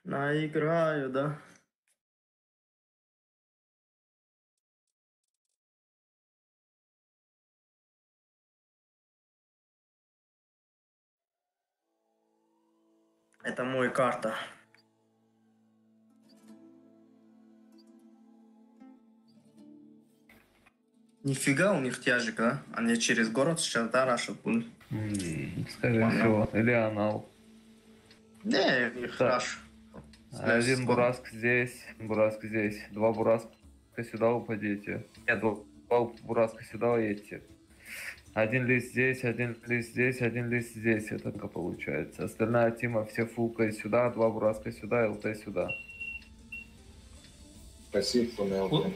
Наиграю, да? Это мой карта. Нифига у них тяжик, да? Они через город сейчас, да, рашат будут? Скорее всего. Или анал. Не, их раш. Один бураск здесь, бураск здесь. Два бураска сюда упадите. Нет, два бураска сюда уедете. Один лист здесь, один лист здесь, один лист здесь. Это только получается. Остальная тима все фулкой сюда, два бураска сюда, ЛТ сюда. Спасибо, на ЛТ.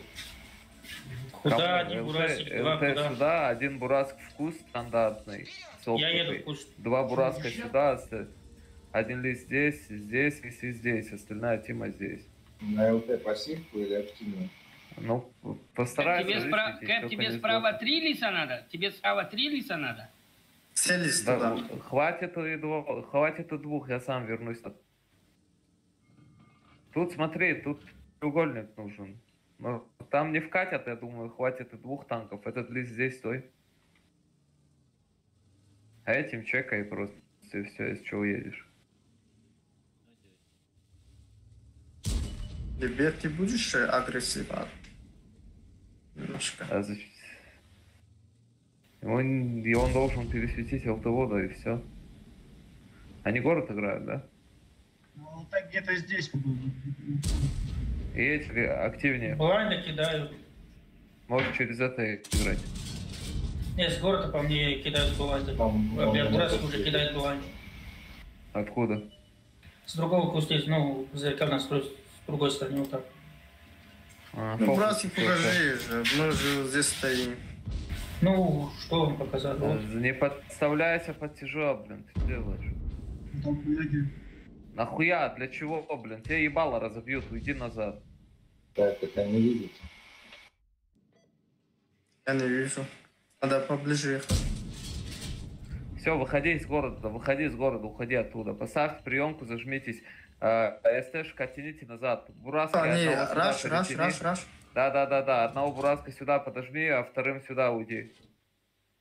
Куда один бурасик, два ЛТ куда? Сюда, один бураск в куст стандартный. Я еду в куст. Два бураска сюда, один лист здесь, здесь и здесь. Остальная тима здесь. На ЛТ пассивку или активную? Ну, постарайся. Кэп, тебе справа три лиса надо? Тебе справа три лиса надо? Все лисы, да. Хватит и двух, я сам вернусь. Тут смотри, тут треугольник нужен. Но там не вкатят, я думаю, хватит и двух танков. Этот лист здесь, стой. А этим чекай просто, и все, из чего уедешь. Ребят, ты будешь агрессивать? Немножко. А зачем? И он должен пересветить ЛТВОда, и все. Они город играют, да? Ну, так где-то здесь. Едь активнее. Блайнда кидают. Может через это играть. Нет, с города по мне кидают блайнды. Бураск уже кидает блайнды. Откуда? С другого куста, ну, как настроить, с другой стороны, вот так. А, ну, братик, покажи же, мы же здесь стоим. Ну, что вам показать? Вот. Не подставляйся под тяжело, блин, ты делаешь. Нахуя? Для чего, блин? Тебе ебало разобьют, уйди назад. Так, это не видите. Я не вижу. Надо поближе ехать. Все, выходи из города, уходи оттуда. Поставьте приемку, зажмитесь. СТшка тяните назад. Бураска, а, не, раш, раш, раш, раш. Да. Одного бураска сюда подожми, а вторым сюда уйди.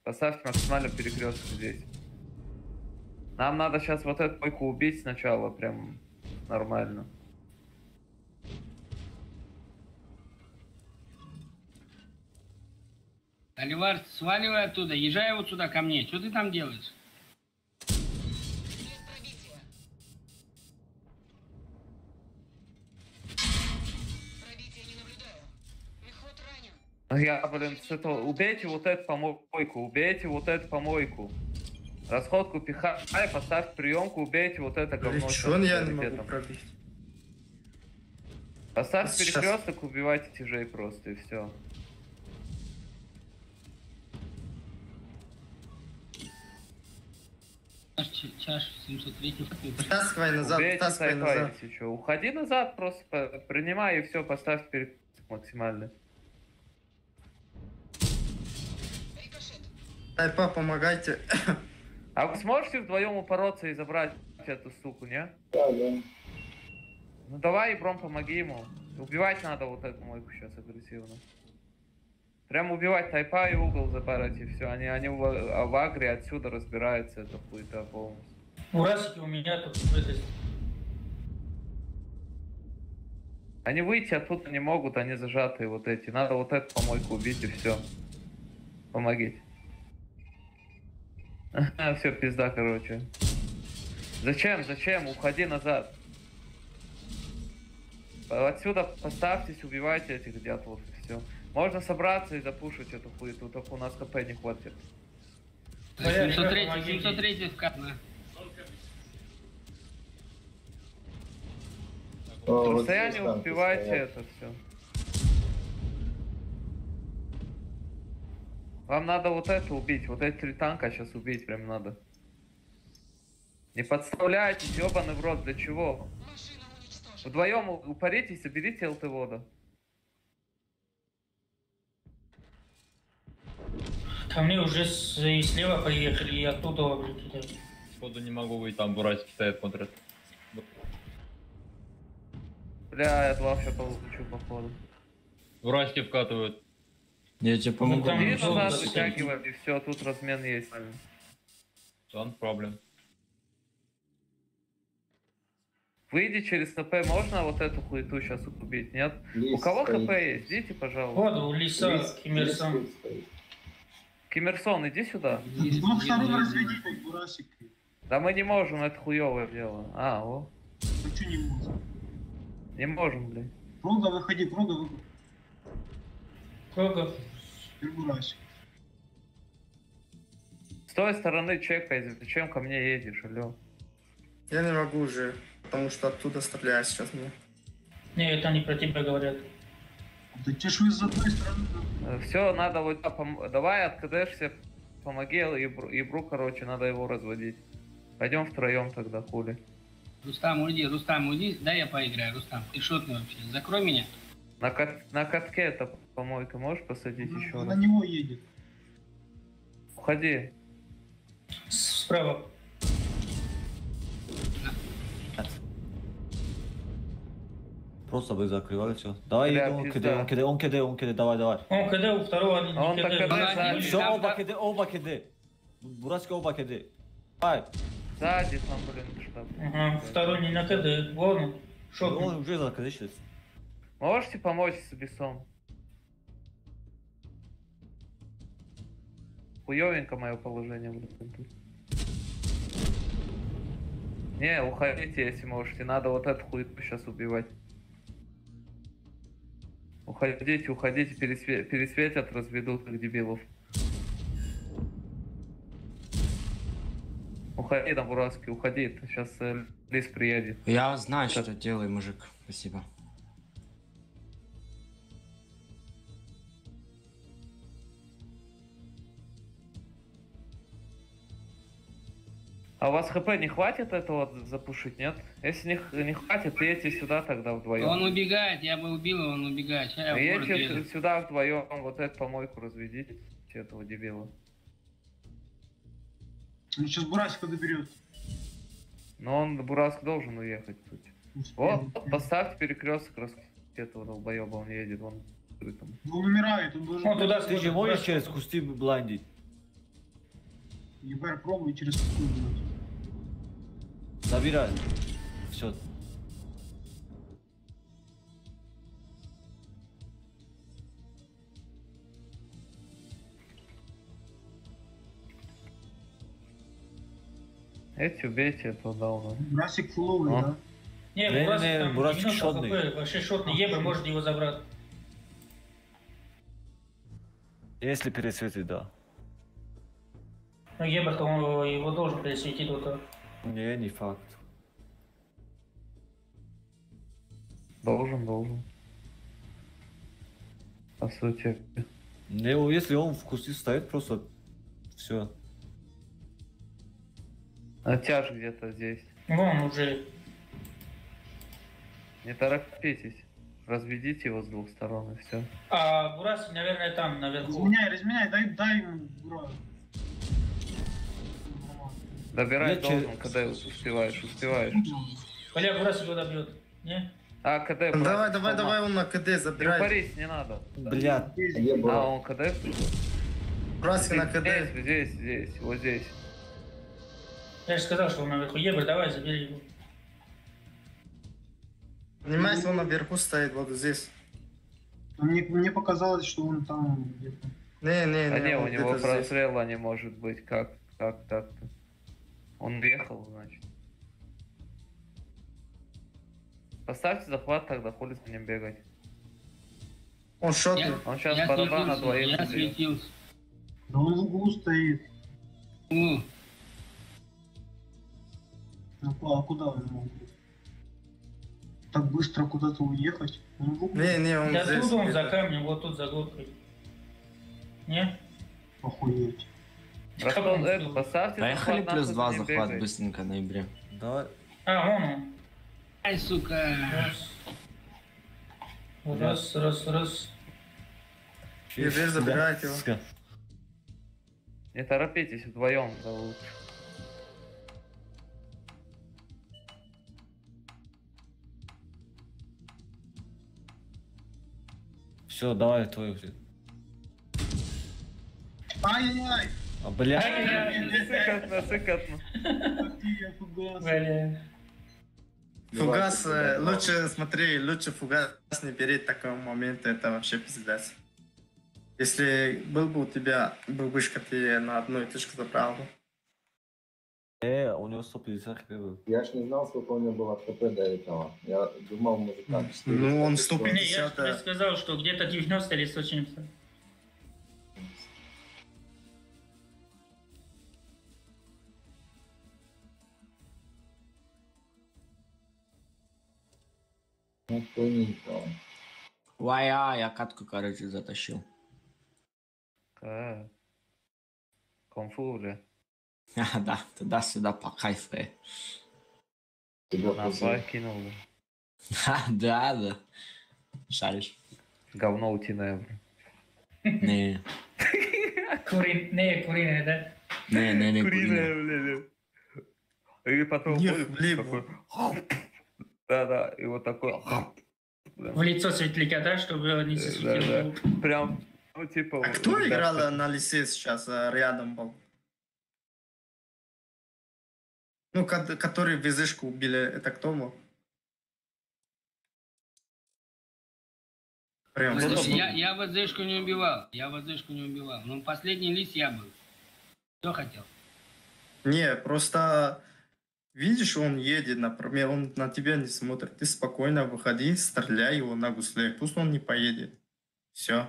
Поставьте максимально перекресток здесь. Нам надо сейчас вот эту койку убить сначала, прям нормально. Оливар, сваливай оттуда, езжай вот сюда ко мне. Что ты там делаешь? Нет пробития. Пробития не наблюдаю. Мехвод ранен. Я, блин, с этого... Убейте вот эту помойку, убейте вот эту помойку. Расходку пихай, поставь приемку, убейте вот это говно. Чё я не могу пробить? Поставь перекресток, убивайте тяжей просто, и все. Чаш 703. Вытаскивай назад, вытаскивай назад. Еще. Уходи назад, просто принимай и все, поставь перекресток максимально. Тайпа, помогайте. А вы сможете вдвоем упороться и забрать эту суку, не? Да, да. Ну давай, Бром, помоги ему. Убивать надо вот эту мойку сейчас агрессивно. Прям убивать тайпа и угол забрать, и все. Они в агре отсюда разбираются, это хуета полностью. Урасики у меня тут. Они выйти оттуда не могут, они зажатые вот эти. Надо вот эту помойку убить и все. Помогите. Все, пизда, короче. Зачем? Зачем? Уходи назад. Отсюда поставьтесь, убивайте этих дятлов и все. Можно собраться и запушить эту хуету, только у нас хп не хватит. 703 вкат, на. В расстоянии убивайте это все. Вам надо вот это убить, вот эти три танка сейчас убить прям надо. Не подставляйтесь, ёбаный в рот, для чего? Вдвоем упаритесь, соберите ЛТ-вода. Ко мне уже и слева приехали, и оттуда кидают. Сходу не могу выйти, там бурасики стоят, смотрят. Бля, я два сейчас получу, походу. Враски вкатывают. Я тебе помогу. Иди назад, вытягивай, и все, тут размен есть. Don't problem. Выйди через ТП, можно вот эту хуету сейчас убить, нет? Лис у кого стоит. ХП есть? Идите, пожалуйста. Вот, у Лиса, Киммерсон. Киммерсон, иди сюда. С двух сторон разведите, Бурасик. Да мы не можем, это хуевое дело. А, о. А что не можем? Не можем, блин. Прога, выходи, Прога, выходи. Прога. Бурасик. С той стороны чекай, зачем ко мне едешь, алло? Я не могу уже, потому что оттуда стреляют сейчас мне. Не, это они про тебя говорят. Да те ж вы с одной стороны. Все, надо вот, давай откдшься, помоги Ебру, короче, надо его разводить. Пойдем втроем тогда, хули. Рустам, уйди, дай я поиграю, Рустам. Ты шотный вообще, закрой меня. На катке это помойка можешь посадить еще раз? На него едет. Уходи. Справа. Просто бы закрывали все. Давай, бля, он КД, он КД, он КД, он КД, давай, давай. Он КД, у второго не он КД. Все, оба КД, оба КД. Бурасик, оба КД. Давай. Сзади там, блин, что. Ага, второй не на КД, вон он. Шот. Он уже за КД сейчас. Можете помочь с бесом? Хуёвенько мое положение, блин. Не, уходите, если можете. Надо вот эту хуету сейчас убивать. Уходите, уходите, пересветят, разведут, как дебилов. Уходи на Бураски, уходи, сейчас Лис приедет. Я знаю, что делаю, мужик. Спасибо. А у вас хп не хватит этого запушить, нет? Если не хватит, едьте сюда тогда вдвоем. Он убегает, я бы убил его, он убегает. Сейчас я едьте сюда вдвоем, вот эту помойку разведите, этого дебила. Он сейчас Бурасика доберет. Но он, Бураск, должен уехать тут. Вот, поставьте перекресток, раз этого долбоеба, он едет, он... Он умирает, он должен... Он туда. Ты же можешь через кусты бландить? Ебар, пробуй через кусты делать. Забирай. Все. Эти убейте этого дауна. Бурасик фуловый, да? Не, Бурасик там Бурасик шотный. Вообще шотный. Ебр может его забрать. Если пересветит, да. Ну, Ебр-то он его должен пересветить вот так. Не, не факт. Должен, должен. По сути. Не, если он в кусты стоит, просто все. А тяж где-то здесь. Вон уже. Не торопитесь. Разведите его с двух сторон и все. А Бурасик, наверное, там, наверху. Разменяй, разменяй, дай ему Бурасик. Добирай должен, когда успеваешь, успеваешь. Бля, Бурасик его добьет, не? А, КД. Давай, давай, давай, он на КД забирай. Не упарись, не надо. Бля. А, он КД? Бурасик на КД. Здесь, здесь, вот здесь. Я же сказал, что он наверху. Ебр, давай, забери его. Понимаете, он наверху стоит, вот здесь. Мне показалось, что он там где-то. Не. А не, у него прострела не может быть. Как так-то? Он уехал, значит. Поставьте захват тогда, хули с ним бегать. Он шотный. Он сейчас барабан на двоих. Я светился. Да он в углу стоит. Ну, а куда он мог быть? Так быстро куда-то уехать? Он в углу. Не, он да здесь. Тут он за камнем, вот тут за горкой. Не? Охуеть. Поставьте. Поехали плюс 2 захват быстренько на ноябре. Давай. А, вон он. Ай, сука. Раз, раз, раз. Ебер, забирайте его. Не торопитесь, вдвоем, да лучше. Все, давай твою. Ай-яй-яй! А, бля. Сыкотно, сыкотно. Фугас, лучше, смотри, лучше фугас не бери в таком моменте, это вообще пиздец. Если был бы у тебя бубышка, ты на одну точку забрал бы. У него 150 хп был. Я ж не знал, сколько у него было хп до этого. Я думал, может там 400. Ну, он 150. Я же сказал, что где-то 90 или 170. Ну, тоненького. Вая, я катку, короче, затащил. А, кунг-фу уже. А, да, туда-сюда по кайфу. На два кинул. Да, да. Шаришь. Говно утиное. Не. Не, куриное, да? Не, куриное. Куриное, блин. И потом... Да, и вот такой... В лицо светляка, да, чтобы не засветил. Да. Прям, ну типа... А кто играл на лисе сейчас, рядом был? Ну, который визышку убили, это кто был? Прям. Слушай, я ВЗшку не убивал, но последний лис я был. Кто хотел? Не, просто... Видишь, он едет, например, он на тебя не смотрит. Ты спокойно выходи, стреляй его на гусле. Пусть он не поедет. Все.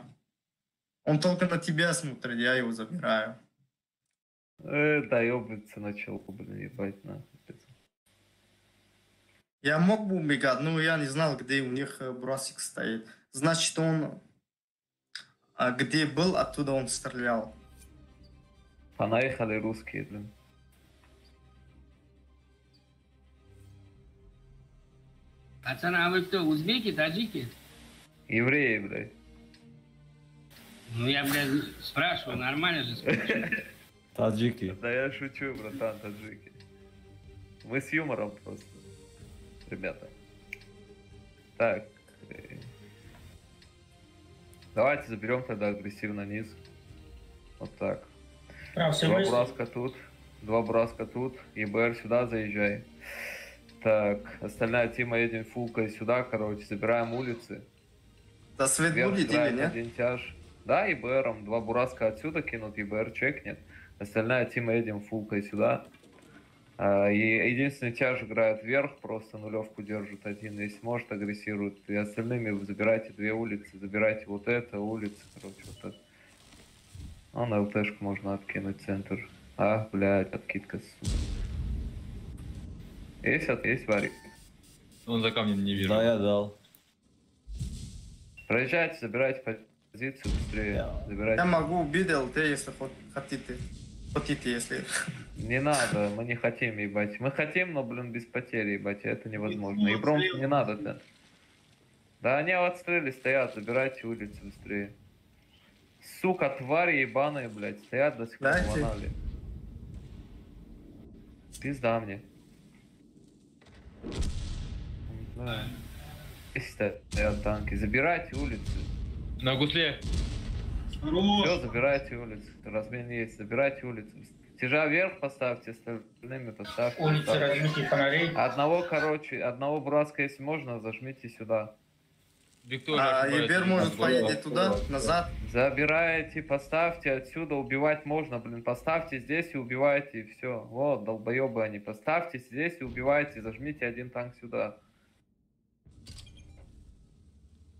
Он только на тебя смотрит, я его забираю. Да, ёбаться начал, блин, ебать, на. Я мог бы убегать, но я не знал, где у них бросик стоит. Значит, он где был, оттуда он стрелял. Понаехали русские, блин. Пацаны, а вы кто, узбеки, таджики? Евреи, блядь. Ну я, блядь, спрашиваю, нормально же спрашиваю. Таджики. Да я шучу, братан, таджики. Мы с юмором просто, ребята. Так. Давайте заберем тогда агрессивно низ. Вот так. Два браска тут, два браска тут. ЕБР сюда заезжай. Так, остальная тима едем фулкой сюда, короче, забираем улицы. Да свет будет или нет? Один тяж. Да, ЕБРом. Два бураска отсюда кинут, ЕБР чекнет. Остальная тима едем фулкой сюда. И единственный тяж играет вверх, просто нулевку держит один. Если может, агрессирует. И остальными вы забирайте две улицы, забирайте вот это, улицы, короче, вот это. А на ЛТшку можно откинуть центр. А, блядь, откидка, сука. Есть, есть варик. Он за камнем не вижу. Да, я дал. Проезжайте, забирайте позицию быстрее. Забирайте. Я могу убить ЛТ, если хотите. Хотите, если... Не надо, мы не хотим, ебать. Мы хотим, но, блин, без потери, ебать, это невозможно. И бром не надо, да. Да они в отстреле стоят, забирайте улицу быстрее. Сука, твари ебаные, блядь, стоят до сих пор в анале. Пизда мне. Не знаю. Стоят танки. Забирайте улицы. На гусле. Все, забирайте улицу. Размен есть. Забирайте улицу. Тяжа вверх поставьте, остальными поставьте. Улицы размытие фонарей. Одного, короче, одного браска, если можно, зажмите сюда. Виктория, а Ебер может поедет туда, назад. Забирайте, поставьте отсюда, убивать можно, блин. Поставьте здесь и убивайте, и все. Вот, долбоебы они. Поставьте здесь и убивайте, зажмите один танк сюда.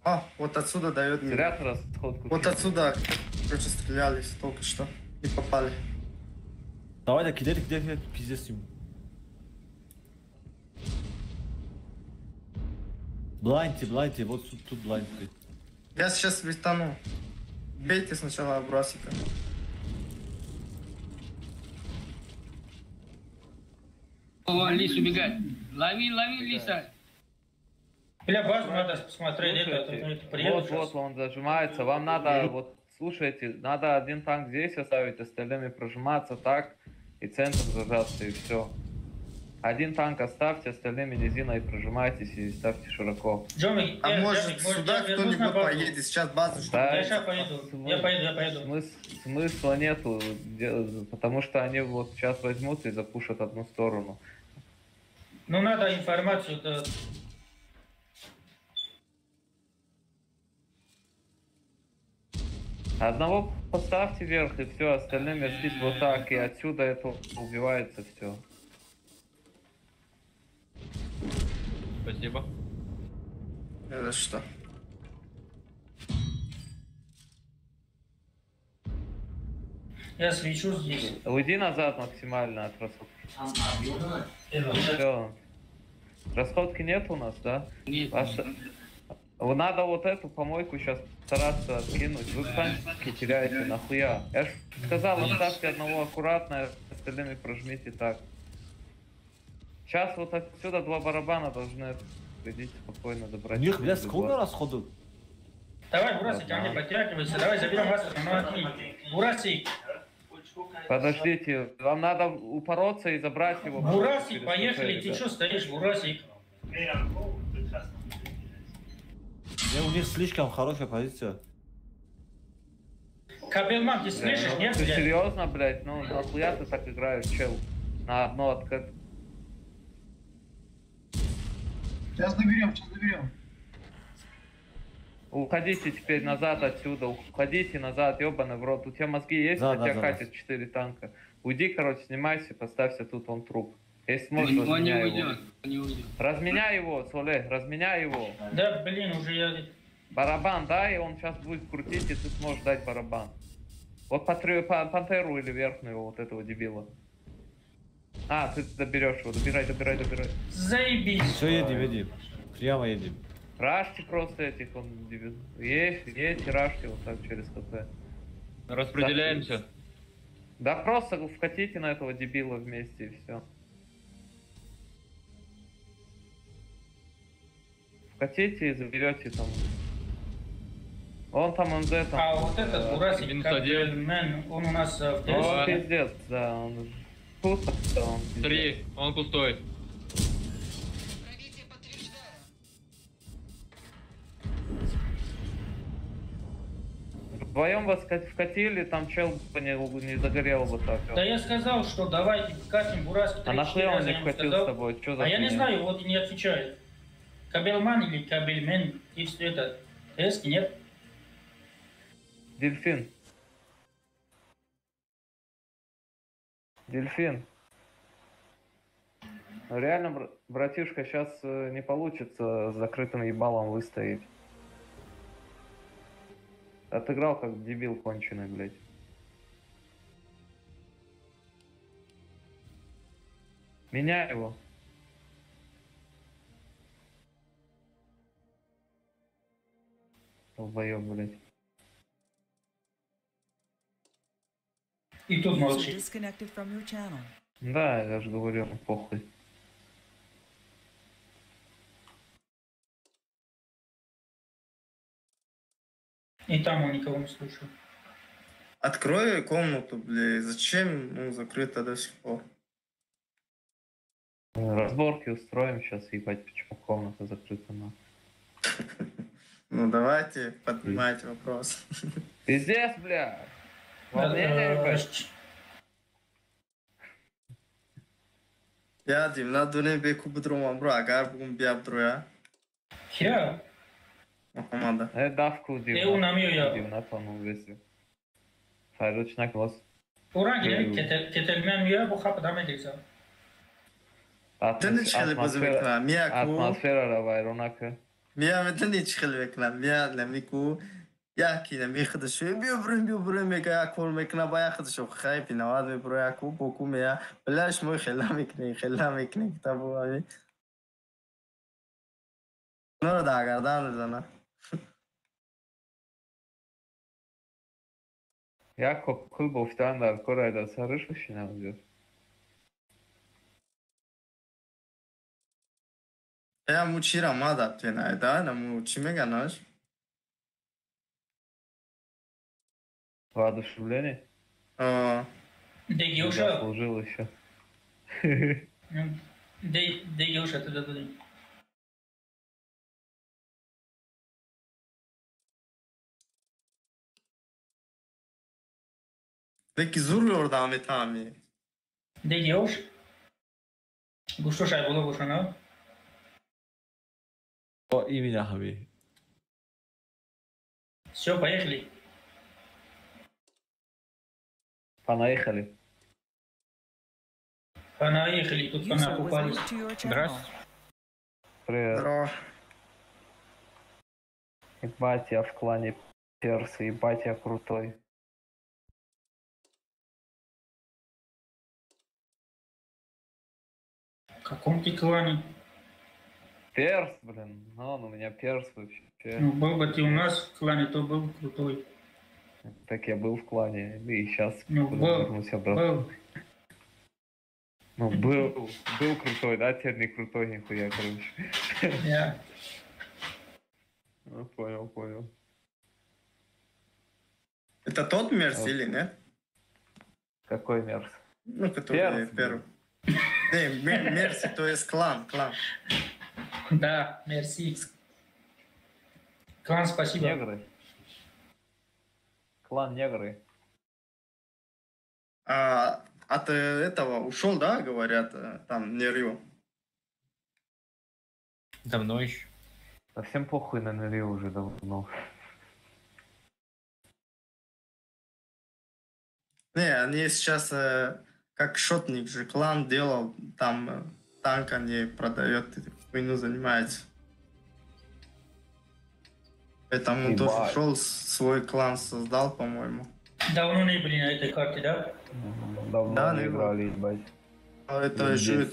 А, вот отсюда дает мне. Зря расходку. Вот отсюда, короче, стрелялись только что и попали. Давай, да, кидай, кидай, кидай, пиздец им. Блайнти, блайнти, вот тут, тут блайнти. Я сейчас вистану. Бейте сначала бросика. Вон лис убегает. Лови, лови лиса. Бля, базу надо посмотреть, это вот, вот, он зажимается. Вам надо, вот, слушайте, надо один танк здесь оставить, остальными прожиматься так, и центр зажаться, и все. Один танк оставьте, остальными низиной прожимайтесь и ставьте широко. Джомик, А может Джомик, может, сюда я вернусь на кто-нибудь базу? поедет? Сейчас базу, чтобы... Да, Я сейчас поеду. Я поеду, я поеду. Смысла нету, потому что они вот сейчас возьмут и запушат одну сторону. Ну надо информацию. Да. Одного поставьте вверх и все, остальным здесь вот так, и отсюда это убивается все. Спасибо. Это что? Я свечу здесь. Уйди назад максимально от расходки. Все. Расходки нет у нас, да? Нет. Надо вот эту помойку сейчас стараться откинуть. Вы танки теряете, нахуя? Я ж сказал, оставьте одного аккуратно, остальными прожмите так. Сейчас вот отсюда два барабана должны идите спокойно добрать. У них, блядь, сколько расходов? Давай, Бурасик, ко мне подтягивайся. Давай заберем вас. Бурасик. Подождите, вам надо упороться и забрать его. Бурасик, поехали. Ты что стоишь, Бурасик? Не, у них слишком хорошая позиция. Кабелман, ты слышишь, ну, нет, ты блядь? Серьезно, блядь? Ну, нахуя ты так играешь, чел? На одно откат. Сейчас доберем, сейчас доберем. Уходите теперь назад отсюда, уходите назад, ебаный в рот. У тебя мозги есть? Да, У тебя да, катит 4 танка. Уйди, короче, снимайся, поставься тут, он труп. Если сможешь, он не разменяй его. уйдет, он не уйдет. Разменяй его, Соле, разменяй его. Да, блин, уже я... Барабан дай, он сейчас будет крутить, и ты сможешь дать барабан. Вот пантеру или верхнюю вот этого дебила. А, ты доберешь его, добирай, добирай, добирай. Заебись. Все, едем, едем. Прямо едем. Рашьте просто этих, он дебил. Есть, есть, рашьте вот так через КП. Распределяемся. Да просто вкатите на этого дебила вместе и все. Вкатите и заберете там. Он там МЗ там. А вот этот Бурасик, Кабельмен, он у нас в ТС. Он пиздец, да, он тут, он пиздец. 3, он пустой. Вдвоем вас вкатили, там чел бы не загорел бы так. Да я сказал, что давайте вкатим Бурасик. А нахуя он не вкатил с тобой? Чё за а я не хуйня? знаю, вот и не отвечает. Кабельман или Кабельмен, и все это. ТС нет. Дельфин. Дельфин. Ну реально, братишка, сейчас не получится с закрытым ебалом выстоять. Отыграл как дебил конченый, блядь. Меняй его. Долбоёб, блядь. И тут молчит. Да, я же говорю, похуй. И там он никого не слушал. Открой комнату, блядь. Зачем ну, закрыто до сих пор? Разборки устроим сейчас, ебать, почему комната закрыта, на. Ну давайте, поднимайте вопрос. Пиздец, бля! Волнение, ебать. Я дим, надо беку будру бро, агар бугум биабдруя. Хера? Мухаммада. Давку дим. Э, унамию я. Дим, на тону весю. Файручнак вас. Уранги, кетельмен мия, бу хапа даме дигза. Тени чӣ хеле бозӣ мекунам? Мия ку. Атмосфера вайронака. Мия метани чӣ хеле мекунам? Мия намику. Яки нами худашо биё бурем мега як кор мекуна ба як худашо хай пинавад мебуро яку боку мея. Бля шумо хела мекунӣ, хела мекунӣ китабу ами. Нора да гардан мезана. Як кокул бофтан дар кор айда сараш бишинам ҷо. Я мучира мада пенайда, наму чӣ меганаш? Воодушевление? А. Дегюша. Служил еще. Деги уша туда додем. Деки зур ёрдам метаҳами. Деги ош? Гӯштош айболо бошана? О, именно ҳами. Всё, поехали. Понаехали. Понаехали, тут понакупались. Здрасте. Привет. Здорово. Ебать, я в клане персы, ебать, я крутой. В каком ты клане? Перс, блин, ну он у меня перс вообще. Ну, был бы ты у нас в клане, то был крутой. Так я был в клане, и сейчас ну, был, вернусь обратно. Был. Ну, был крутой, да, теперь не крутой нихуя, короче. Я. Ну, понял, понял. Это тот мерс или нет? Какой мерс? Ну, который перс, первый. Не, мерси, то есть клан, клан. Да, мерси. Клан, спасибо. Негры. Клан негры. А, от этого ушел, да, говорят, там, Нерю? Давно еще. Да всем похуй на Нерю уже давно. Не, они сейчас, как шотник же, клан делал, там танк они продает, хуйню занимается. Поэтому он тоже ушел, свой клан создал, по-моему. Давно не были на этой карте, да? Давно да, не играли, ебать. А это еще...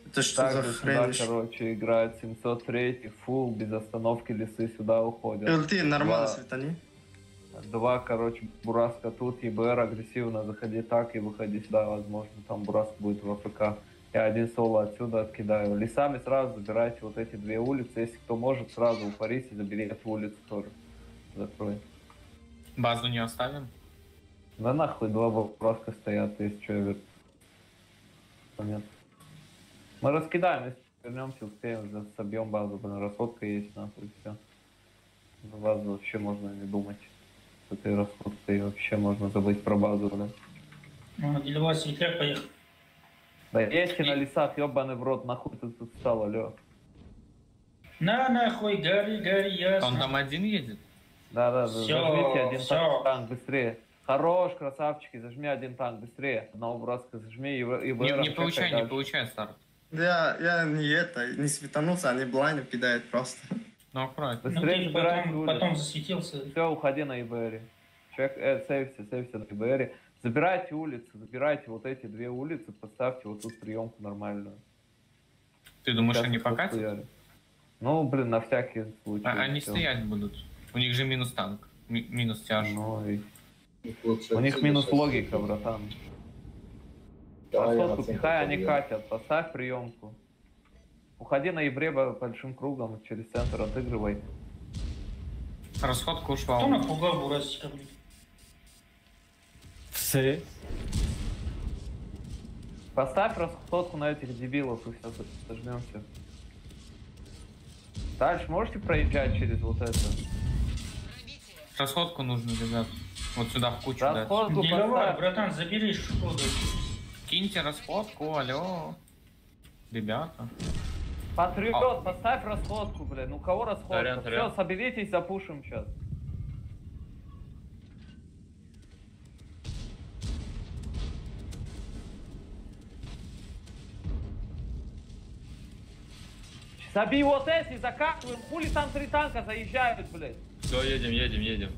Это что так за хрень? Сюда, короче, играет 703, фул, без остановки лесы сюда уходят. ЛТ, нормально светани. Два, короче, Бураска тут, ЕБР агрессивно, заходи так и выходи сюда, возможно, там Бураск будет в АФК. Я один соло отсюда откидаю. Лесами сразу забирайте вот эти две улицы, если кто может, сразу упарись и забери эту улицу тоже. Закрой. Базу не оставим? Да нахуй, два Бураска стоят, если что, я верну. Нет. Мы раскидаем, если вернемся, успеем, собьем базу, блин, расходка есть, нахуй, все. За базу вообще можно не думать. С этой расходкой вообще можно забыть про базу, блин. Ну, для вас светляк поехал. Да едьте на лесах, ебаный в рот, нахуй ты тут стал, алё. На нахуй, гори, гори, ясно. Он там один едет? Да, зажмите один танк, быстрее. Хорош, красавчики, зажми один танк, быстрее. Одного браска зажми и не получай, не получай старт. Я не это, не светанулся, они блайнд кидают просто. Ну, аккуратно. Быстрее ну, потом засветился. Все, уходи на ИБР. Человек, сейвся на ИБР. Забирайте улицы, забирайте вот эти две улицы, поставьте вот тут приемку нормальную. Ты думаешь, они покатят? Ну, блин, на всякий случай. А, они стоять будут. У них же минус танк, минус тяж. Ну, и... У них минус логика, братан. Расходку пихай, они катят. Поставь приемку. Уходи на Ебре большим кругом, через центр отыгрывай. Расходка ушла. Кто напугал Бурасика, блин? Все. Поставь расходку на этих дебилов и все, сожмемся. Дальше можете проезжать через вот это? Расходку нужно, ребят. Вот сюда в кучу расходку дать. Деловар, братан, забери шкоду. Киньте расходку, алло. Ребята. Патриот, поставь расходку, блин. У кого расходка? Все, соберитесь, запушим сейчас. Забей вот эти, закатываем. Хули там три танка заезжают, блядь. Все, едем, едем, едем.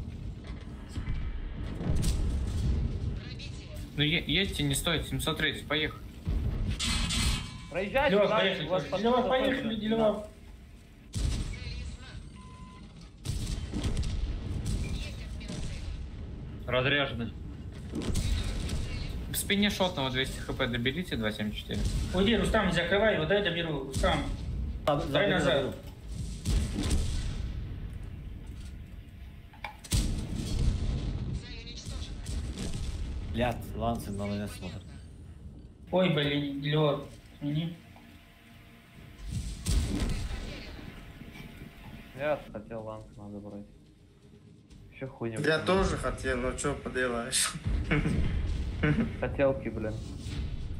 Ну едьте, не стоит, 730, поехали. Проезжайте, Делова, поехали, Делова, поехали, Делова. Разряжены. В спине шотного 200 хп доберите, 274. Уйди, Рустам, не закрывай его, дай доберу, Рустам. Дай назад. Блядь, Лансен на меня смотрит. Ой, блин, Делова. Извини. Я хотел ланг надо брать. Еще хуйню. Я тоже хотел, но что поделаешь. Хотелки, блин.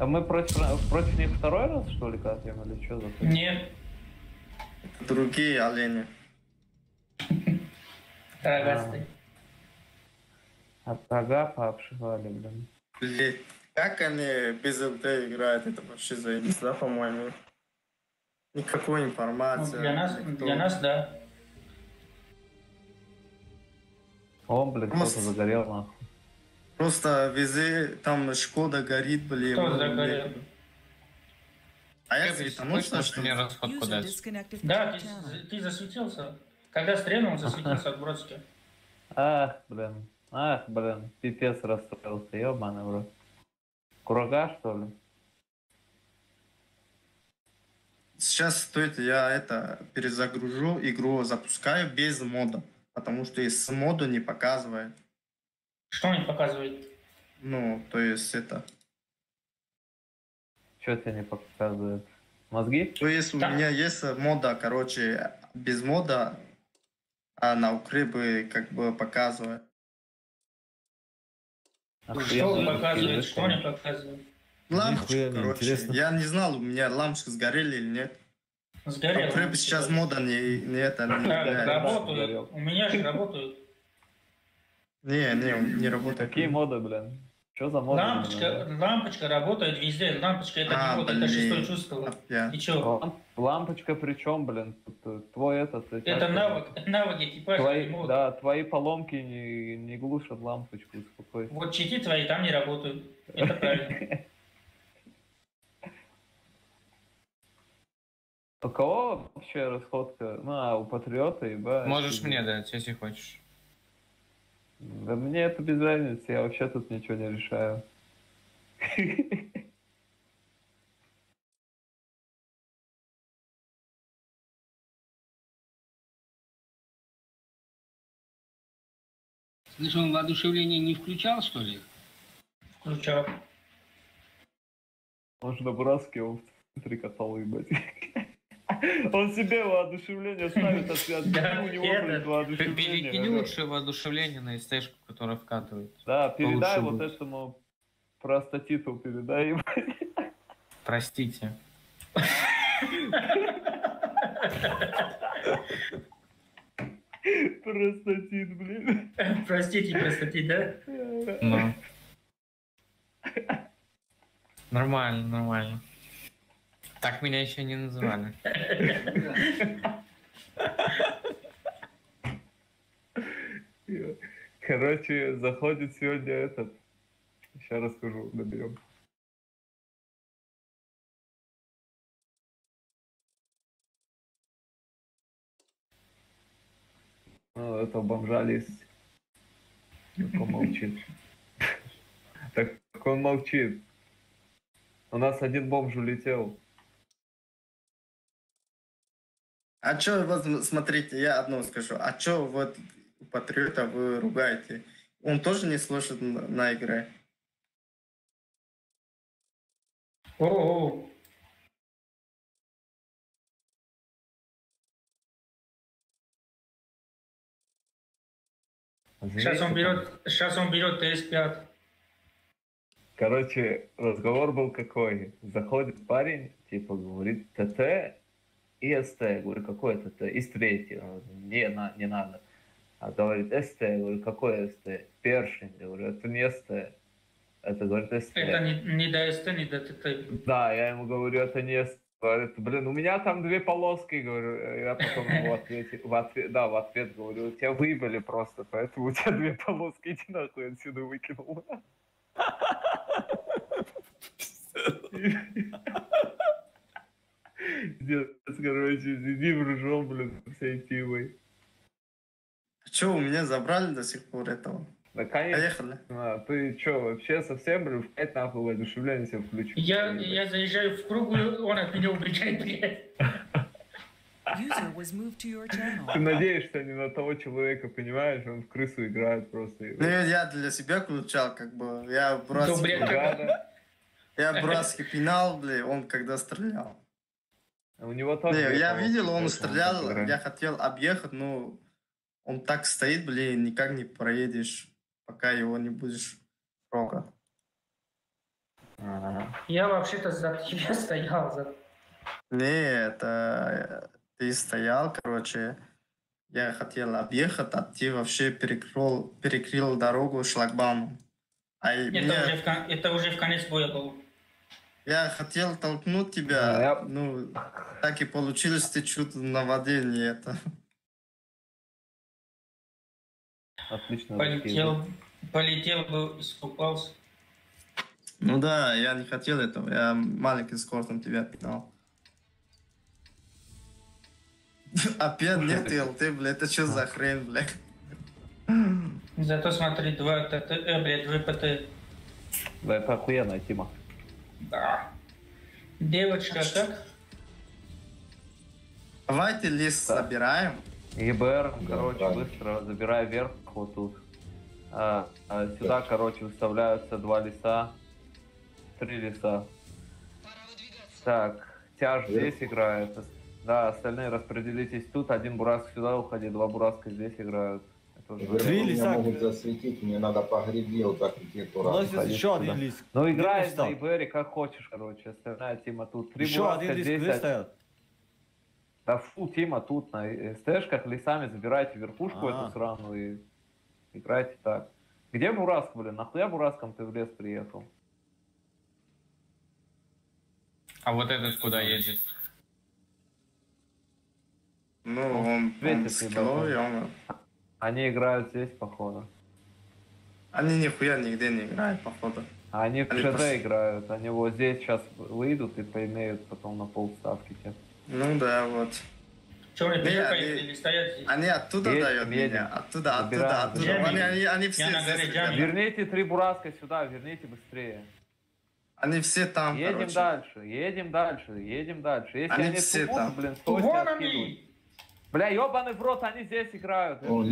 А мы против них второй раз, что ли, катаем, или что за... Нет. Другие олени. Рогастые. А рога пообшивали, блин. Блин, как они без ЛТ играют, это вообще заебись, да, по-моему? Никакой информации. Ну, для нас, да. Он, блин, кто-то загорел, нахуй. Просто везде там Шкода горит, блин. Кто загорел? А я светанулся, что мне расходку дать. Да, ты засветился. Когда стрельнул, он засветился от Бродски. Ах, блин, пипец расстроился, ёбаный в рот. Курага, что ли? Сейчас, стойте, я это перезагружу, игру запускаю без мода, потому что из мода не показывает. Что не показывает? Ну, то есть это... Что тебе не показывает? Мозги? То есть у меня есть мода, короче, без мода, а на укрыбы как бы показывает. Что показывает, что не показывает? Лампочку, короче. Интересно. Я не знал, у меня лампочки сгорели или нет. Сгорела. А сейчас мода не это. Не работают. У меня же работают. Не работает. Какие моды, блин? Что за моды? Лампочка работает везде. Лампочка это не мода, это шестое чувство. И чё? Лампочка при чем, блин? Твой этот... Это навык экипажа. Твои, да, твои поломки не глушат лампочку, успокойся. Вот чити твои там не работают. Это правильно. У кого вообще расходка? Ну, а у Патриота, ебать. Можешь мне дать, если хочешь. Да мне это без разницы, я вообще тут ничего не решаю. Слышь, он воодушевление не включал, что ли? Включал. Он же на Бураске его в центре катал, ебать. Он себе воодушевление ставит, от да, у него, блин, воодушевление. Перекинь лучше воодушевление на СТ-шку, которая вкатывает. Да, передай вот этому простотиту, передай. Простите. Простотит, блин. Простите, простотит, да? Ну. Нормально, нормально. Так меня еще не называли. Короче, заходит сегодня этот. Сейчас расскажу, наберем. Ну, этого бомжа лис. Помолчит. Так он молчит. У нас один бомж улетел. А чё, вот, смотрите, я одно скажу. А чё вот у Патриота вы ругаете? Он тоже не слушает на игре. О-о-о. Сейчас он берет ТС-5. Короче, разговор был какой. Заходит парень, типа, говорит, ТТ и СТ. Я говорю, какой ТТ? Из третьего. Не, не надо. А говорит, СТ. Я говорю, какой СТ? Першень. Я говорю, это не СТ. Это, говорит, СТ. Это не до СТ, не до ТТ. Да, я ему говорю, это не СТ. Говорит, блин, у меня там две полоски, говорю. Я потом ему в ответ говорю, тебя выебали просто, поэтому у тебя две полоски, иди нахуй отсюда выкинул. Короче, сидим, ржем, блин, всей тимой. Че, у меня забрали до сих пор этого? Да, конечно. Поехали. А, ты че, вообще совсем, блин, в 5 нахуй воодушевление себе включил? Я заезжаю в круглую, он от меня убегает, блядь. Ты надеешься не на того человека, понимаешь? Он в крысу играет просто. Ну, я для себя включал, как бы. Я братский пинал, бля, он когда стрелял. У него тоже. Не, я видел, он стрелял, я хотел объехать, но он так стоит, блин, никак не проедешь, пока его не будешь трогать. Я вообще-то за тебя стоял. За... Нет, ты стоял, короче, я хотел объехать, а ты вообще перекрыл дорогу шлагбаумом. А это уже в конец боя был. Я хотел толкнуть тебя, ну, так и получилось, ты чуть на воде не это. Отлично. Полетел бы, искупался. Ну да, я не хотел этого, я маленьким скоростом тебя пинал. Опять нет ЛТ, бля, это что за хрень, бля? Зато смотри, 2 ТТ, блядь, 2 ПТ. Да, это охуенная тема. Да. Девочка, так? Давайте лес собираем. ЕБР, короче, быстро забирай вверх вот тут. Сюда, короче, выставляются 2 леса. 3 леса. Так, тяж здесь играет. Да, остальные распределитесь тут. 1 бураск сюда уходи, 2 бураска здесь играют. 3 лиса могут засветить, мне надо по грибе вот так идти. У нас есть еще один лист. Ну играй на ИБРе как хочешь, короче. Остальная тима тут. 3 еще один лист здесь стоят. Да фу, тима тут на СТшках лесами забирайте верхушку эту сраную и играйте так. Где Бураск, блин? Нахуя Бураском ты в лес приехал? А вот этот куда едет? Ну, он скилловый, он... Они играют здесь, походу. Они нихуя нигде не играют, походу. Они в ЖД играют, они вот здесь сейчас выйдут и поимеют потом на полставки те. Ну да, вот. Че, они стоят здесь? Они оттуда дают меня, оттуда, оттуда, оттуда. Они все здесь. Верните 3 бураска сюда, верните быстрее. Они все там, едем, короче. Дальше, едем дальше, едем дальше. Если они все там, блин, стойте, откидывают. Бля, ёбаный в рот, они здесь играют. Ну,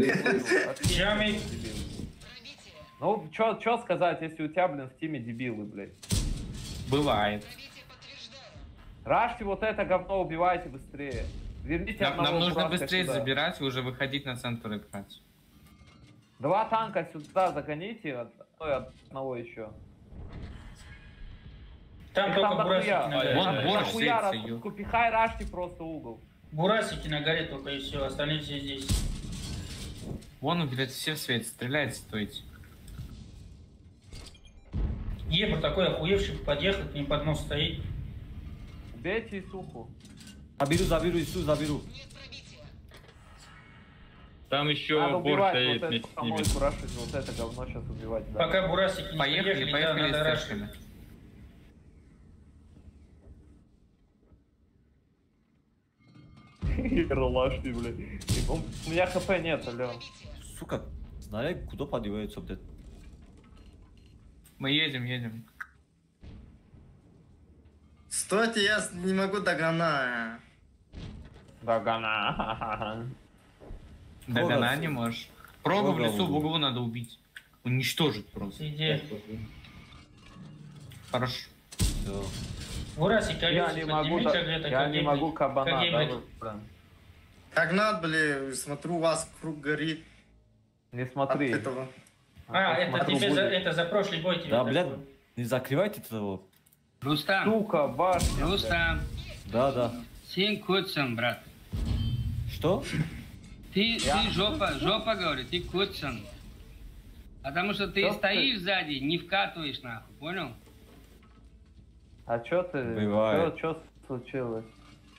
чё сказать, если у тебя, блин, в тиме дебилы, блядь. Бывает. Рашьте вот это говно, убивайте быстрее. Верните нам нужно быстрее сюда забирать и уже выходить на центр играть. 2 танка сюда загоните, одного еще. Там только бурасики на горе. Вон борщ сидит. Пихай, рашьте просто угол. Бурасики на горе только и все, остальные все здесь. Вон, блядь, все в свете, стреляйте, стойте. Ебр такой охуевший подъехал, к ним под нос стоит. Убейте Исуху. Заберу, Ису, заберу. Там еще борщ стоит вот вместе с ними. Вот это говно сейчас убивать. Да. Пока бурасики не поехали, поехали, да, надо. Ролашный, блядь. У меня хп нет, алло. Сука, знаю, куда подеваются, блядь. Мы едем, едем. Стойте, я не могу догнать. Догнать. Догнать не можешь. Прога в лесу в углу надо убить. Уничтожить просто. Иди. Хорошо. Бурасик, я не могу, я не могу кабана. Да, как надо, блин, смотрю, у вас круг горит. Не смотри. От этого. А, это тебе за, это за прошлый бой тебе. Да, блядь, не закрывайте этого. Рустам. Сука, башня. Рустам. Да, да. Син куцан, брат. Что? Ты жопа, жопа, говорит, ты куцан. Потому что ты стоишь сзади, не вкатываешь нахуй, понял? А чё ты? Бывает. Чё случилось?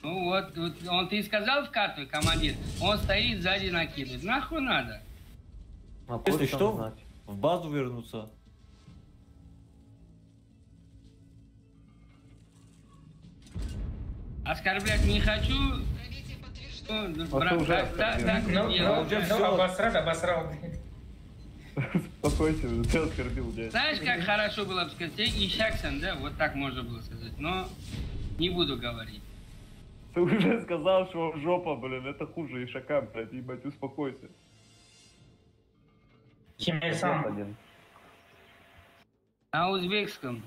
Ну вот, он ты сказал вкатывай, командир, он стоит сзади накидывает. Нахуй надо? А если что, значит? В базу вернуться. Оскорблять не хочу. Ну, брат, так, ну, обосрал, блядь. Успокойся, ты оскорбил, дядя. Знаешь, как хорошо было бы сказать, Ишаксон, да, вот так можно было сказать, но не буду говорить. Ты уже сказал, что жопа, блин, это хуже Ишака, блядь, ебать, успокойся. Ким На узбекском.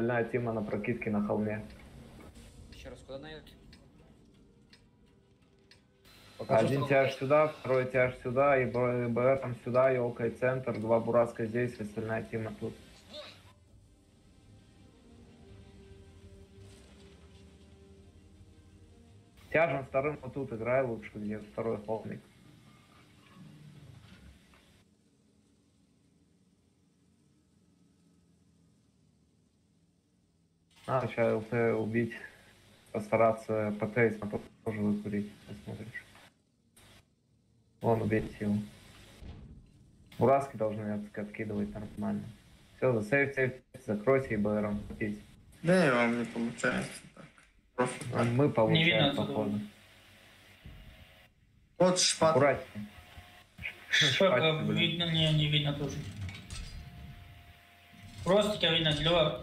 Остальная тима на прокидке на холме. Еще раз, куда на елке? Один тяж сюда, второй тяж сюда, и БР там сюда, елка и центр, два бураска здесь, остальная тима тут. Тяжем вторым вот тут играй лучше, где второй холмик. Надо сейчас ЛТ убить, постараться ПТ тоже выкурить, посмотришь. Вон, убейте его. Бураски должны откидывать нормально. Все, засейв, сейв, закройте и БРом. Да, и вам не получается так. Просто так. Мы получаем, походу. Вот шпат. Аккуратнее. Шпака видно, не видно тоже. Просто видно, Лева.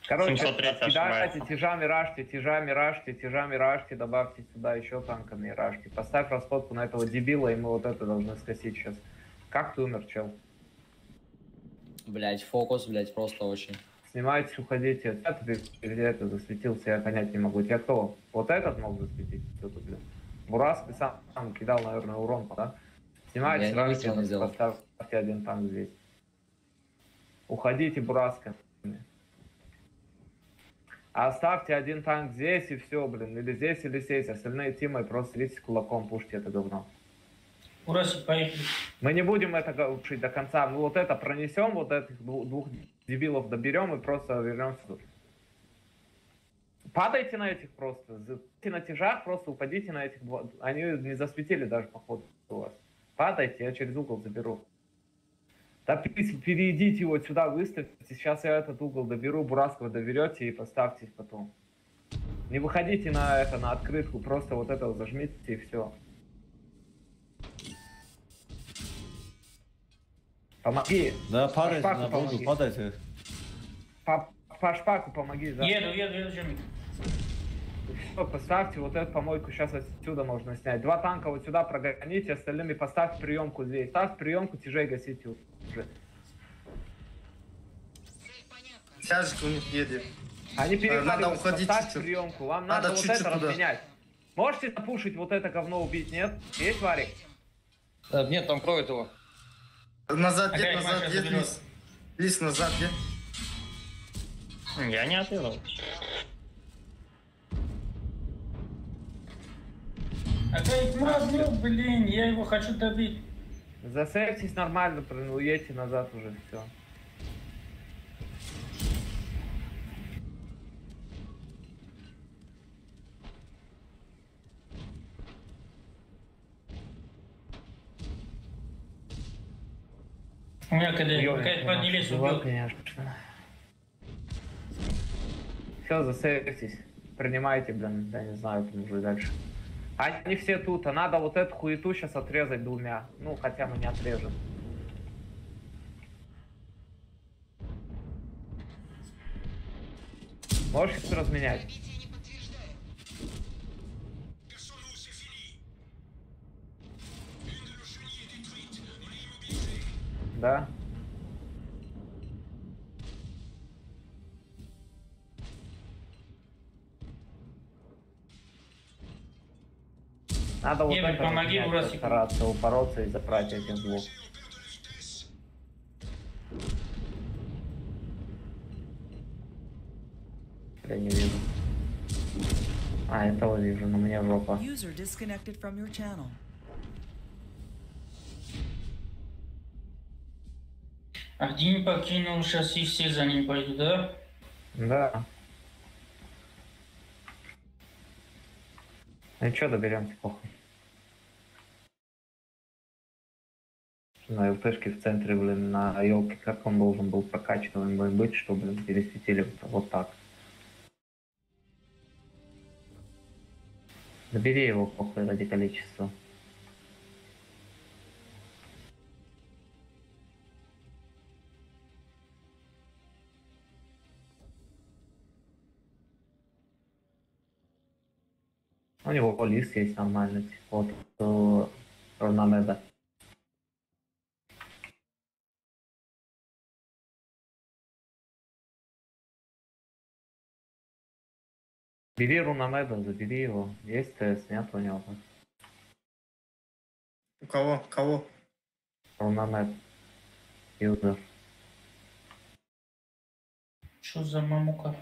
Короче, кидайте тяжами рашьте, тяжами рашьте, тяжами рашьте, добавьте сюда еще танками рашьте. Поставь расходку на этого дебила, и мы вот это должны скосить сейчас. Как ты умер, чел? Блять, фокус, блять, просто очень. Снимайтесь, уходите. Я где это засветился, я понять не могу. Тебя кто? Вот этот мог засветить? Кто-то, блин. Бураск ты сам кидал, наверное, урон, да? Снимайтесь, рашьте, поставьте один танк здесь. Уходите, Бураска. Оставьте один танк здесь и все, блин. Или здесь, или здесь. Остальные тимы просто идите кулаком, пушьте это говно. Урасик, поехали. Мы не будем это пушить до конца. Мы вот это пронесем, вот этих двух дебилов доберем и просто вернемся тут. Падайте на этих просто. На тяжах просто упадите на этих. Они не засветили даже, походу, у вас. Падайте, я через угол заберу. Да перейдите вот сюда, выставьте. Сейчас я этот угол доберу, Бураскова доберете и поставьте потом. Не выходите на это, на открытку, просто вот это вот зажмите и все. Помоги. Да, падайте по на воду, падайте. По шпаку помоги. Да. Еду, еду, еду, Жемик. Все, поставьте вот эту помойку, сейчас отсюда можно снять. Два танка вот сюда прогоните, остальными поставьте приемку здесь. Ставь приемку, тяжей гасите уже. Тяжик у них едет. Они надо уходить. Поставьте приемку, вам надо, вот это разменять. Можете запушить вот это говно убить, нет? Есть варик? Нет, там кроет его. Назад, дед, назад, дед, лис. Лис, назад, дед. Я не отвел. Опять мразил, блин, я его хочу добить. Засейвьтесь нормально, уедьте назад уже, все. У меня когда не лезь, убил. Конечно. Все, засейвьтесь. Принимайте, блин, я не знаю, там уже дальше. Они все тут, а надо вот эту хуету сейчас отрезать двумя. Ну, хотя мы не отрежем. Можешь разменять? Да? Надо вот это помоги, постараться упороться и забрать этих двух. Я не вижу. А, этого вижу, но мне жопа. Один покинул, сейчас и все за ним пойдут, да? Да. Ну что, доберемся, похуй. На ЛТшке в центре, блин, на елке, как он должен был прокачанным быть, чтобы, блин, пересветили вот так. Забери его, похуй, ради количества. У него лис есть нормальный, вот Ронамеда. Бери Рунамеда, забери его. Есть ТС, нет у него? У кого? Кого? Рунамед. Юзер. Что за мамука?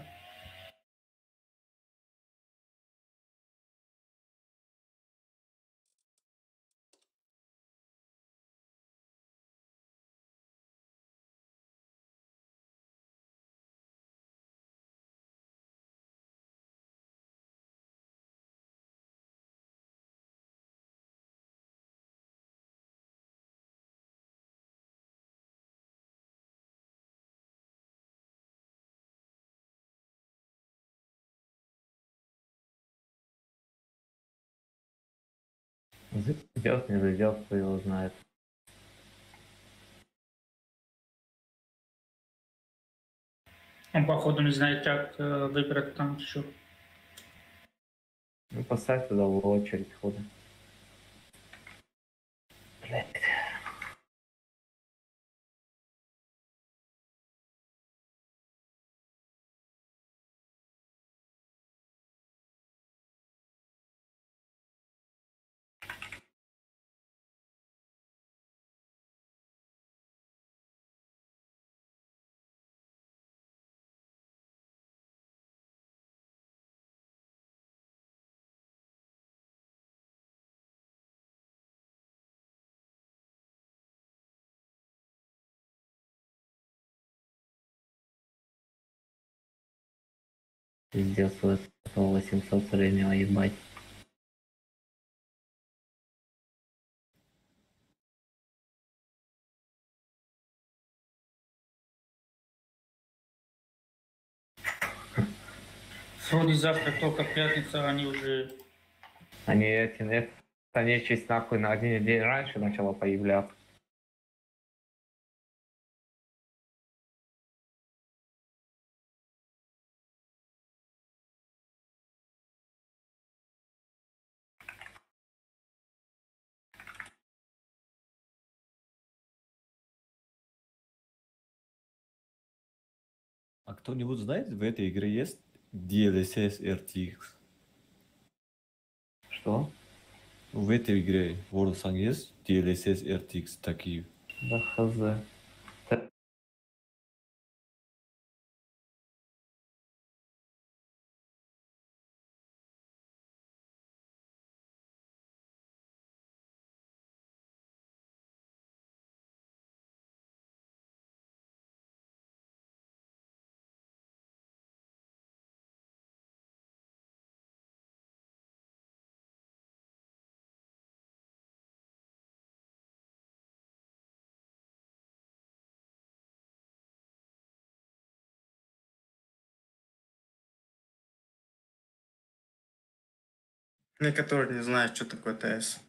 Зайдет, не зайдет, кто его знает. Он, походу, не знает, как выбрать там еще. Ну, поставь туда в очередь хода. Блять. Пиздец, у этого 800 среднего, ебать. Вроде завтра только пятница, они уже... Они эти, эта нечисть нахуй на один день раньше начала появляться. А кто-нибудь знает, в этой игре есть DLSS RTX? Что? В этой игре World of Tanks есть DLSS RTX такие? Да хз. Некоторые не знают, что такое ТС.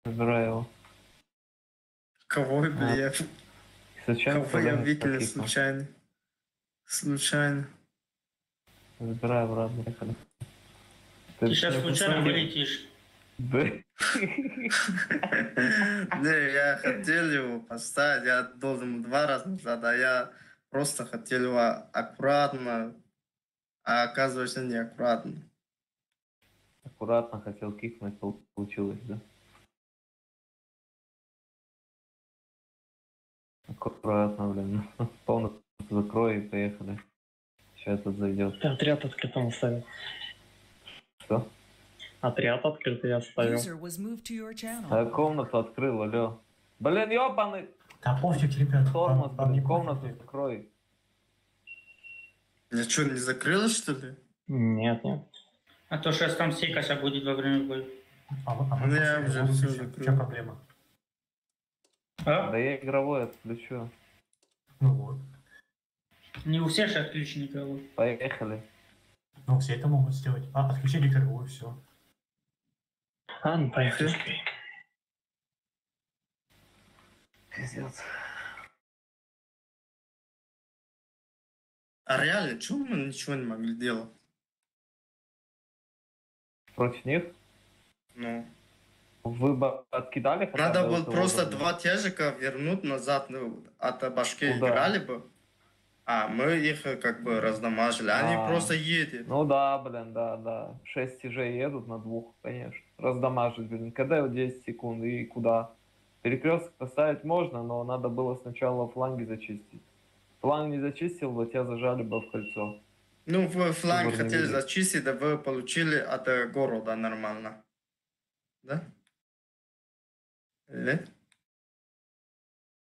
Забираю его. Кого, бля? Случайно Кого я выкинул случайно? Случайно. Забираю обратно. Поехали. Ты сейчас случайно вылетишь. Да. Не, я хотел его поставить, я должен 2 раза назад, а я просто хотел его аккуратно, а оказывается неаккуратно. Аккуратно хотел кикнуть, получилось, да? Аккуратно, блин. Полностью закрой и поехали. Сейчас тут зайдет. Ты отряд открытым оставил. Что? Отряд открытый оставил. А комнату открыл, алло. Блин, ёбаный! Да пофиг, ребят. Тормоз, блин, комнату закрой. Я что, не закрыла, что ли? Нет, нет. А то сейчас там все косяк будет во время боя. Ну, я уже все закрыл. В чем проблема? А? Да я игровой отключу. Ну вот. Не у всех же отключен игровой. Поехали. Ну, все это могут сделать. А, отключили игровую, все. А, ну поехали. Пиздец. А реально, чего мы ничего не могли делать? Против них? Ну. Вы бы откидали? Надо было просто два тяжика вернуть назад, ну, от башки играли бы. А мы их как бы раздамажили. Они просто едут. Ну да, блин, да. 6 тяжей едут на двух, конечно. Раздамажить, блин. КД 10 секунд и куда? Перекресток поставить можно, но надо было сначала фланги зачистить. Фланг не зачистил, бы тебя зажали бы в кольцо. Ну, вы фланг хотели зачистить, да вы получили от города нормально. Да? Или?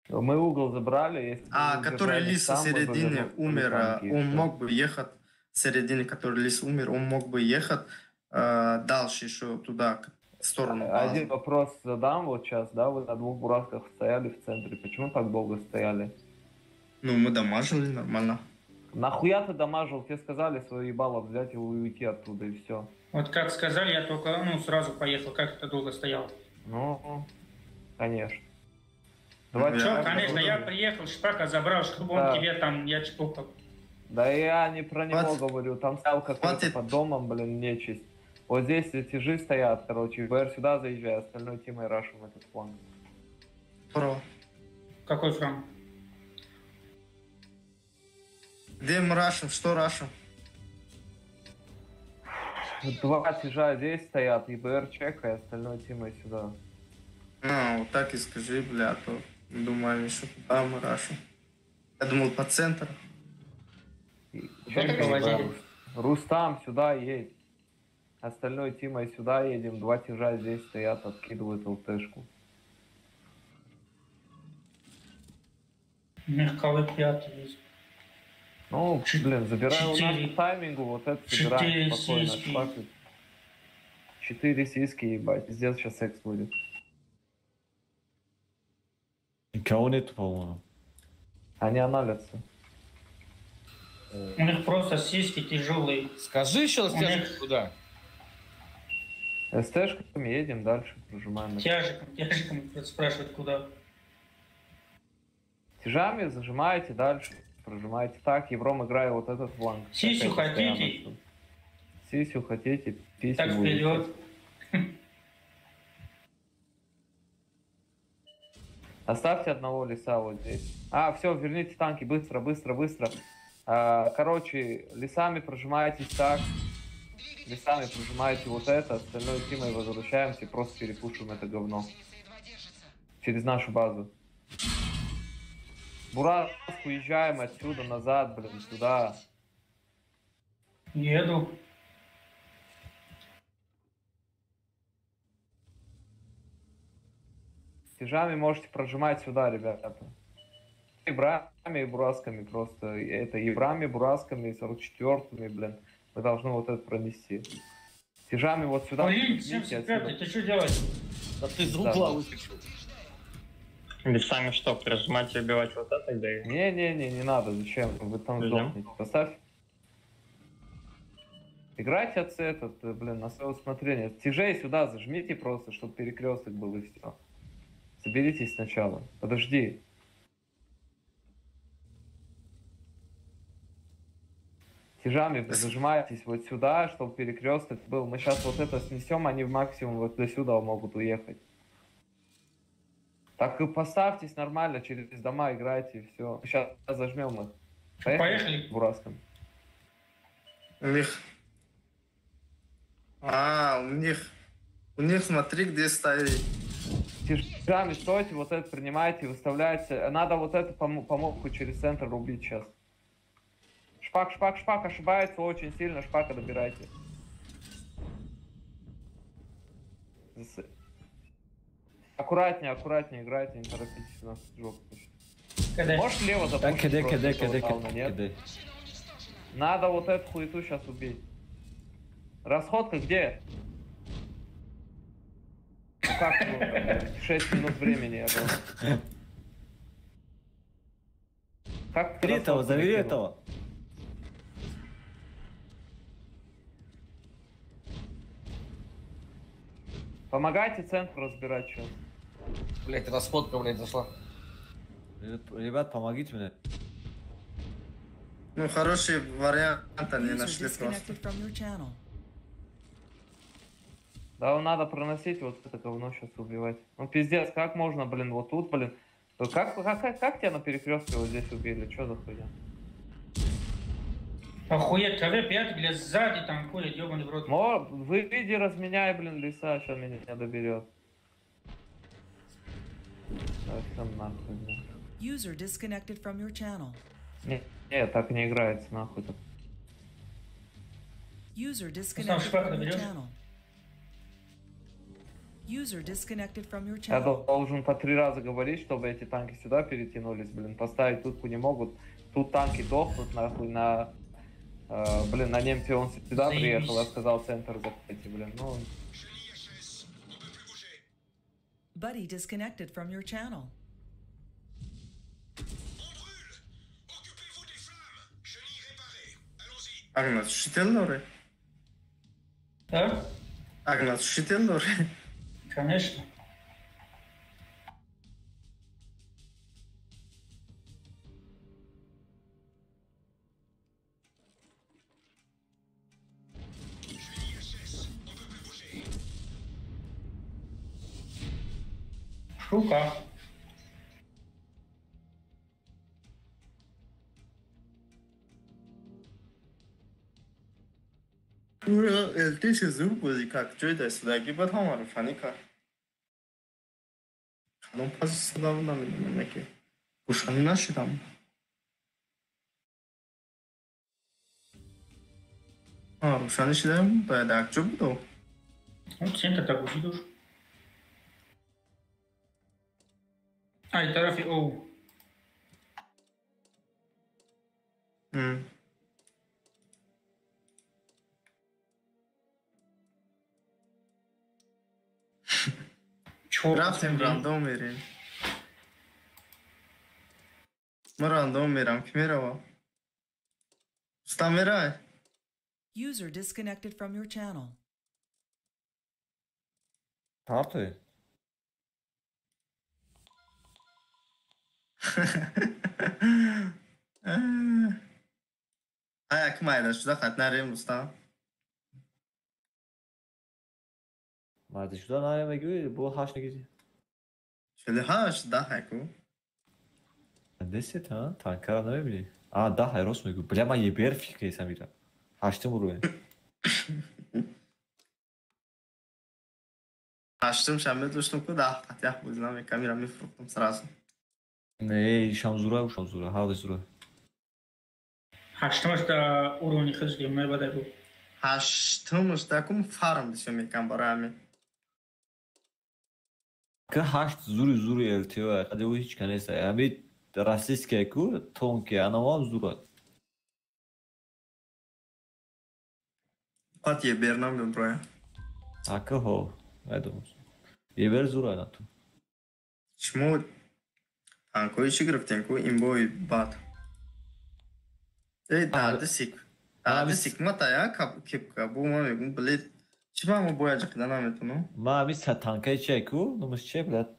Мы угол забрали. Если а, который лис в середине умер, он мог бы ехать, в середине, который лис умер, он мог бы ехать дальше еще туда, в сторону базы. Один вопрос задам вот сейчас, да, вы на двух бурасках стояли в центре, почему так долго стояли? Ну, мы дамажили нормально. Нахуя ты дамажил? Тебе сказали свое ебало взять и уйти оттуда, и все. Вот как сказали, я только, ну, сразу поехал, как это долго стоял. Ну, конечно. Давай, чё, конечно, я приехал, шпака забрал, чтобы он тебе там, я чпокал. Да я не про него говорю, там стоял какой-то под домом, блин, нечисть. Вот здесь тяжи стоят, короче, БР сюда заезжай, остальной тимой рашим этот фланг. Про. Какой фланг? Где мы рашим? Что рашим? Два тяжа здесь стоят, и БР чекай, остальной тимой сюда. А, вот так и скажи, бля, а то думали, что куда мы рашим. Я думал, по центру. Рустам, сюда едь. Остальной тимой сюда едем. Два тяжа здесь стоят, откидывают ЛТшку. Мягковый пятый есть. Ну, блин, забирай у нас по таймингу, вот это забираем спокойно. 4 сиськи, ебать. Пиздец, сейчас секс будет. Никого нет, по-моему. Они аналятся. У них просто сиськи тяжелые. Скажи еще раз, тяжик, куда? СТ-шками едем дальше, прожимаем. Тяжиком спрашивают, куда. Тяжами зажимаете дальше, прожимаете так, Евром играет вот этот фланг. Сисю хотите? Сисю хотите, писю так вперед. Оставьте одного лиса вот здесь. А, все, верните танки, быстро, быстро, быстро. Короче, лесами прожимаетесь так. Лесами прожимаете вот это, остальное тимой возвращаемся и просто перепушим это говно. Через нашу базу. Бураск, уезжаем отсюда назад, блин, сюда. Еду. Тяжами можете прожимать сюда, ребята. Ебрами и бурасками просто. Это ебрами, бурасками, 44-ми, блин. Мы должны вот это пронести. Тяжами вот сюда. Блин, 75-й, ты что делаешь? Да ты из угла выскочил. Лесами что, прожимать и убивать вот это? Да? Не-не-не, не надо, зачем? Вы там сдохнете. Поставь. Играйте от этот, блин, на свое усмотрение. Тяжей сюда зажмите просто, чтобы перекресток был и все. Соберитесь сначала. Подожди. Тяжами зажимайтесь вот сюда, чтобы перекресток был. Мы сейчас вот это снесем, они в максимум вот до сюда могут уехать. Так и поставьтесь нормально, через дома играйте и все. Сейчас зажмем их. Поехали. Бураском. У них... А, у них смотри, где стоит. Тяжами стойте, вот это принимайте, выставляйте. Надо вот эту помолвку через центр рубить сейчас. Шпак, шпак, шпак, ошибается очень сильно, шпака добирайте. Аккуратнее, аккуратнее играйте, не торопитесь, у нас жопа. Можешь лево запустить? Так, нет? Надо вот эту хуету сейчас убить. Расходка где? Ну как, 6 минут времени я был. Как Забери этого, забери этого. Помогайте центр разбирать сейчас. Блять, расходка, блять, зашла. Ребят, помогите мне. Ну, хороший вариант они нашли просто. Да, надо проносить вот это говно сейчас убивать. Ну, пиздец, как можно, блин, вот тут, блин. Как тебя на перекрестке вот здесь убили? Что за хуйня? Охуеть, КВ-5, блядь, сзади танкует, ёбаный в рот. Но, выйди, разменяй, блин, леса, сейчас меня доберет. Да, всё нахуй, блин. User disconnected from your channel. Не, не, так не играется, нахуй. User disconnected from your channel. User disconnected from your Я channel. должен по 3 раза говорить, чтобы эти танки сюда перетянулись, блин. Поставить утку не могут. Тут танки дохнут, нахуй, на... блин, на немце он сюда Заебись. Приехал, я сказал центр закрыть, блин. Ну... Buddy disconnected from your channel. Агнатушитель? Да? Агнатушитель? Конечно. Штука. ЛТ зур бозӣ кард, ҷой дастдаги бад ҳамаро фанӣ кард. Кадом позитсияда будам, намедонам, яке гӯшанӣ нашудам. Рӯшанӣ шудам, бояд якҷо буду. Центр так гӯшидуш. Ай, тарафи оу. Рафтем рандом мерем. Ман рандом мерам, ки мерава? Рустам мерай? User disconnected from your channel. Карты? Ая, ки майда шуда хат нарем, Рустам? Майда шуда нарем, мегӯӣ, бо 8 нагирӣ. 48 10 ку. 10, ҳа? Танкара намебинӣ? А, 10 рост мегӯ. Бля, ман ебер фикр кардам ира. 8 уровень. 8 шам медоштам ку 10 қатъ бозӣ намекардам, ира мефурӯхтам сразу. Не, шамзура, шамзура, ҳар зура. 8 да уровни худш гемнай бадай бу. 8 да кум фарм бисёр мекам барои ҳамин. Ки 8 зури зури ЛТО, қади ӯ ҳеч ка нест. Ҳами российская ку тонкий, анавам зура. Қат ебер намеброя. Ака ҳо, медонам. Ебер зура на ту. Шумо танкои чӣ гирифтем ку имбои бад? Эй, дарди сик. Дарди сикмата я кепка бу ман мегум, блед. Чӣ ба мо бояд ҷиқида наметонам? Ман ҳами танкаи чия ку, номаш чия, блядь?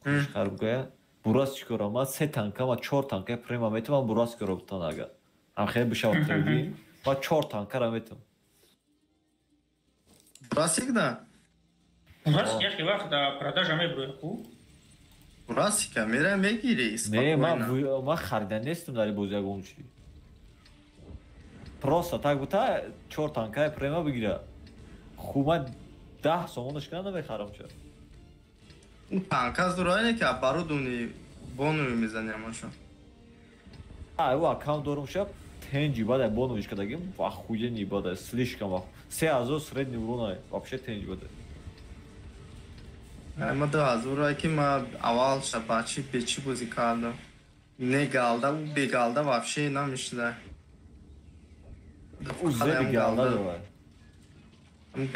Хушхаргоя. Бурас чӣ корам? Ман 3 танка, ман 4 танкаи према метавонам бурас кора бутан агар. Ҳам хеле бишавад требин. Ман 4 танкара метавонам. Бурасик да? Бурасик яхе вақт да продажа меброяд ку? Бурасика мера мегири Не, ман харида нестам дар бозӣ ягон чӣ. Просто так бута 4 танкаи према бигира. Хуб ман 10 сомонаш кана намехарам ча. Танка зура ки оборудование боновӣ мезани ҳамашо. А, ӯ аккаунт дорум шаб тенҷи бадай боновиш кардагим, охуенный бадай, слишком ах. 3000 средний урона вообще тенҷи бадай. Ма 2000 ки ма аввал шабачи бечи бозӣ кардам. Не галда, ӯ бегалда вообще намешуда. Ӯ зеби галда дорад.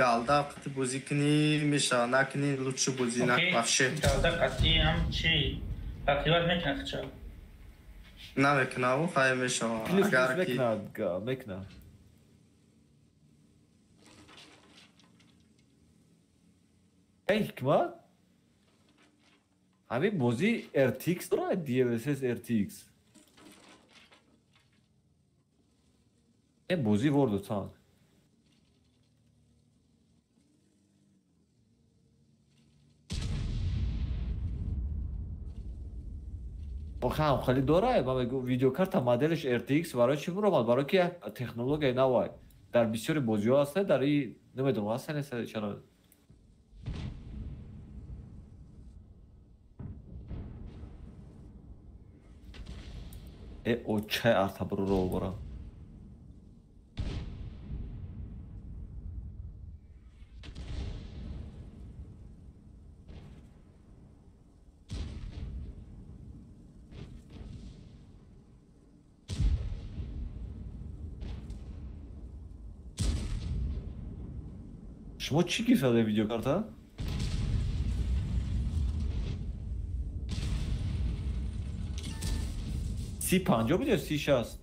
Галда қатъи бозӣ кунӣ мешавад, накунӣ лучше бозӣ нак вообще. Галда қатъи ҳам чи тақрибан мекунад ча. Намекунаву хай мешава. Плюс Агар ки мекунад, мекунад. Эй, ҳикмат? Ҳамин бозӣ RTX дорад, DLSS RTX. Э, бозӣ World of Tank. Охе ҳам хеле дорад, ман мегӯям видеокарта моделаш RTX барои чӣ буромад? Барои ки як технологияи навай. Дар бисёри бозиҳо ҳаста, дар и намедонам ҳаста нест чаро. Э, очай артабруро оборам. Шумо чӣ гирифтаде видеокарта? 3050 буд ё 3060?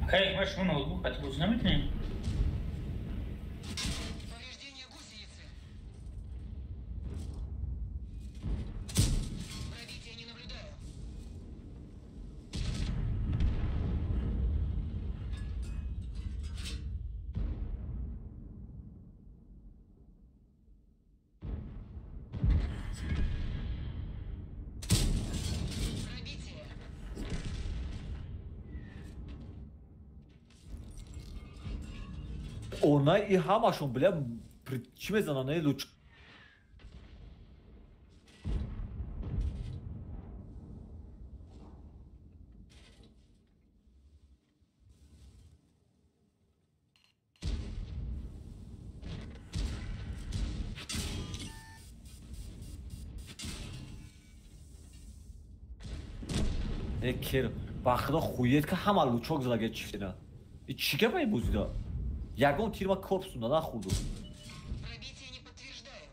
Акай, ҳикмат, шумо ноутбук хати бозӣ наметунед? Повреждение гусеницы. Пробития не наблюдаю. Пробитие. Она и ҳамашон бля чӣ мезананд, э луч. Э кер, ба худо хует ка ҳама лучок задаге чифтина. И чӣ гапа ин бозида? Ягон тир ма корпусунда нахӯрду. Пробитие не подтверждаю.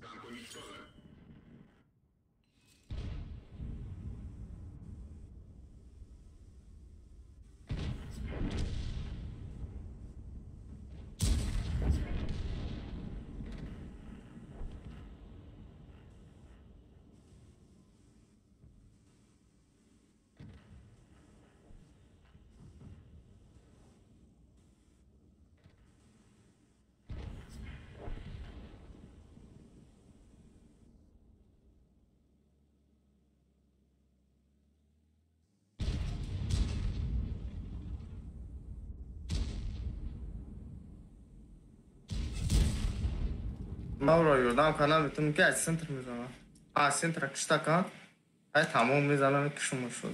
Броня не пробита. Мавро ёрдам кардам, метавонам ки аз центр мезанам. Аз центра кишта кан, ай тамом мезанам ки шумо шуд.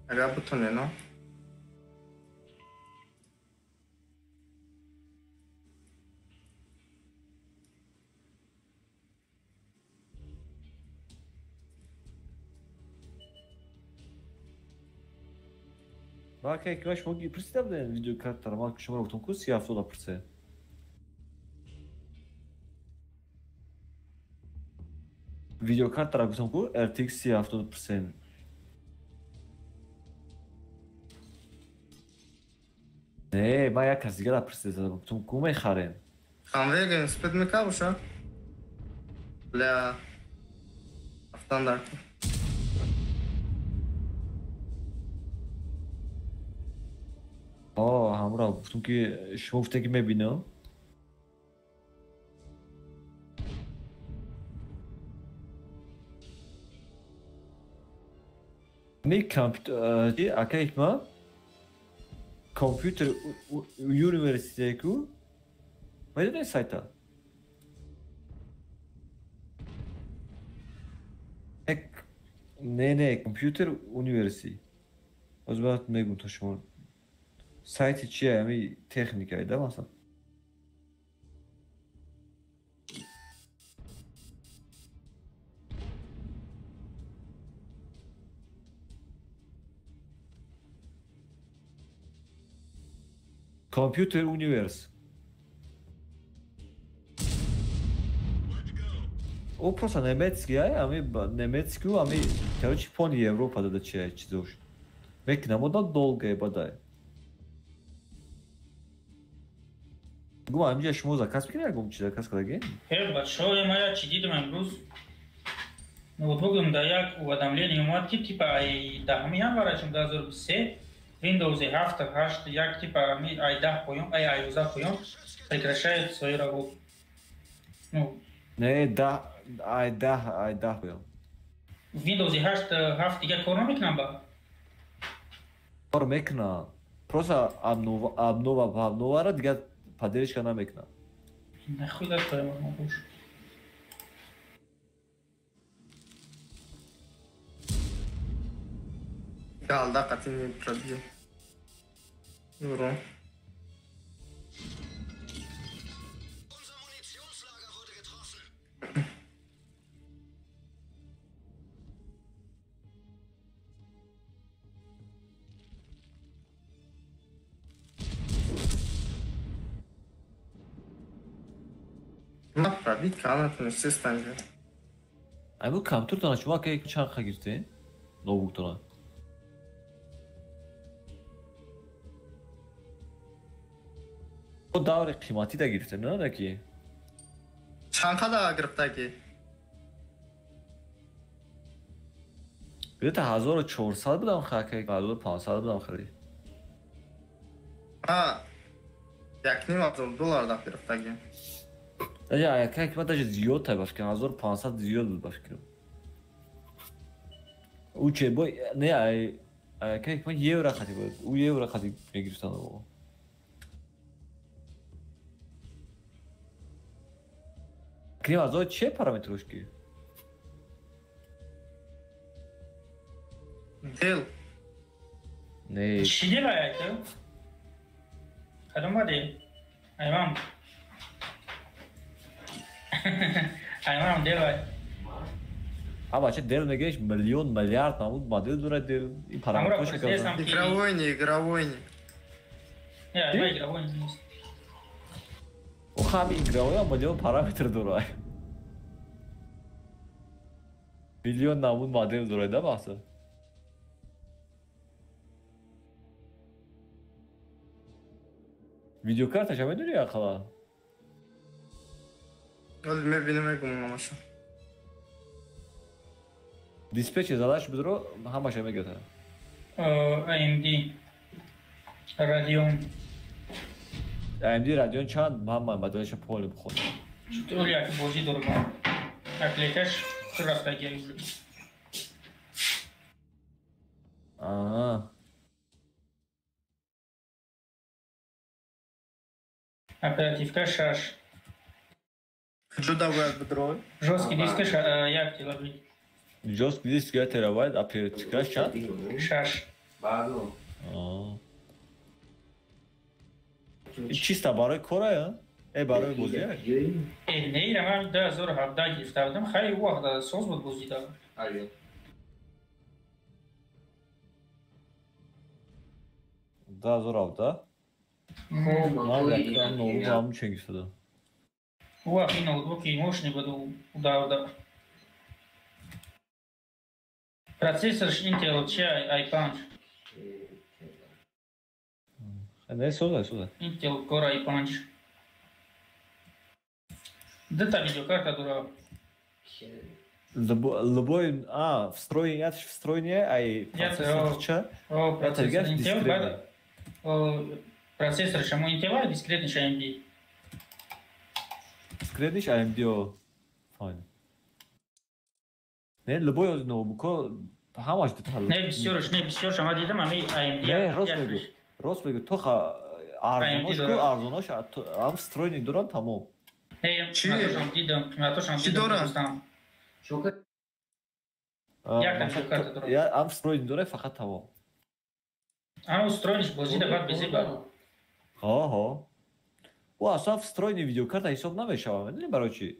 Агар бутоне, но? Вака ки шумо пурсида будем видеокартара, ман шуморо гуфтам ку 3070 пурсе. Видеокартара гуфтам ку RTX 3070%. Не, ман як кас дигара пурсида задам, гуфтам ку мехарем. Хамвега успед мека боша? Бля. Стандарт. О, ҳамро гуфтам ки шумо гуфте ки мебинам. Ми компютер, ака ма компютер университетку медонед сайта? Не, не, компютер универси. Боз баъд мегум то шумо. Сайти чия, ами техникае да масалан? Компютер универс. О просто немецкий, ами немецкий, ами короче фони Европа да чия чизош. Мекунам ода долго бадай. Гум амҷа шумо заказ мекунед ягон чи заказ кардаги? Э, бачаҳо, ма як чи дидам имрӯз. Ноутбукам да як уведомление омад ки типа ай 10 январа 2023 Windows 7, 8, як типа ай 10 поён, ай 11 поён прекращает свою работу. Ну, не, да, ай 10, ай 10 поён. Windows 8, 7 дига кор намекунам ба? Кор мекунам. Просто обнова, обновара дига поддержка намекунам. Нахуй да твоя мама буш. Галда қатъи не пробил. Урон. Ма пробит каната нестанга. Ай бу компютертона шумо ки чанд ха гирифтед? Ноутбуктона? Даври қиматӣ да гирифтем, не да ки? Чанд қадар гирифтаги? Где-то 1400 будам хака, 1500 будам хари. А, $1,5 да гирифтаги. Даже яка ки даже зиёд тай башкам, 1500 зиёд буд башкам. У че бой, не ай, яка ки евро хати буд, у евро хати мегирифтан о. Крим аз че параметрош ки? Дел. Не. Чи дел аяка? Кадом дел? Аймам. Аймам дел ай. А бача дел мегеш миллион миллиард намуд модел дорад дел. И параметрош ки. Игровой не, игровой не. Не, аймам игровой нест. Ҳам игровой миллион параметр дорад. Миллион намуд модел дорад, да баҳса? Видеокарташа медонӣ ақала? Вале мебинам мегум ҳамаша. Диспетчер задаш будро ҳамаша мегӯяд. AMD Radeon. AMD Radeon чанд ман моделаша поле бихонам. Чутур як бозӣ дорам. Аклеташ рафтаги. Аа. Оперативка 6. Ҷуда бояд бидро. Жёсткий диск 1 терабайт. Жёсткий диск 1 терабайт, оперативка чанд? 6. Аа. Чисто барои кора, э барои бозӣ? Э, не, ира ман 2017 гирифта будам, хай у вақт соз буд бозӣ да. Аю. 2017? Ман якам ноутбук ҳам чен гирифта. У вақт ин ноутбуки мощный буд у давда. Процессорш Intel чи i5. Не, соза, соза. Intel Core i5. Дата видеокарта дора. Любой, встроенный, я встроенный, ай процессор ча? Процессор Intel, бад. Процессор шамо Intel, а дискретный AMD. Дискретный AMD, о. Файн. Не, любой ноутбук ҳамаш детал. Не, бисёрш, не, бисёрш, ама дидам, ами AMD. Не, рост мегӯ. Рост мегӯ, то ха арзонош ку, арзонош ҳам встроенный доран тамом. Не, қиматошам дидам, қиматошам дидам. Якам видеокарта дорам. Я ҳам встроенный дора, фақат тамом. Ама встроенныйш бозӣ да баъд безӣ бад. Ҳо, ҳо. Ӯ аслан встроенный видеокарта ҳисоб намешавад, медонӣ барои чӣ?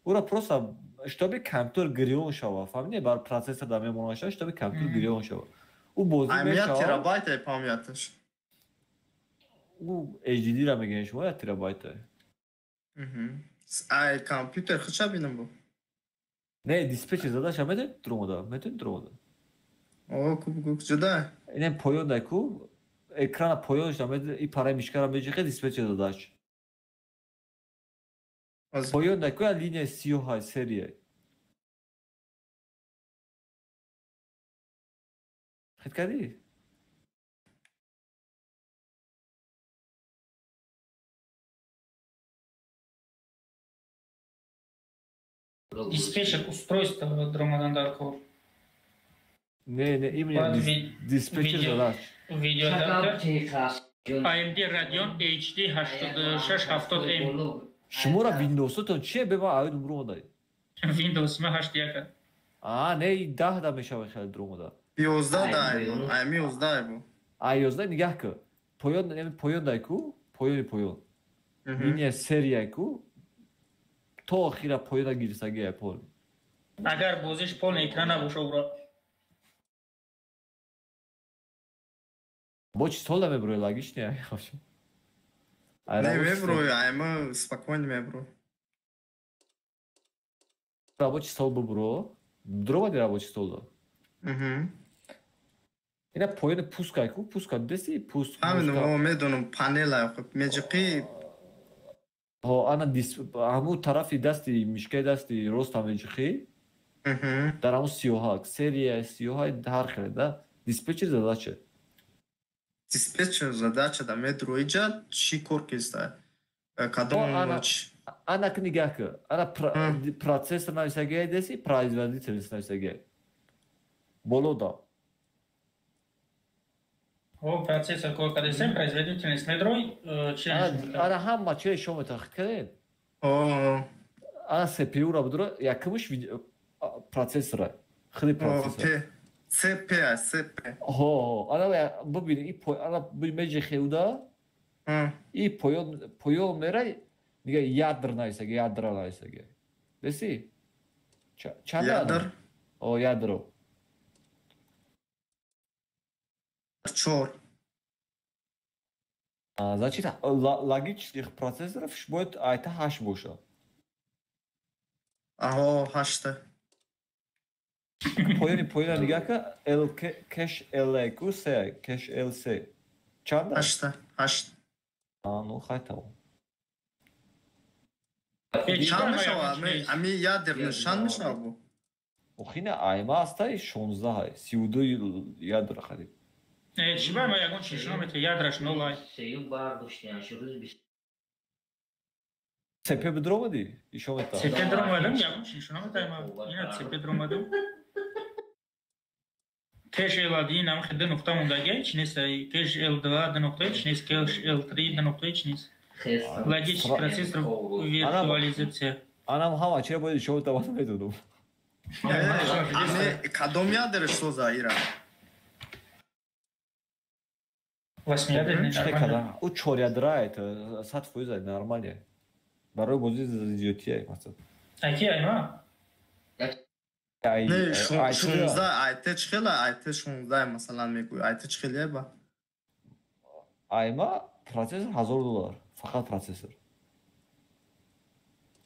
Ӯро просто чтобы компьютер гирён шава, фаҳмидӣ? Бар процессор да мемонад шава, чтобы компьютер гирён шава. Ӯ бозӣ мешава. 1 терабайт ай памяташ. Ӯ HDD-ра мегӯянд шумо 1 терабайт. Ай компьютер хича бинам бу. Не, диспетчер задаша метавонед дуромада, метавонед дуромада. О, куб куб ҷуда. Инем поён дай ку, экрана поёнш да мед и параи мишкара меҷиқе диспетчер задач. Поён дай ку, линия сиёҳ серия. Хит кардӣ? Диспетчер устройства дромадан дар кор. Не, не, именно диспетчер задач. Видеокарта AMD Radeon HD 8670M. Шуморо Windows-тон чие? Бе ман аюд умру омадай. Windows ма 8.1. А, не, 10 да мешавад хеле дуромада. 11 да, ами 11 бу. А 11 нигаҳ кун. Поён, яъне поён дай ку, поёни поён. Линия серия ку, то охира поёна гирсагия пол. Агар бозиш полный экран набоша ура. Бо чи сол да меброи лагиш не? Не меброи, айма спокойно мебро. Рабочий стол бубро. Дровади рабочий стол да. Ина поёни пускай ку, пуска деси, пуск. Ҳамин медонам панела меҷиқи. Ҳо, ана ҳамун тарафи дасти мишкаи дасти рост ҳам меҷиқи. Дар ҳамун сиёҳак, серия сиёҳай ҳар хеле да. Диспетчер задача. Диспетчер задача да медро иҷа чӣ кор киста? Кадом ана ки нигаҳ кун. Ана процессор нависагия деси, производительность нависагия. Боло да. О, процессор кор кардесем, производительность медрой, чи ана ҳама чиро шумо метахид кардед? Ана CPU-ро будро, якумш процессора, худи процессор. CP, CP. Ҳо, ана бибин, и ана меҷихе уда, и поён поён мерай, дига ядр нависаги, ядра нависаги. Деси? Чанд ядр? О, ядро. 4. Значит, логических процессоров бояд айта 8 бошад. Аҳо, 8. Поёни поёна нигаҳ кун, L кэш L ку C, кэш LC. Чанд? 8, 8. А, ну хай тамом. Чанд мешавад? Ами ядр чанд мешавад бу? Охина айма астай 16 ҳай, 32 ядр харид. Чӣ ба ма ягон чиз номете ядраш нолай. ЦП бидромадӣ? Ишомета. ЦП дромадам, ягон чиз номета ма. Ина ЦП дромадам. Кэш L1 нам хед нуқта мондагия чи нест, кэш L2 нуқта чи нест, кэш L3 нуқта чи нест. Логический процессор виртуализация. Анам ҳама чиро бояд ишомета ман медонам. Кадом ядр соза ира? Восьмиядерный нормально. Ӯ чорядра это 100% нормально. Барои бозӣ зиёдтия масалан. Аки айма? Не, 16 айт чӣ хела, айт 16 масалан мегӯй, айт чӣ хеле ба? Айма процессор $1000, фақат процессор.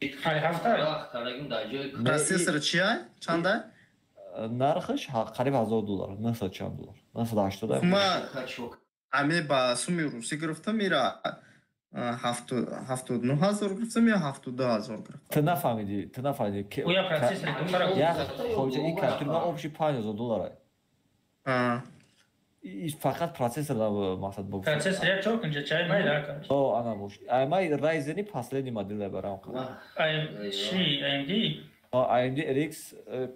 Ай ҳафта? Процессор чия? Чанда? Нархаш қариб $1000, 900 чанд доллар. 980. Ма аме ба суми русӣ гирифтам, ира 79 000 гирифтам ё 72 000 гирифтам. Ту нафаҳмидӣ, ту нафаҳмидӣ. Оя процессор духтара. Як хоҷа ин компютер ма общий $5000. Фақат процессор мақсад бо. Процессор як чор кунҷа чай май да. О, ана бош. Ай май Ryzen последний модель барам. Ай чи AMD? AMD RX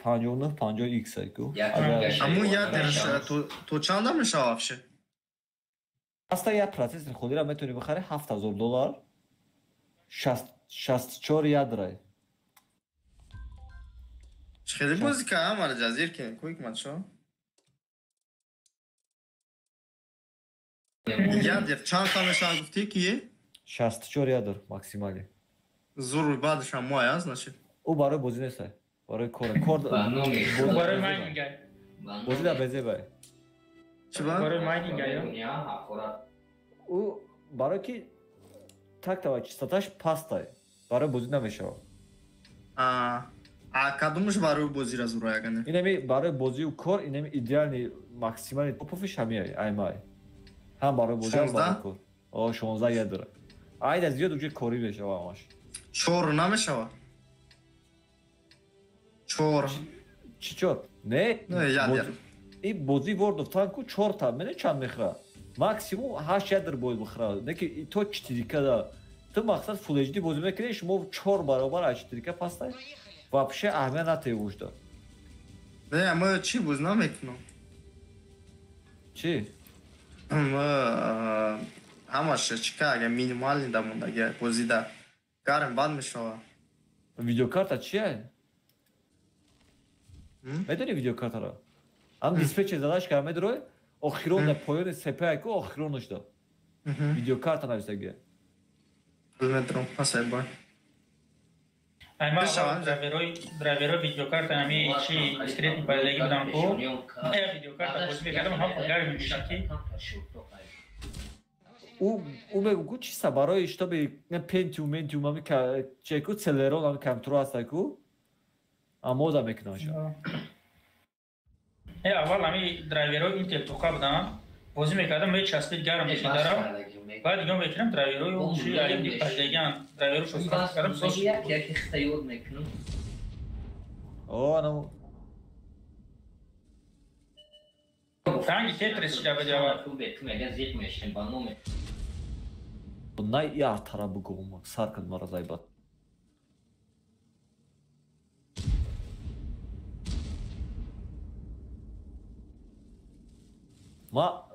5950X ку. Аму ядерш то чанда мешава вообще? Аста як процессор худира метавонӣ бихарӣ $7000. 64 ядра. Хеле бозӣ кардам, мара ҷазир ки куик матшо. Ядер чанд та мешава гуфтӣ ки? 64 ядр максимали. Зур баъдаш ҳам моя, значит. Ӯ барои бозӣ нест, барои кор. Кор барои майнинг. Бозӣ дар безе бай. Чӣ ба? Барои майнинг ё? Ӯ барои ки тактава частоташ пастай. Барои бозӣ намешавад. А кадомаш барои бозира зура ягане? Инами барои бозию кор, инами идеальный максимальный топовиш ҳамияй, аймай. Ҳам барои бозӣ ҳам барои кор. О, 16 ядра. Айда зиёд уҷи корӣ мешава ҳамаш. Чор намешава? Чор. Чӣ чор? Не, ядер. И бозӣ World of Tank чор та, мене чанд мехӯра? Максимум 8 ядр бояд бихӯра. Не ки то 4К да. Ту мақсад Full HD бозӣ мекунӣ, шумо 4 баробар аз 4К пастай. Вообще аҳамият натаи вуҷда. Не, ма чӣ боз намекунам? Чӣ? Ма ҳамаш чика агар минимальный да мондаги бозида. Гарм бад мешава. Видеокарта чия? Медонӣ видеокартаро? Ам диспетчер задаш кара медрой, охирон дар поёни СП ку охиронаш да. Видеокарта нависаги. Медром, пасай бой. Ай ма драйверои видеокарта ами чи дискретни пайдаги будам ку. Я видеокарта бозӣ мекардам, ҳам гарм мешуд ки. Ӯ мегӯ ку чиста барои чтобы Pentium, Mentium ами чеку Celeron ами компютеро ҳаста ку амода мекунанд. Э аввал ами драйверои Intel тоқа будам, бозӣ мекардам, мечаспид гарм мешуд дарам. Баъд нигоҳ мекунам драйверои чи AMD пайдагиан, драйверошо сабт кардам, соз. Як хитаёд мекунам. О, анам Ранги Тетрис шуда буд аввал. Мега зиқ мешем ба номе. Най яртара бугум, сар кад мара зайбат. Ма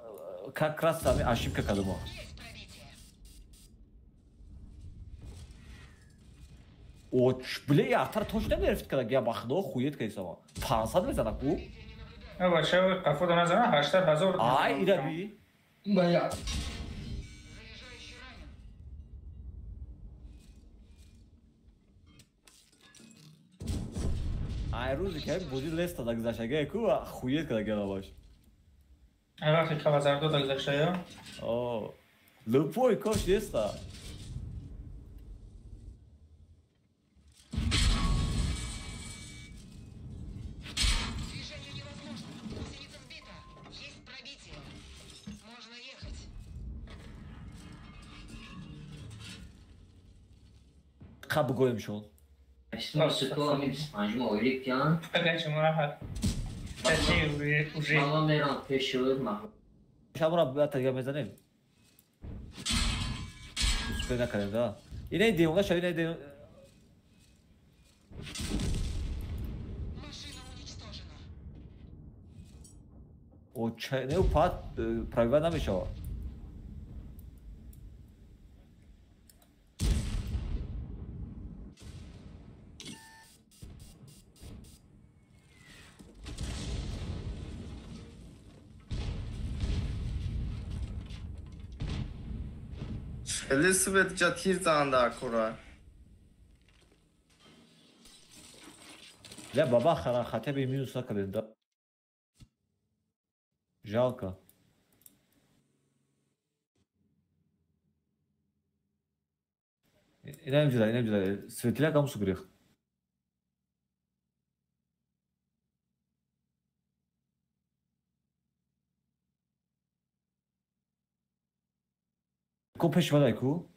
как раз ами ошибка кадумо. Оч, бля, яртара точно нерфит када, я бахдо хует кайсама. 500 мезана ку? А бача қафо да назана 80 000. Ай, ира би. Бая. Ай рӯзе ки бозӣ леста да гузаштага ку хует када галабаш. Ай вақте кавазардо да гузашта ё? О, любой кош леста. Движение невозможно. Гусеница сбита. Есть пробитие. Можно ехать. Қаб гӯем шон. Шамора тага мезанем. Успе накардем, да. Инаи девона шав, инаи девона. О, чай, не упад, пробивать намешава. Хеле свет ҷа тир занда кора. Бля, баба хара, хотя бы минус накардем, да? Жалко. Инаем ҷуда, инаем ҷуда. Светляк ҳам сугрех. Айко пеш мад айку.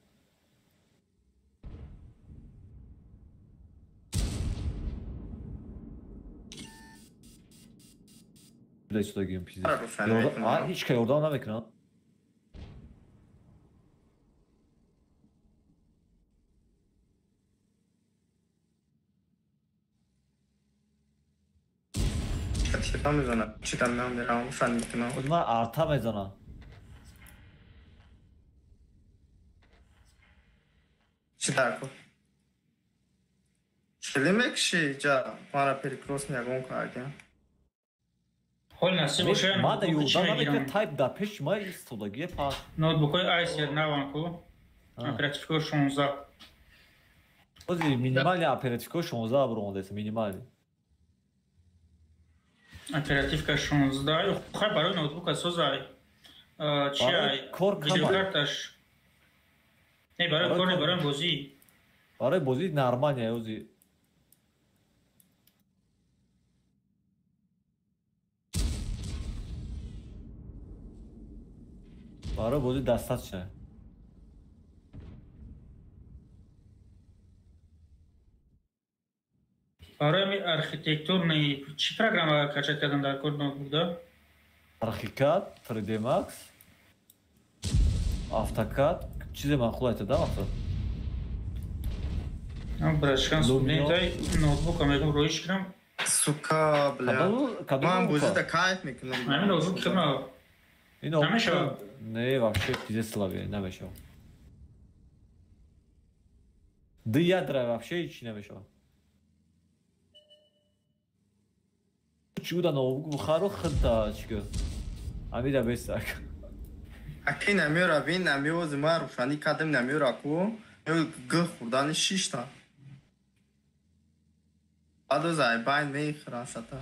Ҳеч ка ёрдам намекунад. Чита мезанам, чита мемирам, фан мекунам. Ман арта мезанам. Чӣ дар кор? Чили мекуши ҷа мара перекрос ягон кардем. Ҳол насиб боша. Мада ёрдам намекунад, тайп дар пеши ма истодагие па. Ноутбукҳои Acer наван ку. Оперативкаҳо 16. Ози минимали оперативкаҳо 16 буромадаест, минимали. Оперативка 16. Хай барои ноутбука созай. Чи ай? Видеокарташ. Не, барои кор, барои бозӣ. Барои бозӣ нормалия ози. Барои бозӣ достаточно. Барои архитектурни чӣ программа качать кардан дар кор ноутбук да? Archicad, 3D Max, AutoCAD, чизе маъқул айта да вақта? Брашкан студентай ноутбука мегум роиш кунам. Сука, бля. Ман бозида кайф мекунам. Ҳамин ноутбук кунам. Намешавад? Не, вообще пиздец слабее, намешавад. Ду ядра вообще ҳеч намешавад. Чуда ноутбук бухару худта чига. Амида бесак. Аки намёра бин намёз ма рӯшанӣ кардем намёра ку г хӯрдани шишта. Баъд ай байн мехӯрам шата.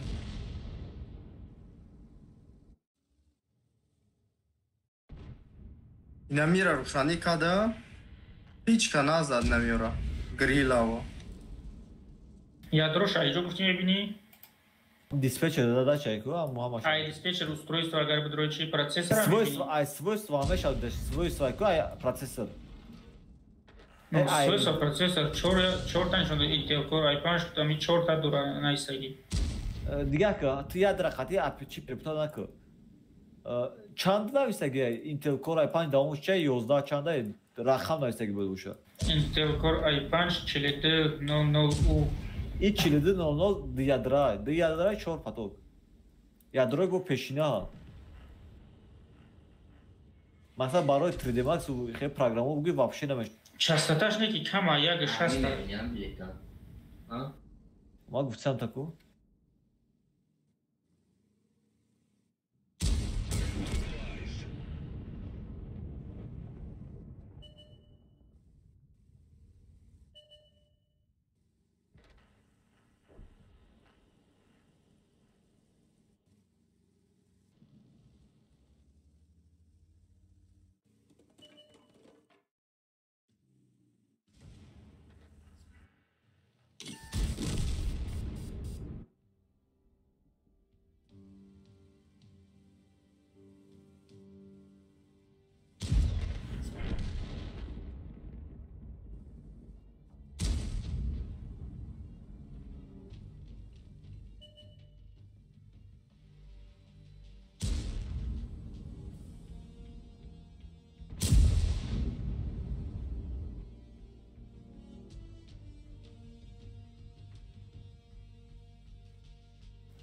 Намира рӯшанӣ карда ҳеч ка назад намёра грилаво. Ядрош айҷо гуфтӣ мебинӣ? Диспетчер задача айку, ҳамаш. Ай диспетчер устройство агар бидрои чи процессор? Свойство, ай свойство ҳамеша свойство айку, ай процессор. Свойство процессор чорта нишон дод Intel Core i5 ами чорта дура наистагӣ. Дигар ка, ту ядра қати чи препута наку. Чанд навистагӣ Intel Core i5 давомуш чай 11 чанда рақам навистагӣ буд боша. Intel Core i5 4200U. И 4200 ядра, ду ядра чор поток. Ядрои бо пешина. Масалан барои 3D Max хеле программа буги вообще намешавад. Частоташ не ки кама, 1.6. Ма гуфтам таку.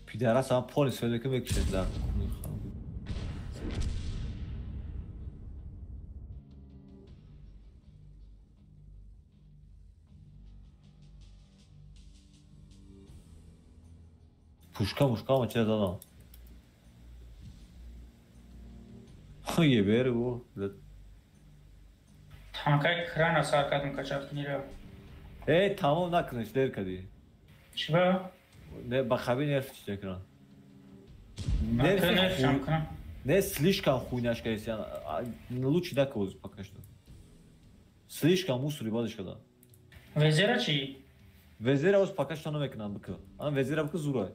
Пидара сам полис федеки мекушед дар. Пушка мушка ма чиз дадам. Ебер бу. Танкай крана сар кардам качат кунира. Э, тамом накунеш, дер кади. Чиба? Не, ба хаби нерв чиз кунам. Нерв кунам. Не, слишком хуйняшка есть. Лучше да пока что. Слишком мусори бадиш када. Везера чи? Везера оз пока что намекунам бик. Ана везера бик зурай.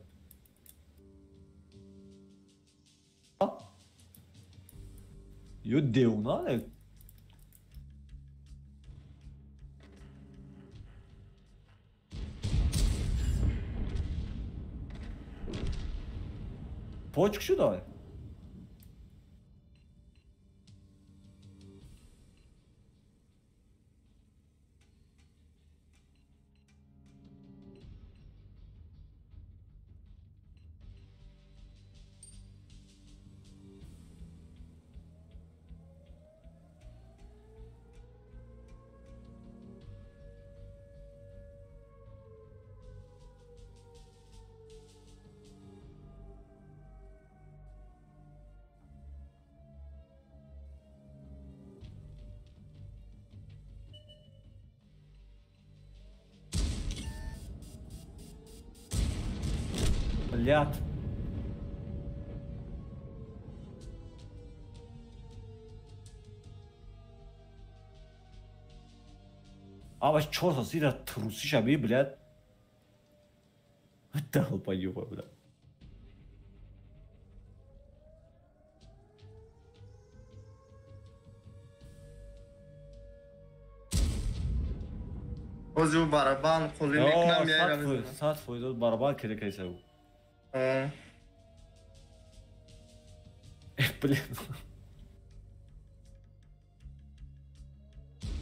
Ё девона не? Почк шудай? Блядь. А вас чё за сира трусы шаби, блядь? Долбоёба, блядь. Озю барабан, хули мекнам я. Сад фоиз барабан кирекайса. Блин.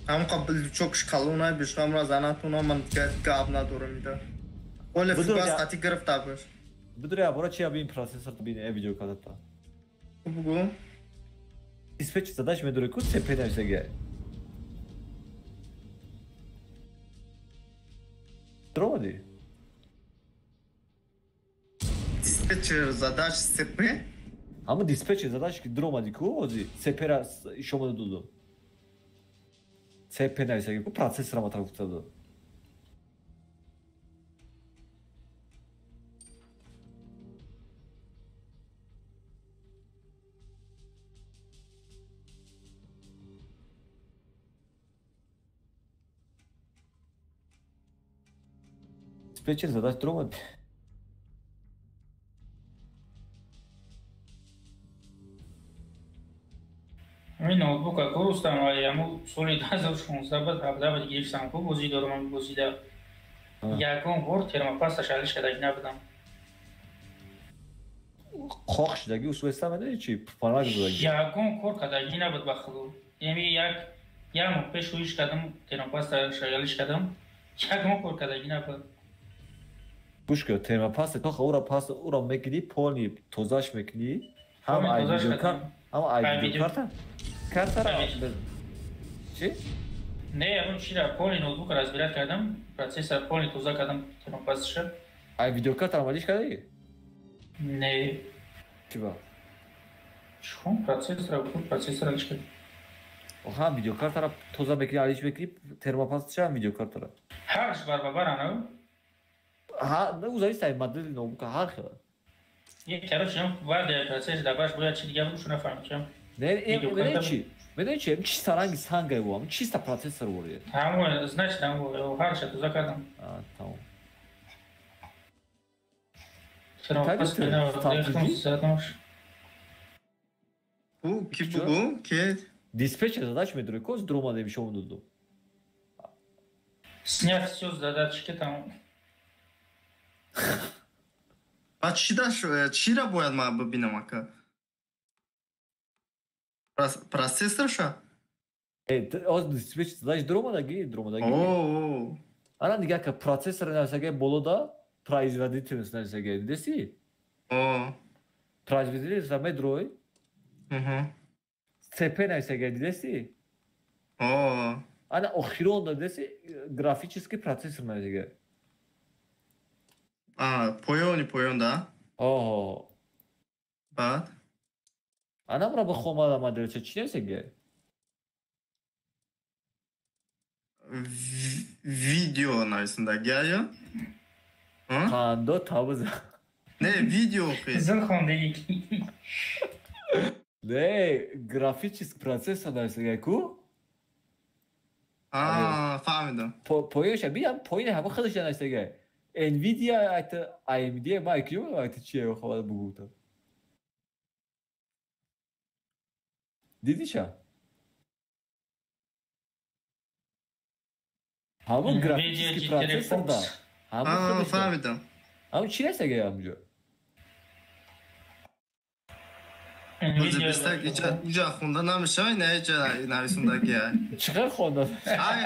Ҳам қабл чок шкалуна бишам ра занатуна ман гап надорам ида. Оле фугас қати гирифта бош. Бидури абора чи абин процессор бин э видео кадата. Бугу. Диспетч задач медури ку ЦП нависаги. Дромади? Диспетчер задач ЦП? Ама диспетчер задач ки дромади ку ози ЦП-ра ишомада дуду. ЦП нависаги ку процессора ма гуфта буд. Диспетчер задач дромади. Ин ноутбука ку Рустам ва яму соли 2016 бад 17 бад гирифтам ку бозӣ дорам бозида. Ягон бор термопасташ алиш кардагӣ набудам. Қоқ шудагӣ усуеста медонӣ чи панак додагӣ? Ягон кор кардагӣ набуд ба худо. Яъне як моҳ пеш ӯиш кардам термопасташ алиш кардам. Ягон кор кардагӣ набуд. Гӯш кун, термопаста то ура паста ура мекунӣ, полни тозаш мекунӣ, ҳам ай видеокарт, ҳам ай видеокарта. Картара чи? Не, ягон чира полни ноутбук разбирать кардам, процессор полни тоза кардам термопасташа. Ай видеокарта алиш кардагӣ? Не. Чи ба? Чун процессора, процессор алиш кардам. Ҳам видеокартара тоза мекунӣ, алиш мекунӣ, термопасташа ҳам видеокартара. Ҳарш барбабар ана? Ҳа, ну зависит от модели ноутбука ҳар хел. Не, короче, баъд процесс дабаш бояд чи дига буд, шу нафаҳмидам. Не, медонӣ чи? Медонӣ чи? Чисто ранги сангай бу, чисто процессор буд. Ҳамон, значит, ҳамон ҳарша тоза кардам. А, тамом. Бу ки бугу? Ки? Диспетчер задач медури ко дромаде бишом дуду. Снять всё задачки там. А чира бояд ман бибинам ака? Процессорша? Оз диспетчер задач дромадаги, дромадаги. О. Ана дига ка процессор нависаги болода производительность нависаги, дидеси? О. Производительность медрой. Угу. ЦП нависаги, дидеси? О. Ана охирон дидеси графический процессор нависаги. А, поёни поён да? О. Баъд? Ана мра бихомада моделча чи нависаги? Видео нависандаги ая? Қандо табыза. Не, видео хе. Зин хондагӣ. Не, графический процессор нависаги ку? А, фаҳмидам. Поёнша бинам, поёни ҳама худаш нависаги. Nvidia айта AMD ма киё айта чие ховада бугута. Дидиша? Ҳамон графический процессор да. Ҳамон фаҳмидам. Ҳамон чи нависаги ҳамҷо? Nvidia уҷа хонда намешавад, на иҷа нависондагия. Чӣ хел хонда? Ай,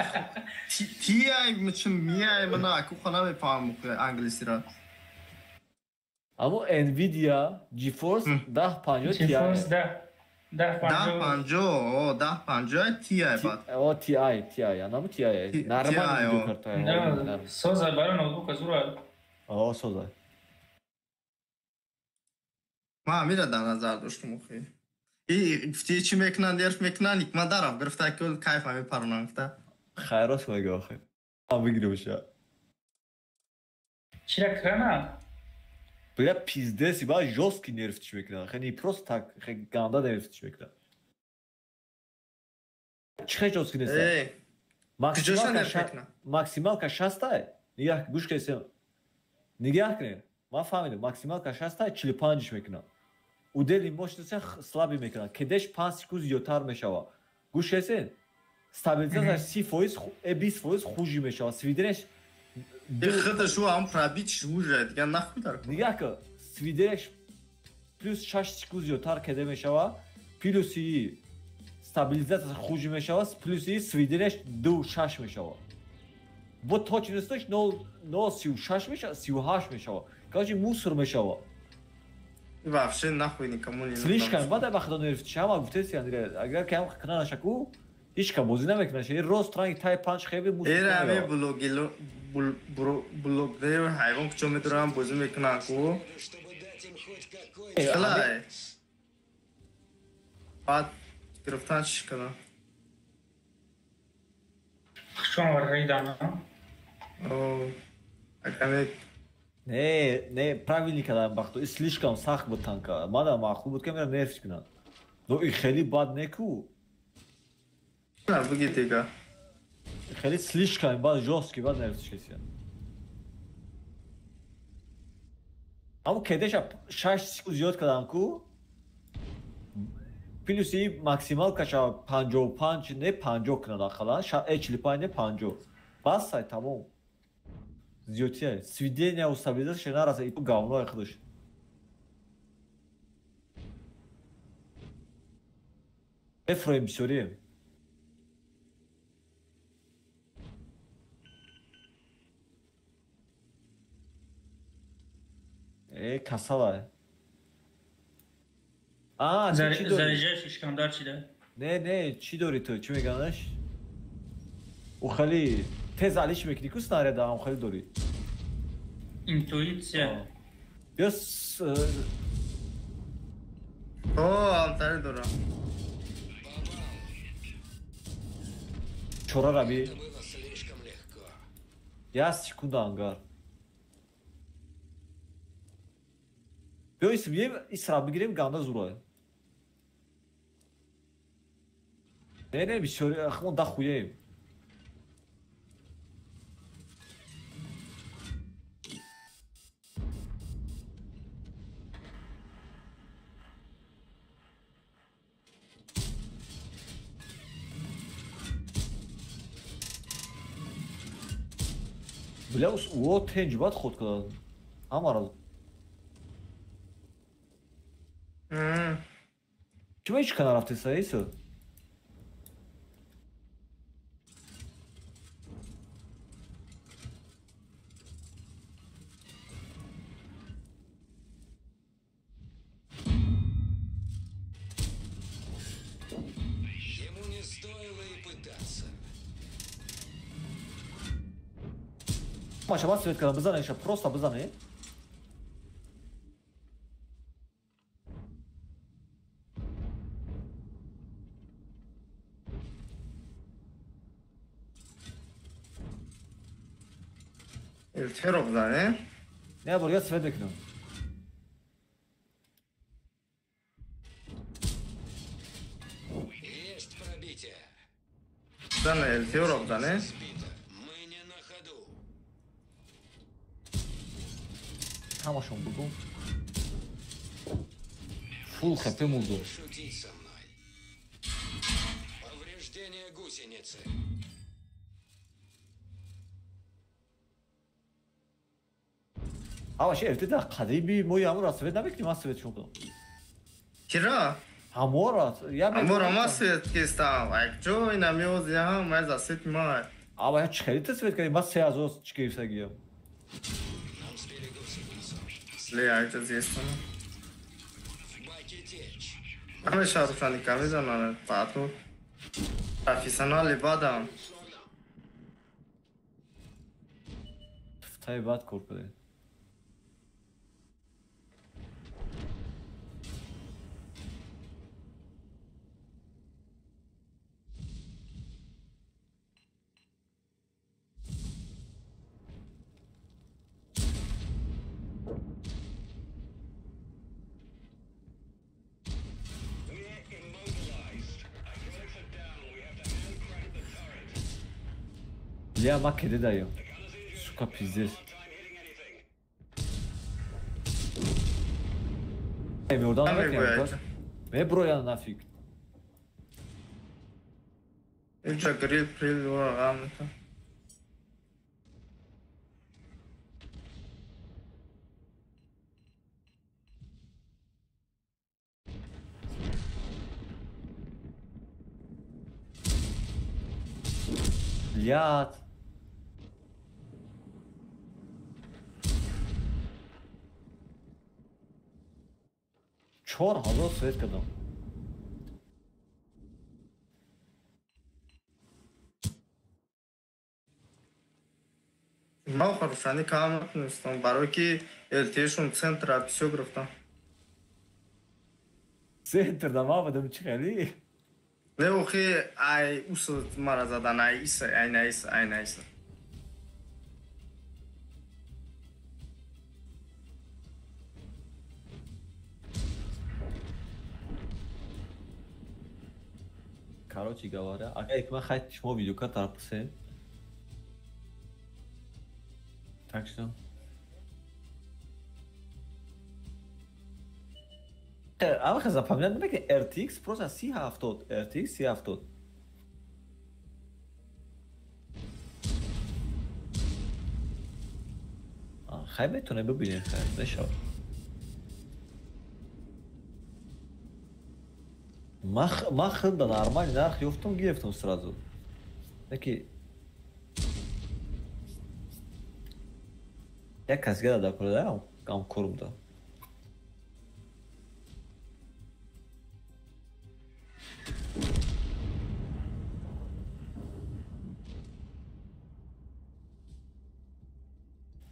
Ти Ай, чун Ми Ай, ман аку хона мефаҳмам англисиро. Аммо Nvidia GeForce 1050 Ti. GeForce 1050. 1050, 1050 Ti бад. О, Ti, Ti, анамо Ti. Нормально видеокарта. Соза барои ноутбука зура. О, соза. Ман ҳамира дар назар доштум охи. И гуфти чӣ мекунанд, нерв мекунанд, ҳикмат дарав гирифта ки кайф ҳами паронам гуфта. Хайрос мега охи. Ман бигирим ша. Чира крана? Бля, пиздец, ба жёсткий нерв чӣ мекунанд. Хе не просто так, хе ганда нерв чӣ мекунанд. Чӣ хе жёсткий нест? Максималка 60-ай. Нигаҳ гӯш кунед. Нигаҳ кунед. Ман фаҳмидам, максималка 60-ай 45-ш мекунанд. Удели мощности слабый мекунанд. Кедеш 5 секунд зиёдтар мешавад. Гӯш кунед. Стабилизация 30%, 20% хужи мешавад. Сведенияш худаш ӯ ҳам пробитиш уже дигар нахуй дар. Нигаҳ кун, сведенияш плюс 6 секунд зиёдтар кеде мешавад, плюси стабилизация хужи мешавад, плюси сведенияш 2.6 мешавад. Бо точносташ 0.36 мешавад, 38 мешавад. Короче, мусор мешавад. Вообще нахуй никому не нужно. Слишком бад ба худо нерв чама гуфтеси, Андрей. Агар кам кана нашаку, ҳеч кам бозӣ намекунад. Ин рост ранг тай 5 хеби мусор. Эра ами блогило блогдер ҳайвон куҷо медурам бозӣ мекунанд ку. Хелай. Баъд гирифтан чӣ кунам? Хушон варидам. О, агар Не, не, правильно кардам бахто. И слишком сахт буд танка. Мана маъқул буд ки мера нерв кунанд. Но и хеле бад неку. На, буги дига. Хеле слишком бад, жёсткий бад нерв кисия. Аммо кедеша 6 секунд зиёд кардам ку. Плюси максималкаша 55 не 50 кунад ақаллан, 45 не 50. Бас сай тамом. Зиёдтия. Сведения у стабилизация нараса и говно худаш. Эфроим бисёрием. Касала. А, чӣ дорӣ? Заряжаешь Искандар чӣ да? Не, не, чӣ дорӣ ту? Чӣ меганаш? Ӯ хеле тез алиш мекунӣ ку снаряда ҳам хеле дорӣ. Интуиция. Биё О, алтари дорам. Чора раби. Як секунда ангар. Биё ис бием, исра бигирем ганда зура. Не, не, бисёри, ахмон да хуем. Бля, о, тенҷ бад ход карданд. Ҳамаро. Чӣ ба ҳеч ка нарафтеса, Исо? Ему не стоило и пытаться. Маша, бас свет кардам, бизан иша, просто бизан, э? Эльтеро бизан, э? Не, бор, я свет мекунам. Есть пробитие. Бизан, Эльтеро бизан, э? Мы не на ходу. Ҳамашон бугум. Фул хп мурду. Шутить со мной. Повреждение гусеницы. Ава ши эрте да қадиби мо яму ра свет намекунем, ман свет шон кунам. Чиро? Ҳамора, я Ҳамора ма свет кистам. Ай ҷо ина меози ҳам май за свет ма. Аба я чӣ хеле ты свет кардӣ? Ма 3000 чӣ гирифтагиям. Нам сбили гусеницу. Ле, айҷа зестам. Ҳамеша рӯшаника мезананд паату. Профессионали бадам. Тай бад кор кардӣ. Я ма кеде даем. Сука, пиздец. Меордан намекунем. Меброян нафиг. Инҷа грил прил вағамта. Блядь. 4000 свет кардам. Ман рӯшанӣ кам натунистам, барое ки ЛТшон центра бисёр гирифтам. Центр да ма будам чӣ хеле? Не, охи ай ус мара задан, ай иса, ай на иса, ай на иса. Короче говоря, агар ман хайт шумо видеока тарпусем. Так что Ама запоминать намекунем RTX просто 3070, RTX 3070. Хай метавонем бибинем, хай мешавад. Ман худда нормальный нарх ёфтам, гирифтам сразу. Яки як кас гада дар кора ам корум да.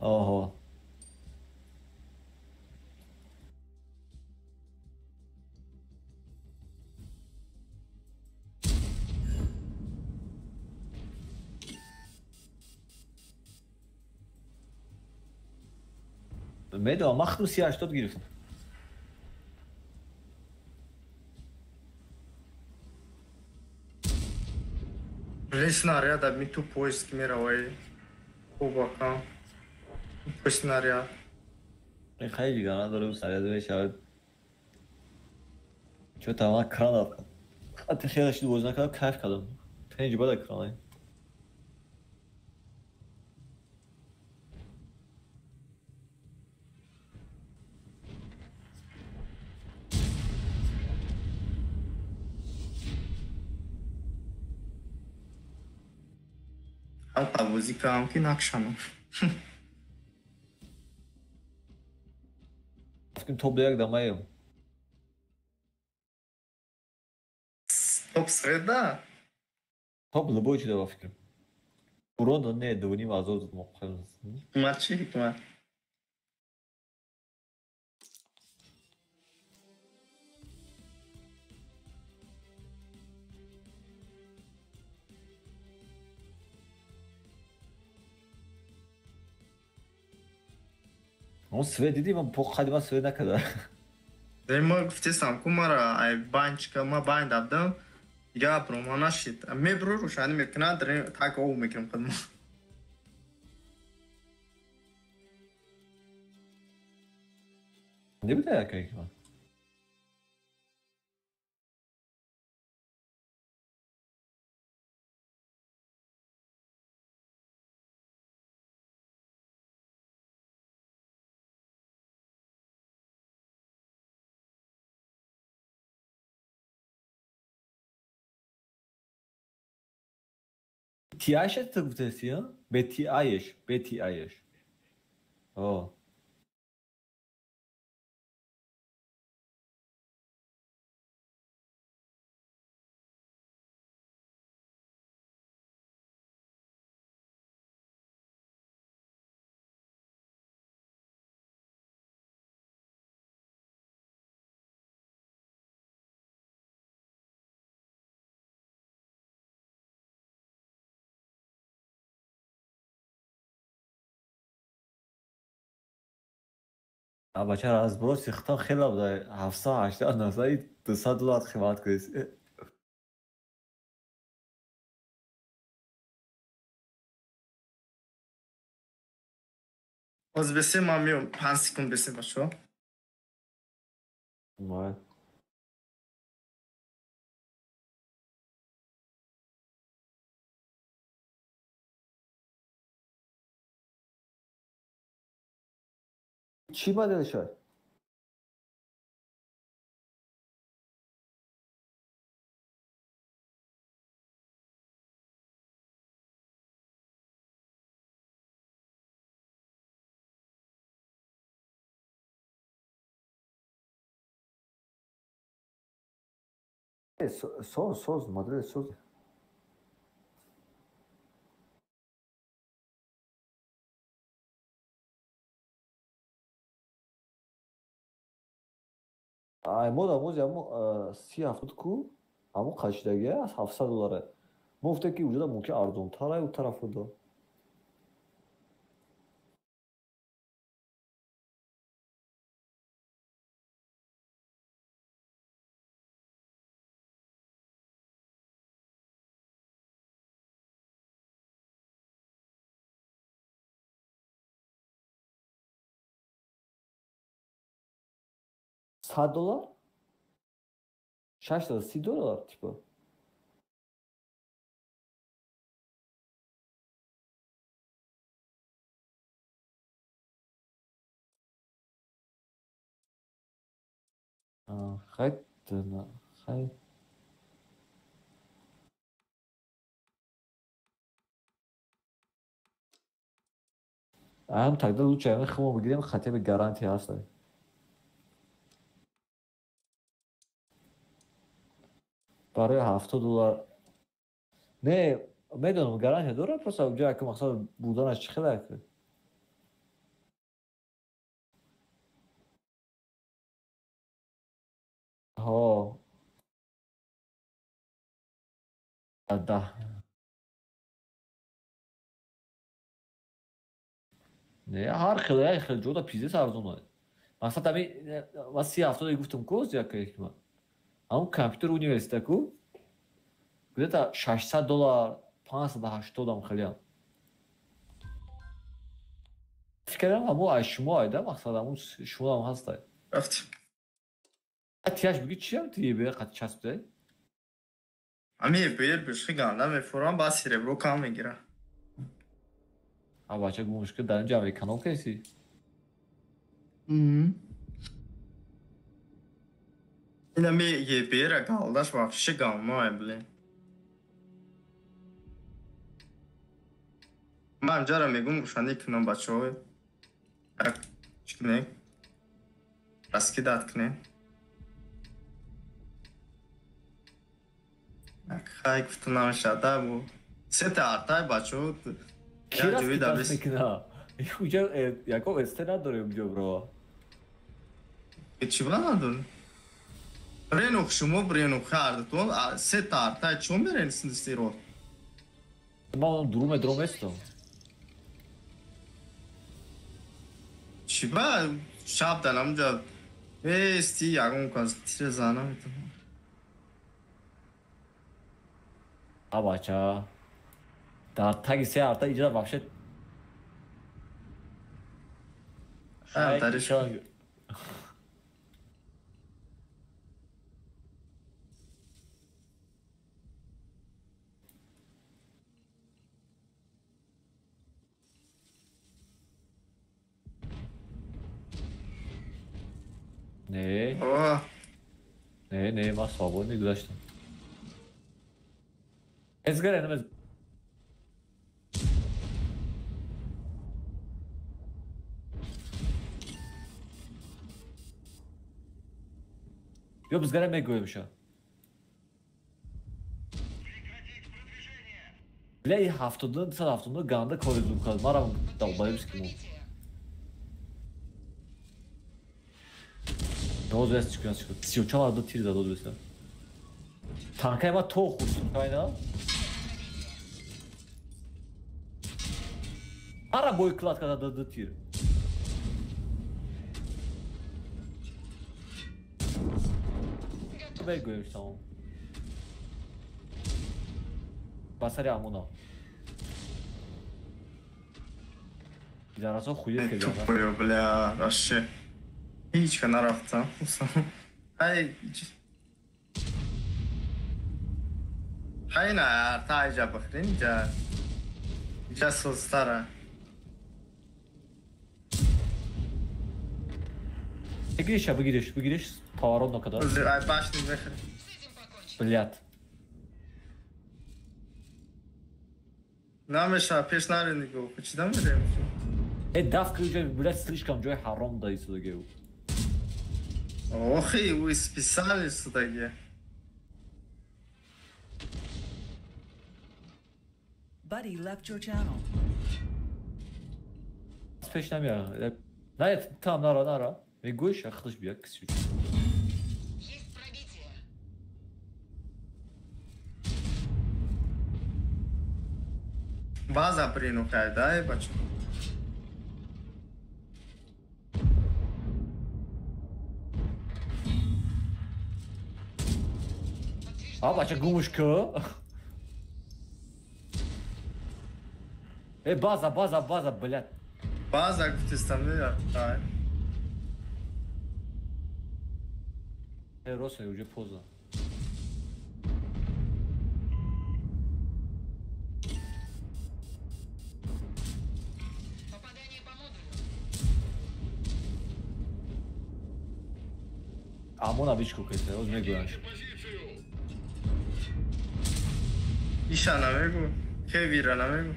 Оҳо. Медонам, ман худам 3080 гирифтам. Блин, снаряда ми ту поиск меравай. Хубака. Пусть снаряд. Ин хеле гана дорем снаряд мешавад. Чо та ман кран ҳатто хеле шуд боз накардам, кайф кардам. Пенҷ бада кран. Ҳам бозӣ кардам ки накшанам. Топ як дамаем. Топ среда? Топ любой чида ба фикрам. Урон не, 2,5 зад. Ҳикмат чӣ ҳикмат? Он свет дидӣ, ман қадима свет накарда. Ма гуфтесам ку мара ай банчка, ма байн дабдам, дига брома нашид. Мебру рӯшанӣ мекунад, так ов мекунам қадма. Небуда яка ҳикмат? TI-ш ту гуфтаси, а? BTI-ш, BTI-ш. О. Бача разброс ихтан хела буда 700 800 900 200 доллар химат кунед. Боз бесе ман меом 5 секунд бесе бачо. Май. Чӣ модел шуд? Соз, соз, модели соз. Ай мода мози амо 37 ку амо қашидаги аз 700 доллар. Мо гуфта ки уҷода мумкин арзонтар ай у тарафуда. $100 доллар? 630 доллар типа. Хай хай. Ам тогда лучше ам хмо бигирем хотя бы гарантия ҳаст. Барои 70 доллар. Не, медонам гарантия дорад, просто уҷо як мақсад буданаш чӣ хеле як. Ҳо. Да. Не, ҳар хеле як хеле ҷода пиздец арзон аст. Мақсад ами ма 30-70 гуфтам ку як ма. Ҳамон компютер университет ку где-то $600 580 ам хелеам. Фикр кардам ҳамо аз шумо айда мақсад ҳамон шумоам ҳастай. Рафтем. Тияш бигӣ чиам ти ебе қат часпидай? Ами ебе бишхи ганда мефурам ба серебро кам мегира. А бача гумш ки дар инҷа американо кеси? Инами ебера галдаш вообще говно, блин. Ман ҷара мегум рӯшанӣ кунам бачаҳо. Як чӣ кунем? Раскидат кунем. Хай гуфта намешада бу. Сета артай бачаҳо. Ки раскидат мекуна? Уҷа ягон СТ надорем уҷо бро. Чӣ ба надорем? Ренух шумо бренух ҳардутон сета артай чо мерен сиро? Ман дуру медром естам. Чӣ ба шаб дар ҳамҷа ести ягон кас тире зана метавонад. А бача дар таги се арта иҷра вообще дариш. Не. Не, не, ман свободно гузаштам. Эзгар, Биё бизгара мегӯемша. Бля, и 72, 272 ганда кори зуд кард. Марам долбоебский му. Доз чикун чикун. 34 ду тир зад доз Танкай ма то хурд кайна. Ара бой клад карда ду тир. Мегӯем тамом. Ба сари амона. Пидорасо хуё карданд. Тупой, бля, вообще. Ҳеҷ ка нарафтам. Ай, хай на, та иҷа бихӯрем, иҷа. Иҷа созтара. Бигириш, бигириш, бигириш, поворот накарда. Ай, башни бихӯр. Блядь. Намеша, пеш наре нигоҳ, чида мерем? Э, даф ки ҷой, блядь, слишком ҷои ҳаром да истодагӣ. Охи, ӯ специально истодагӣ. Buddy left your channel. Пеш намея. Не, там нара, нара. Мегӯиш, ахташ бия, кисю. Есть пробитие. База принукай, да, бача? А, бача, гумуш ку? Э, база, база, база, блядь. База гуфтистам, не? Э, роса, уже поздно. Попадание по модулю. Амона бичку кесе, оз мегӯяш. Иша намегӯ, хевира намегӯ.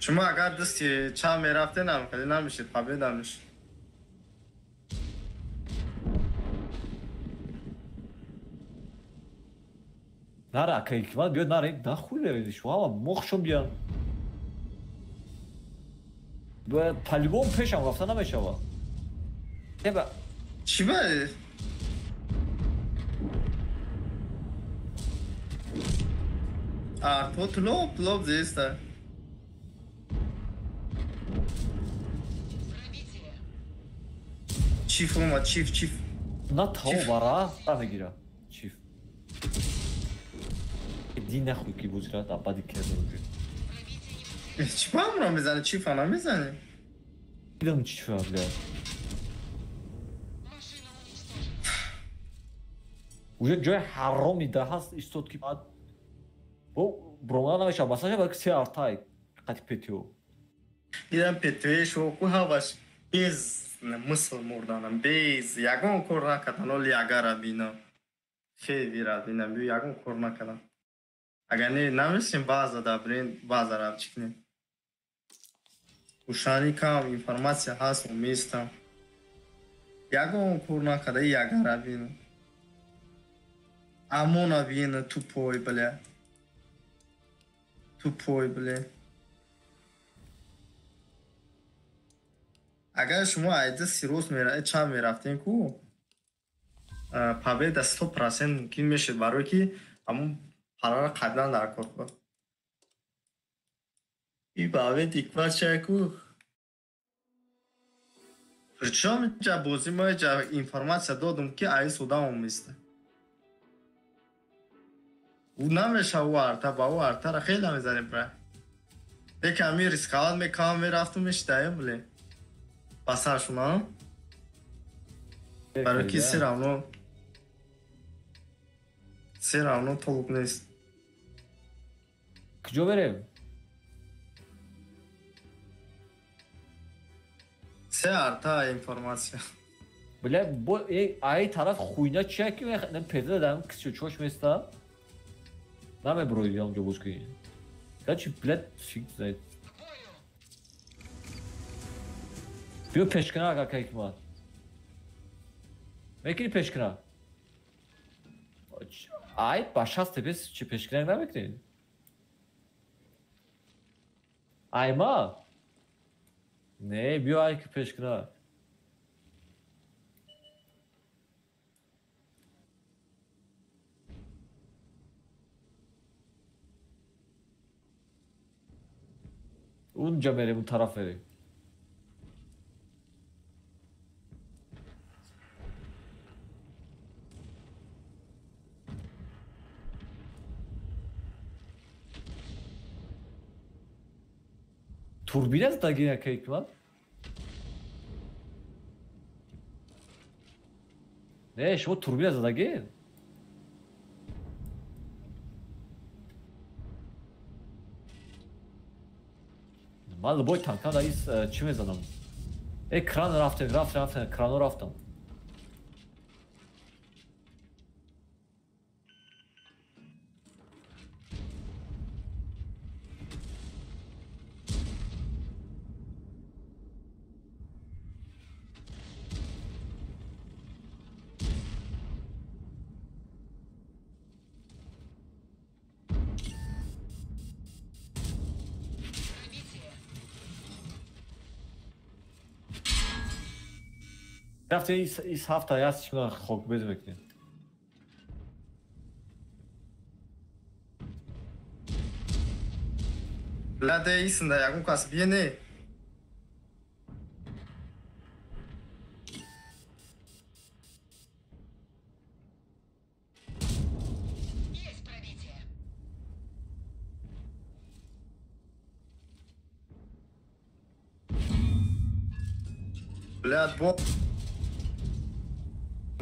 Шумо агар дасти чап мерафтенам, хеле намешид, победа мешид. Нара, акай ҳикмат биёд, нара, нахуй меравед шумо, ҳама мохшон биён. По-любому пешам рафта намешава. Еба. Чӣ ба? А, тут лоб, лоб зиста. Чиф омад, чиф, чиф. На тао бара, та мегира. Чиф. Иди нахуй ки бузира, та бади керда уже. Чӣ ба амро мезани? Чифа намезани? Дидам чифа, бля. Уже ҷои ҳароми да ҳаст истод ки баъд бо бромада намешава, басаша ба се артай қати ПТО. Дидам ПТО шоку ҳаваш без мисл мурданам, без ягон кор накардан, оли ягара бинам. Хевира бинам, бю ягон кор накардам. Агар не намешем база да бренд база равчи кунем. Ушани кам информация ҳаст, уместам. Ягон кор накарда, ягара бинам. Амона бина, тупой, бля. Тупой, бля. Агар шумо айда сирос чанд мерафтем ку, победа 100% мумкин мешид, барое ки ҳамун парара қаблан дар кор буд. И баве дикмат чай ку. Причём ҷа бозӣ мо ҷа информация додум ки айс одам оместа. Ӯ намеша ӯ арта, ба ӯ артара хеле мезанем бра. Лекин ами рисковать мекардам, мерафтум мешидаем, бле. Ба саршона. Барои ки все равно толк нест. Куҷо берем? Се арта информация. Бля, бо ай тараф хуйня чия ки мехнем педа дам кисю чош места. Намеброи ам ҷо боз кунӣ. Короче, блядь, фиг знает. Биё пешкунак, ака Ҳикмат. Мекунӣ пешкунак? Ай, ба 60 тпс чӣ пешкунак намекунӣ? Айма? Не, биё ай ки пешкунак. Унҷа мерем, он тараф мерем. Турбина задагӣ ака Ҳикмат? Не, шумо турбина задагӣ? Ман любой танка дар ис чӣ мезанам? Э, кран рафтем, рафтем, рафтем, крано рафтам. Рафте ис ҳафта яст чӣ хокбез мекунем. Ладе исында ягон кас бие не. Есть пробитие. Блядь, бо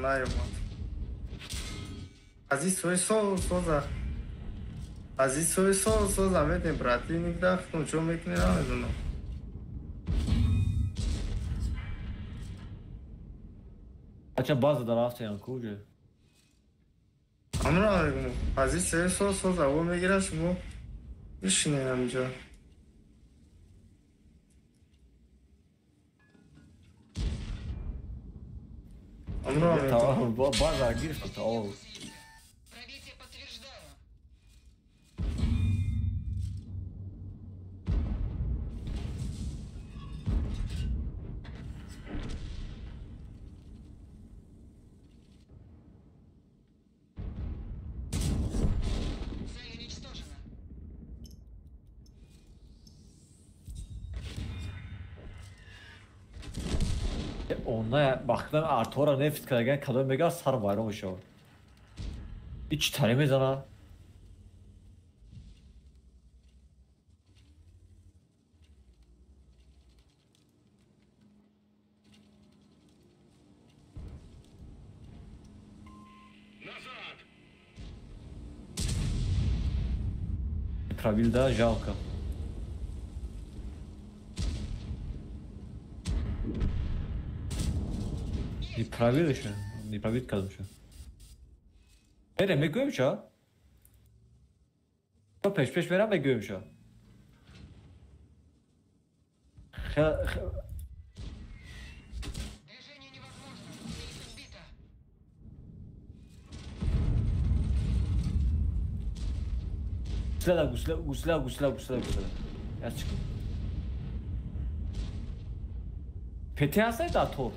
наёмад. Аз ин сои сол соза. Аз ин сои сол соза метем, брати, нигда хутун чо мекунӣ намедонам. Ача база дар рафтаям куҷа? Амро мегӯм. Аз ин сои сол соза во мегира шумо бишинед ҳаминҷо. Тамом, база гирифтам, тамом. Пробитие подтверждаю. Цель уничтожена. Онна бахтан артора нефт кардаган кадом мега сар вайрон мешавад. Ич таре мезана. Пробил, да, жалко. Не пробил еще, не пробил кадом еще. Мерем, мегӯем ча? Пеш пеш мерам мегӯем ча? Движение невозможно. Гусеница сбита. Гусла, гусла, гусла, гусла, гусла, гусла. Яс чӣ кун? ПТ ҳастай дар тор?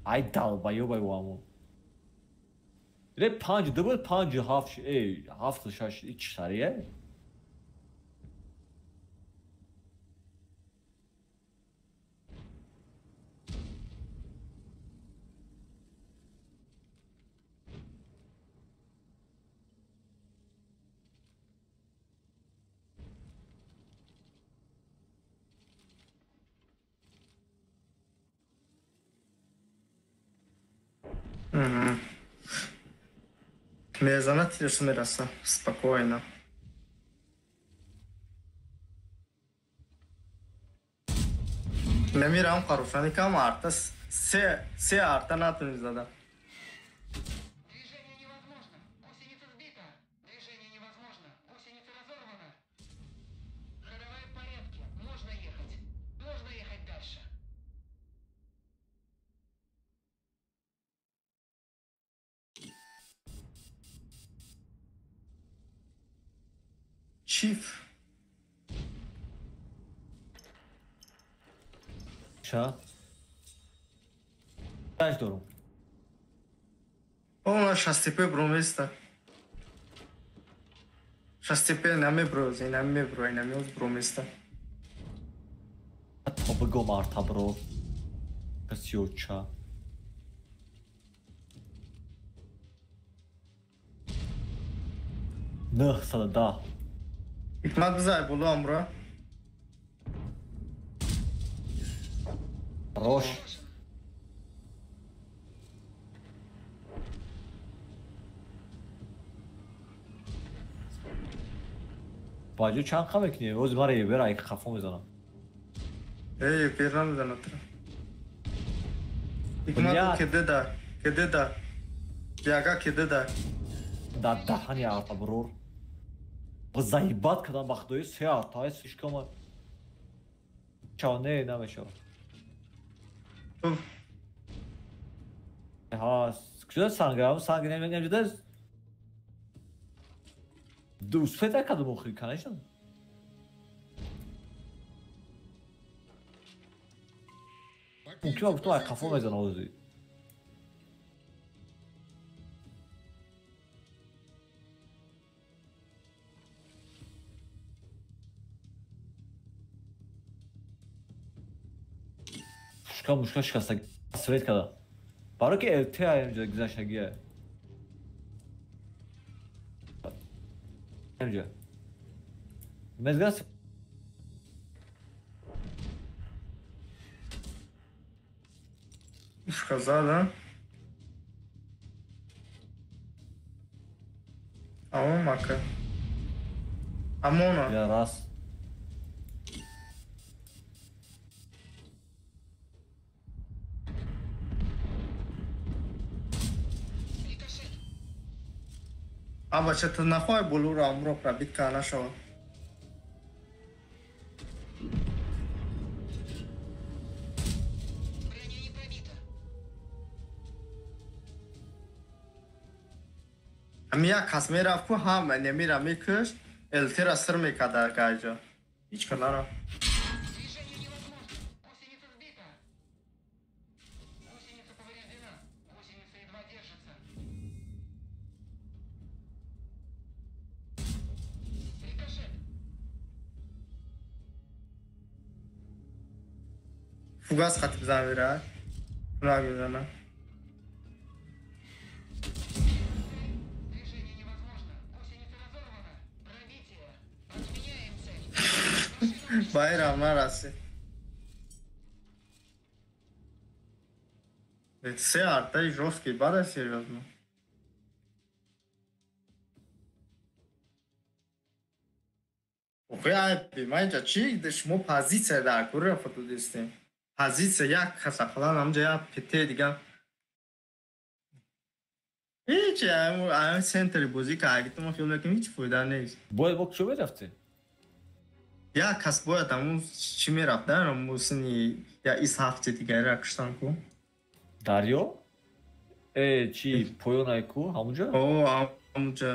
Ай долбоёбай вамо. Ре панҷ дубл панҷ ҳафт эй ҳафту шаш ич сария? Мезанад тирш мераса. Спокойно. Мемирам қарушани кам арта се арта натуни зада. Движение невозможно. Гусеница сбита. Движение невозможно. Гусеница разорвана. Ходовая в порядке. Можно ехать. Можно ехать. Чиф. Ча? Даш дорум. О, шастепе броместа. Шастепе намебро, намебро, намеоз броместа. То бигом арта бро. Касиоча. 910. Ҳикмат бизай боло амро. Рош. Баҷо чанд қа мекунӣ? Ози мара ебера ай хафо мезанам. Эй, пер намезанад тра. Ҳикмат кеде да, кеде да. Яга кеде да. Дар даҳани арта бирор. Заебат кардам ба худои се арта, слишком ча не намешавад. Ҳа, куҷо санга? Санг намеҷода. Успеть накардам охир, конечно. Мумкин гуфтам ай қафо мезанам ози. Пушка мушка шикаста свет карда. Барои ки ЛТ инҷа гузаштагия. Инҷа. Мезгас Пушка зада. Амон мака. Амона. Я раз. А бача ту нахоҳай болуро амро пробит карда нашавад. Ами як кас мерафт ку ҳама немира мекушт, ЛТ-ра сир мекард дар гаҷа. Ҳеҷ кар нарафт. Фугас хати бизан мера. Фунак мезана. Байрам нарасид. Се артаи жёсткий бада серьёзно. Охи айби ман инҷа чи шумо позитсия дар кура фотодистем. Позитсия як каса фалан ҳамҷа як ПТ дига. Ҳеҷ ам центри бозӣ ка агиту мо филм мекунем ҳеҷ фоида нест. Бояд мо куҷо мерафтем? Як кас бояд ҳамун чӣ мерафт да мусини я ис ҳафти дигареро куштан ку. Дарё? Э, чи поёнай ку ҳамунҷо? О, ҳамунҷа.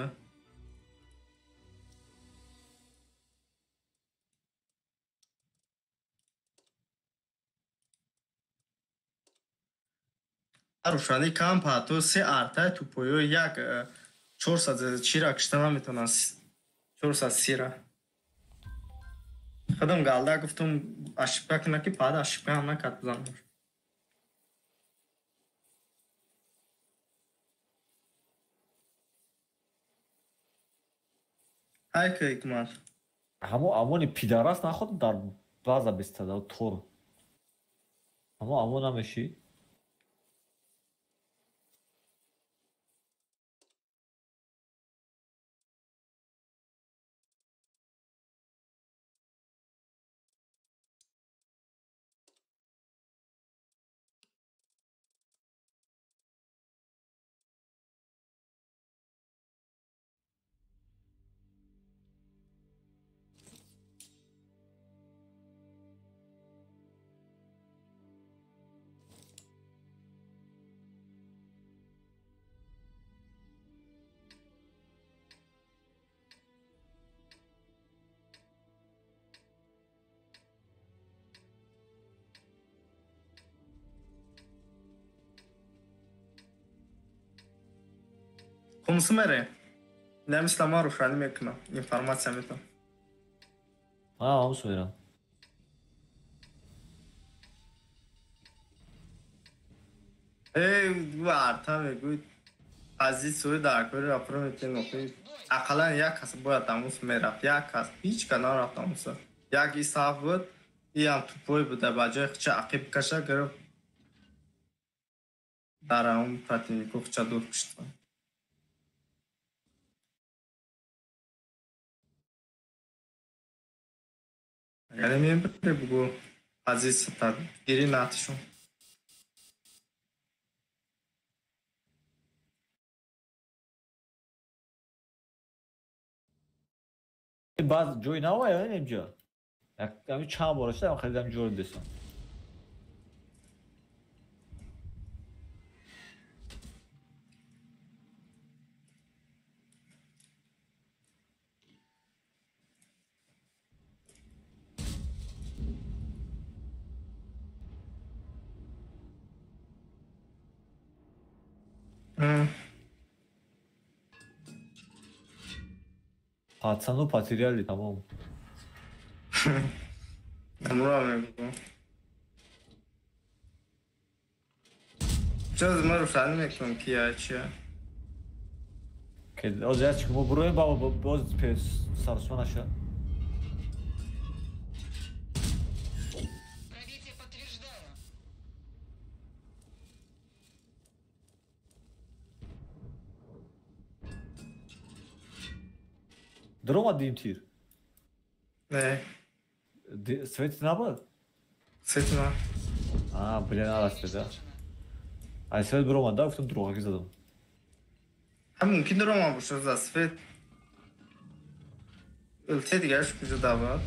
Рӯшанӣ кампа то се артай тупоё як 400 чира кушта наметавонанд. 400 сира. Худам галда гуфтум ошибка кунад ки баъд ошибка ҳам накард бизан. Ай ки ҳикмат. Ҳамо амони пидарас наход дар база бистада тор. Ҳамо амон намешӣ? Кумсу мере? Намисла ма рӯшанӣ мекунам, информация метам. А, ҳамсу мерам. Эй, арта мегӯй, позитсияи дар кори рафтор метен, охи. Ақаллан як кас бояд амус мерафт, як кас, ҳеҷ кас нарафт амуса. Як исаф буд, иам тупой буда, ба ҷои хича ақиб каша гирифт. Дар он противнику хича дур кушт. Агар мебире бугу позитсия гири натишон. Баъд ҷои навая инҷа. Ами чанд бора шудам харидам ҷоро десам. Пацану потеряли, тамом. Амура мегӯ. Чо ма рӯшанӣ мекунам ки я чия? Ки оз я чӣ мо буроем ба боз сарсма наша. Даромад дим тир? Не. Свет набуд? Свет на. А, блин, нарасида. Ай свет биромад, да, гуфтам дурӯғакӣ задам. Ҳа, мумкин дуромад бошад за свет. Ӯлте дигараш куҷо давад?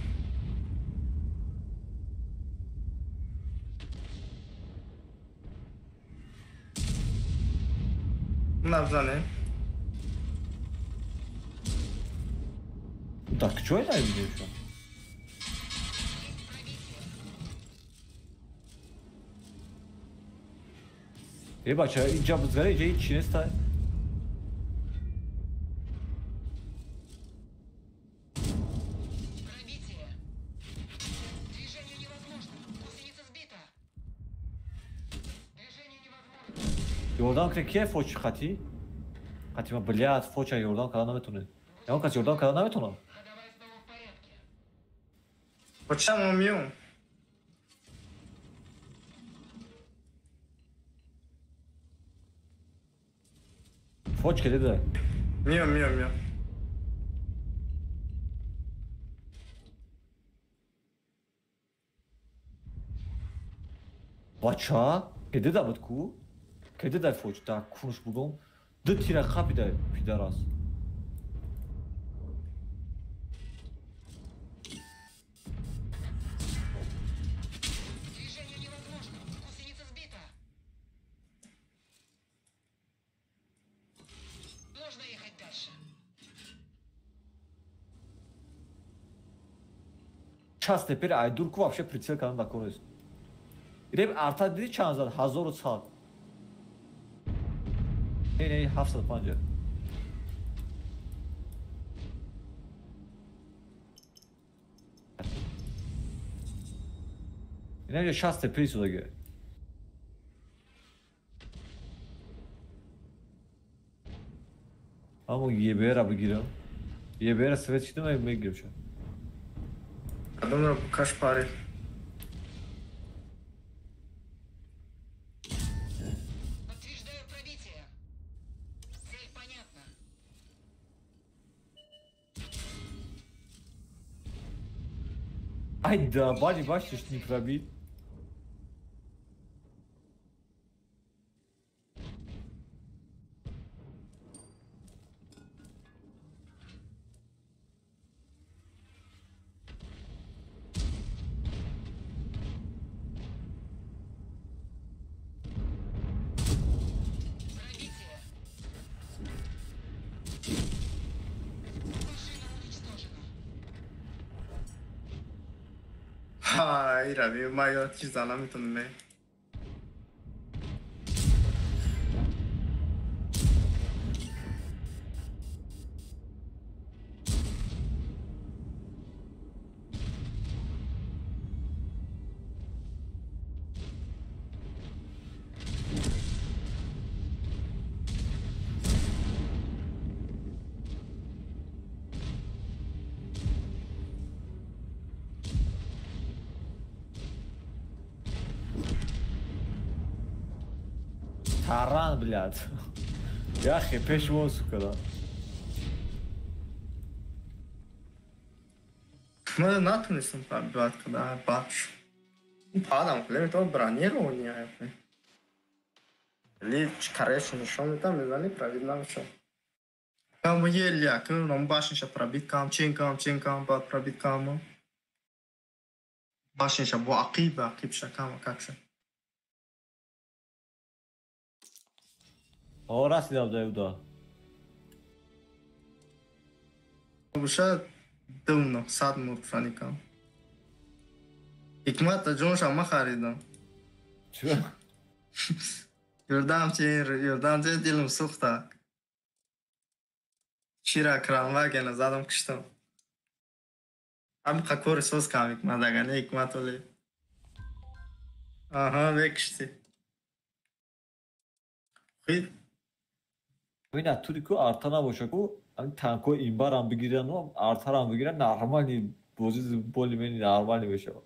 Набзанем. Так, что это еще? Эй, бача, инҷа бузгари, инҷа ҳеҷ чи нест. Ёрдам кунед, кие фочи хати? Хати ма, блядь, фоча ёрдам карда наметонед. Ягон кас ёрдам карда наметонад? Почему миём? Фочка дида. Миём, миём, миём. Бача, ки дида буд ку? Ки дида фоч, да кунуш бугум. Ду тира қапида пидарас. Час теперь айдурку вообще прицел кардан дакор нест. Иреб арта диди чанд зад? 1100. Не, не, 750. Инам 60 теперь судаги. Амо ЕБР-а бигирам. ЕБР-а свет шидам мегирам ша. Кадомро каш пари. Подтверждаю пробитие. Цель понятна. Ай да, бали бачиш не пробит. Ира, ма ё чиза наметонам. Таран, блядь. Я хепеш вон, сука, да. Ман натунистам пробивать, когда баш. Падам, хлеб, то бронирование. Или короче, нишон там, мезани пробить намешавад. Кам еле, кам башниша пробить кам, чин кам, чин кам, баъд пробить кам. Башниша бо ақиб, ақибша кам, какша. О, расидам да уда. Буша 2900 мурфани кам. Ҳикмата ҷонша ма харидам. Чё? Юрдам чи, юрдам чи дилам сӯхта. Чира кранвагена задам киштам. Ҳамқа кори соз кам ҳикмат, агар не ҳикмат оле. Аҳа, мекишти. Хи Бина тури ку арта набоша ку, ҳамин танкҳои имбарам бигирану артарам бигиран нормали бозӣ боли-мени нормали мешавад.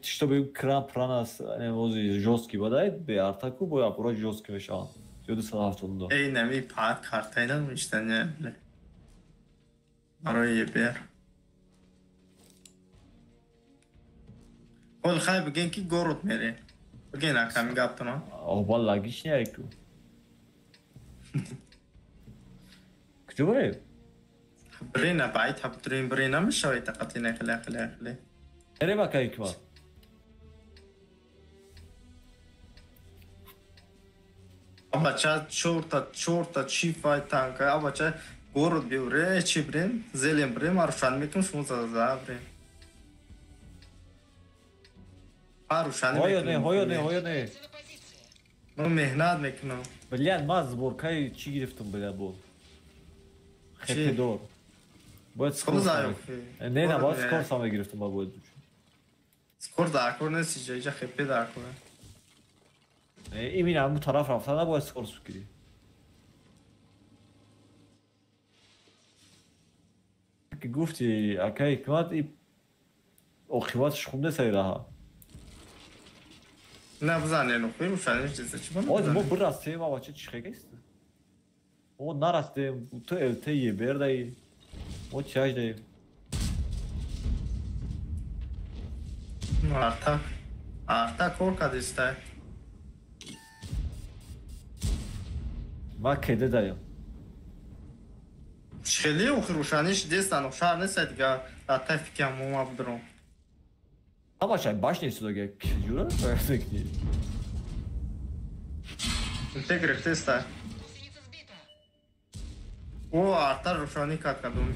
Чтобы кран пран аст, бози жёсткий бадай, бе арта ку бо апура жёсткий мешаванд. Ё 272. Эй, нами пад картаи намешта, не. Барои ЕБР. Ҳол хай бигин ки город мере. Бигин аками гаптона. Оба логичный ку. Куҷо барем? Брина байт ҳабдурин брина мешавад тақати не хеле хеле хеле. Мерем ака ҳикмат. Бача чорта чорта чи фай танка, а бача город биуре чи брем, зелем брем, арушан мекунем шумо за брем. Арушан мекунем. Не, ҳоё не, ҳоё не. Ман меҳнат мекунам. Блядь, ман сборкаи чӣ гирифтам, блядь, бо. Хепидор. Бояд скор. Не, на бояд скор сам мегирифтам, ба бояд. Скор даркор нест, иҷа хепи даркор. Именно ҳамун тараф рафта набояд скор бигирӣ. Ки гуфти акай ҳикмат и оқибатш хуб нест ай раҳа. На бизанем, нухи рӯшаниш чиза чӣ бо? Мо бирастем, а бача чӣ хегест? Мо нарастем, ту ЛТ ЕБР даи. Мо чаш даем. Арта. Арта кор кадистай. Ма кеде даем. Хеле охи рӯшаниш дестан, шаҳр нест дига, дар фикам мо будром. Ҳамаша баш нест дига, ҷура мекунӣ? Те гирифтеста. О, арта рӯшанӣ кард кадоми.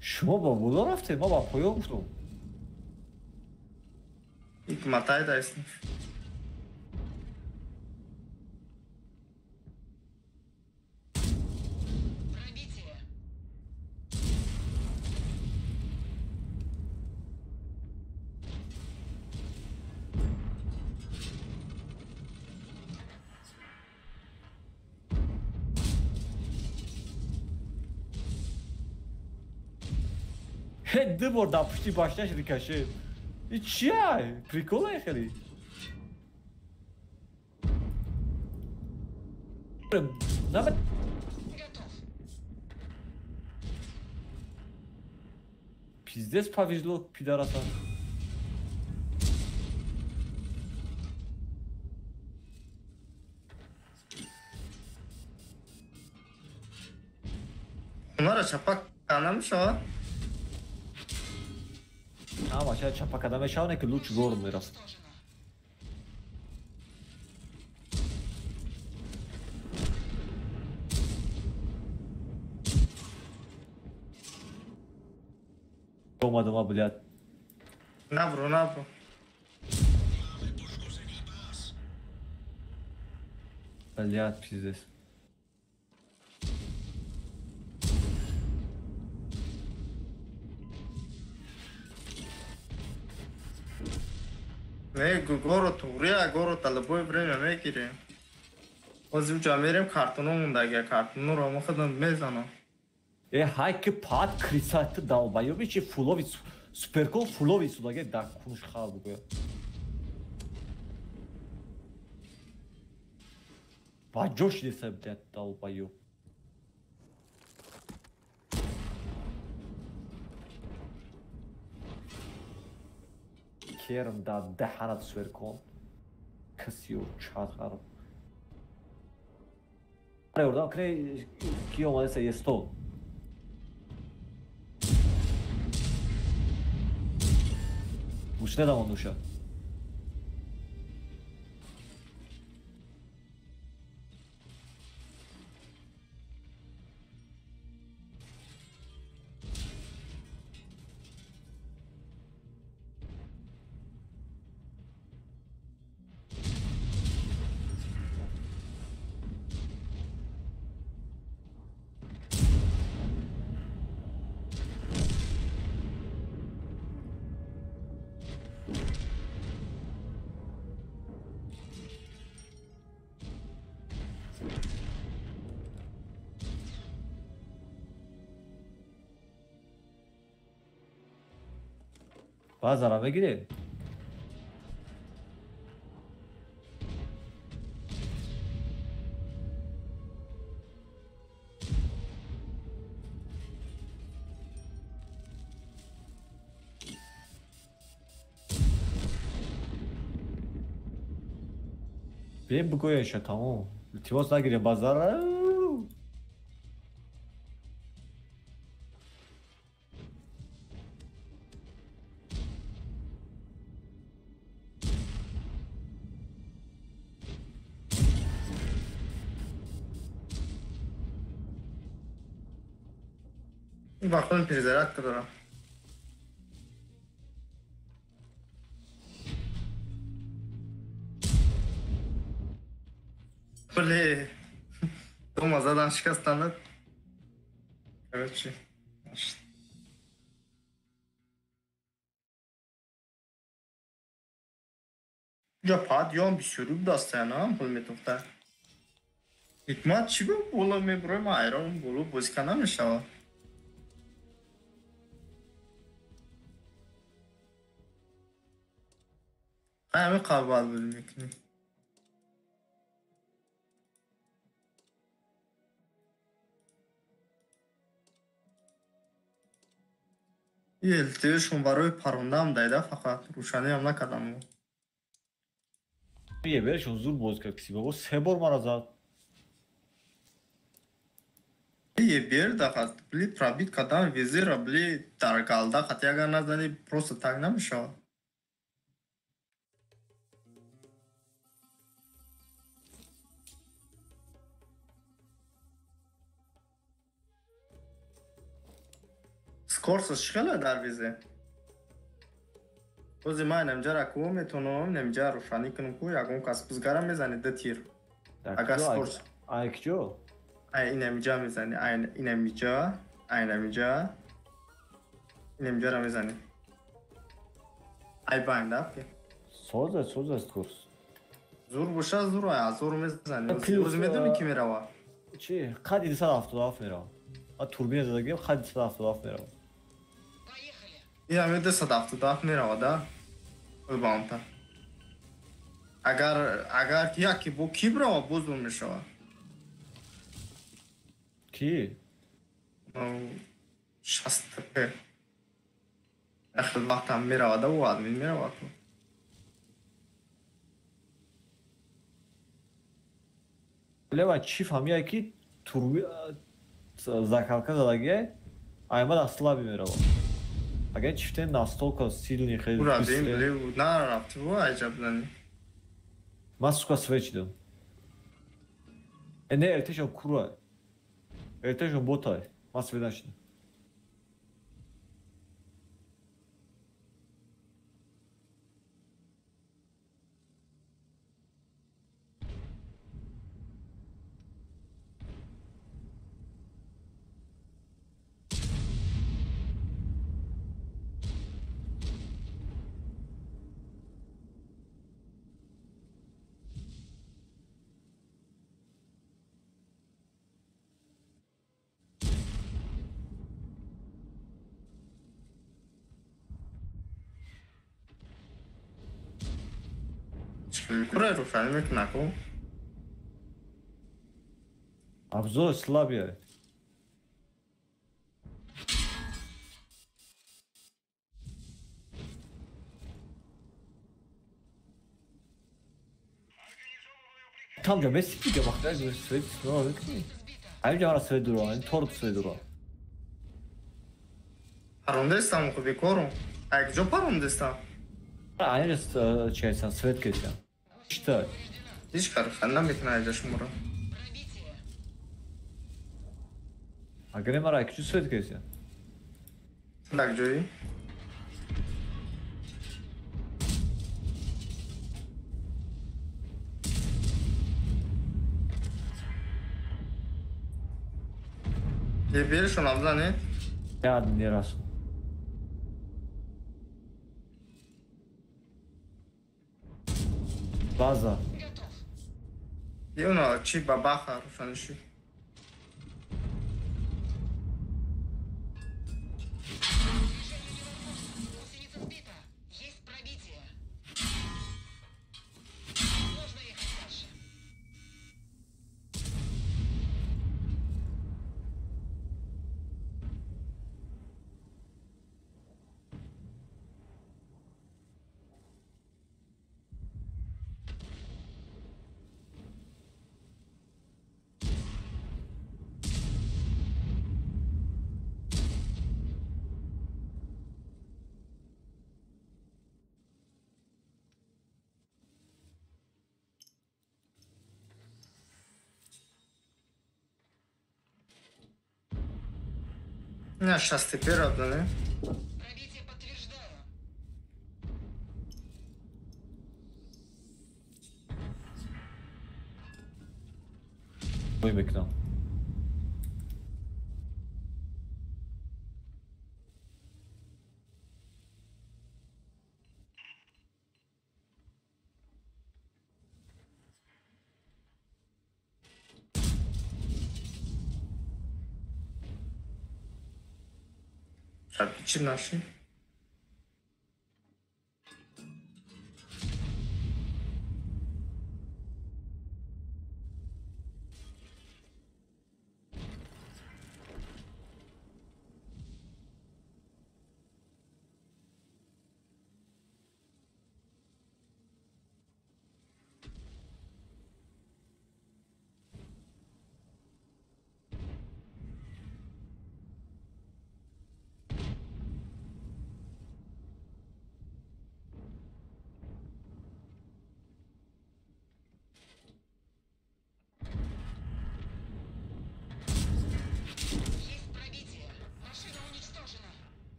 Шумо ба боло рафтед, ман ба поён гуфтам. Ҳикматай даст. Ду бор дар пушти башняш рикошет. И чия? Приколе хеле. На Пиздец повезло пидорасам. Онара чапак намешавад? Ҳамаша чапа карда мешавад, не ки луч город мерасад. Омадама, блядь. Набро, набро. Блядь, пиздец. Не, город урия, город любое время мегирем. Ҳозир уҷа мерем картоно мондагия, картоноро мо худам мезанам. Э, ҳай ки пад крисати долбоёби чи фулови суперкол фулови судаге дар кунш хал бугӯя. Ба ҷош деса, блядь, долбоёб. Керм да даҳанат суперкол. Касиё чат хароб. Ордам кне ки омадеса естол. Гӯш недам нуша. Базара мегирем. Бием бигӯяша тамом. Илтимос нагирем базара. Бахтон перезарядка дорам. Бле, дома задан шикастанад. Короче, ҷа пад ём бисёри будастаяна пул метофта. Ҳикмат чӣ бу боло мебурои ма айрон боло бозика намешавад. ҳами қабал буд мекунӣ. Илтиёшон барои парондаам дайда фақат рӯшаниам накардам. Ебершон зур боз кард киси бобо се бор мара зад. Ебер дахат бли пробит кардан визира бли дар галда хат ягар назани просто так намешавад. Скорсаш чӣ хеле дар визе? Бози ман инамҷара ку метавонам инамҷа рӯшанӣ кунам ку ягон кас бузгара мезани ду тир. Агар скорс. Ай куҷо? Ай инамҷа мезани, ай инамҷа, ай инамҷа. Инамҷара мезани. Ай байн да? Соза, соза скорс. Зур боша зур ай, зур мезани. Бози медони ки мерава? Чи? Қади 277 мерава. А турбина задагим қади 277 мерава. Ин 277 мерава, да? Баунта. Агар яке бо ки бирава боз зур мешавад. Ки? 60 п. Ахир вақтам мерава да, ӯ админ мерава ку. Лева чӣ фаҳмия ки турби закалка задагия аймад аз слаби мерава. Агар чифте настолько сильный хеле. Ура, бим, блин, нарафти, во аҷаб зани. Ман сука свеч дам. Не, РТ-шон кура. РТ-шон ботай. Ман свет нашидам. Кура рӯшанӣ мекунад ку? Обзор слабее. Там ҷа меси дига вақта свет мекунӣ. Ҳамин ҷа мара свет дуро, ин торт свет дуро. Парондестам хо бекорум. Ай куҷо парондестам? Ҳамин ҷа чисан свет кесам. Чита? Ҳеҷ кар рӯшанӣ намекунад айҷа шуморо. Агар мара куҷо свет кесам? Дар ҷои? Беришон абзане? Я не раз. База. Юно, чи бабаха рушаниши. Есть пробитие. Можно ехать дальше. Не, сейчас ты первый, да, не? Пробитие подтверждаю. Ой, мекнам. Чи наши?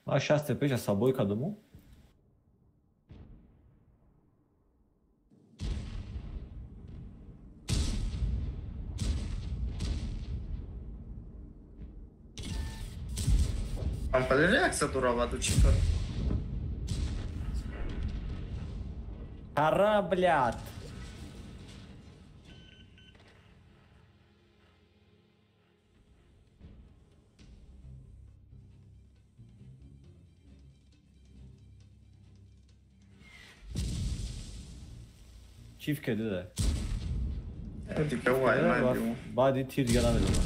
А сейчас ты печа с собой кадуму? Там реакция дура, чипер. Ара, блядь. Чиф кеди да. Баъди тир дига намедонам.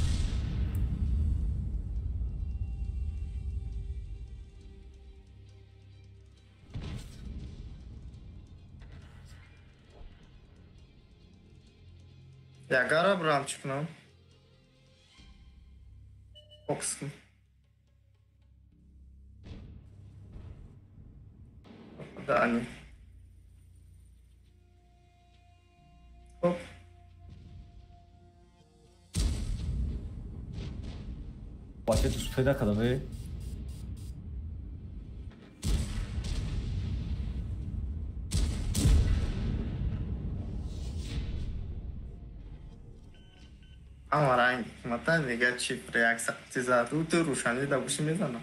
Ягара брам чикнам. Оксун. Да, не. Оп. Бача ту пайда кардам, э? Ама ранг, мата мега чип реакция зад, у ту рӯшанӣ да гӯши мезанад.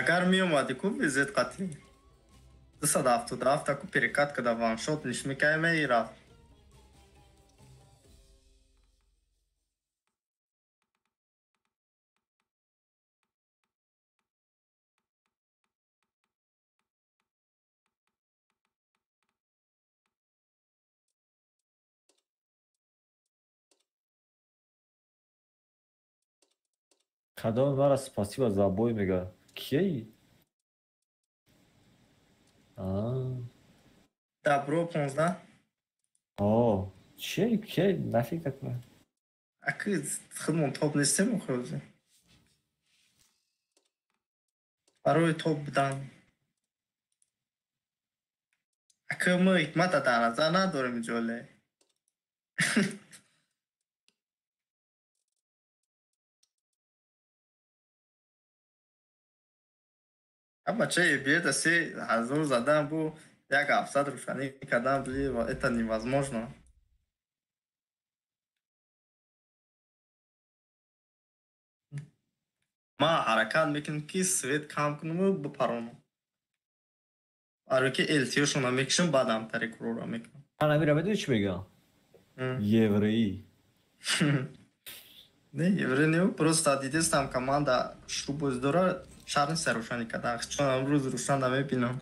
Агар меомадӣ ку визит қатӣ 277 ку перекат када ваншот нишмикай меирафт. Кадоми мара спасибо за бой мега. Кияи? Добро 15. О, чие, кияи? Нафиг такое. Аки худмон топ нестем охӯзи. Барои топ будан. Аки мо ҳикмата дар назар надорем ҷоле. Бачаи биеда 3000 задан бу 1700 рӯшанӣ кардан бли это невозможно. Ман ҳаракат мекунам ки свет кам кунаму бипаронам. Барои ки ЛТ-шона мекушам, баъд ҳамтари курора мекунам. Ман амира медонӣ чӣ мегӯям? Евреӣ. Не, евреӣ не, просто дидестам команда шрубоз дора, шарт нест рӯшанӣ кардан. Чун имрӯз рӯшан намебинам.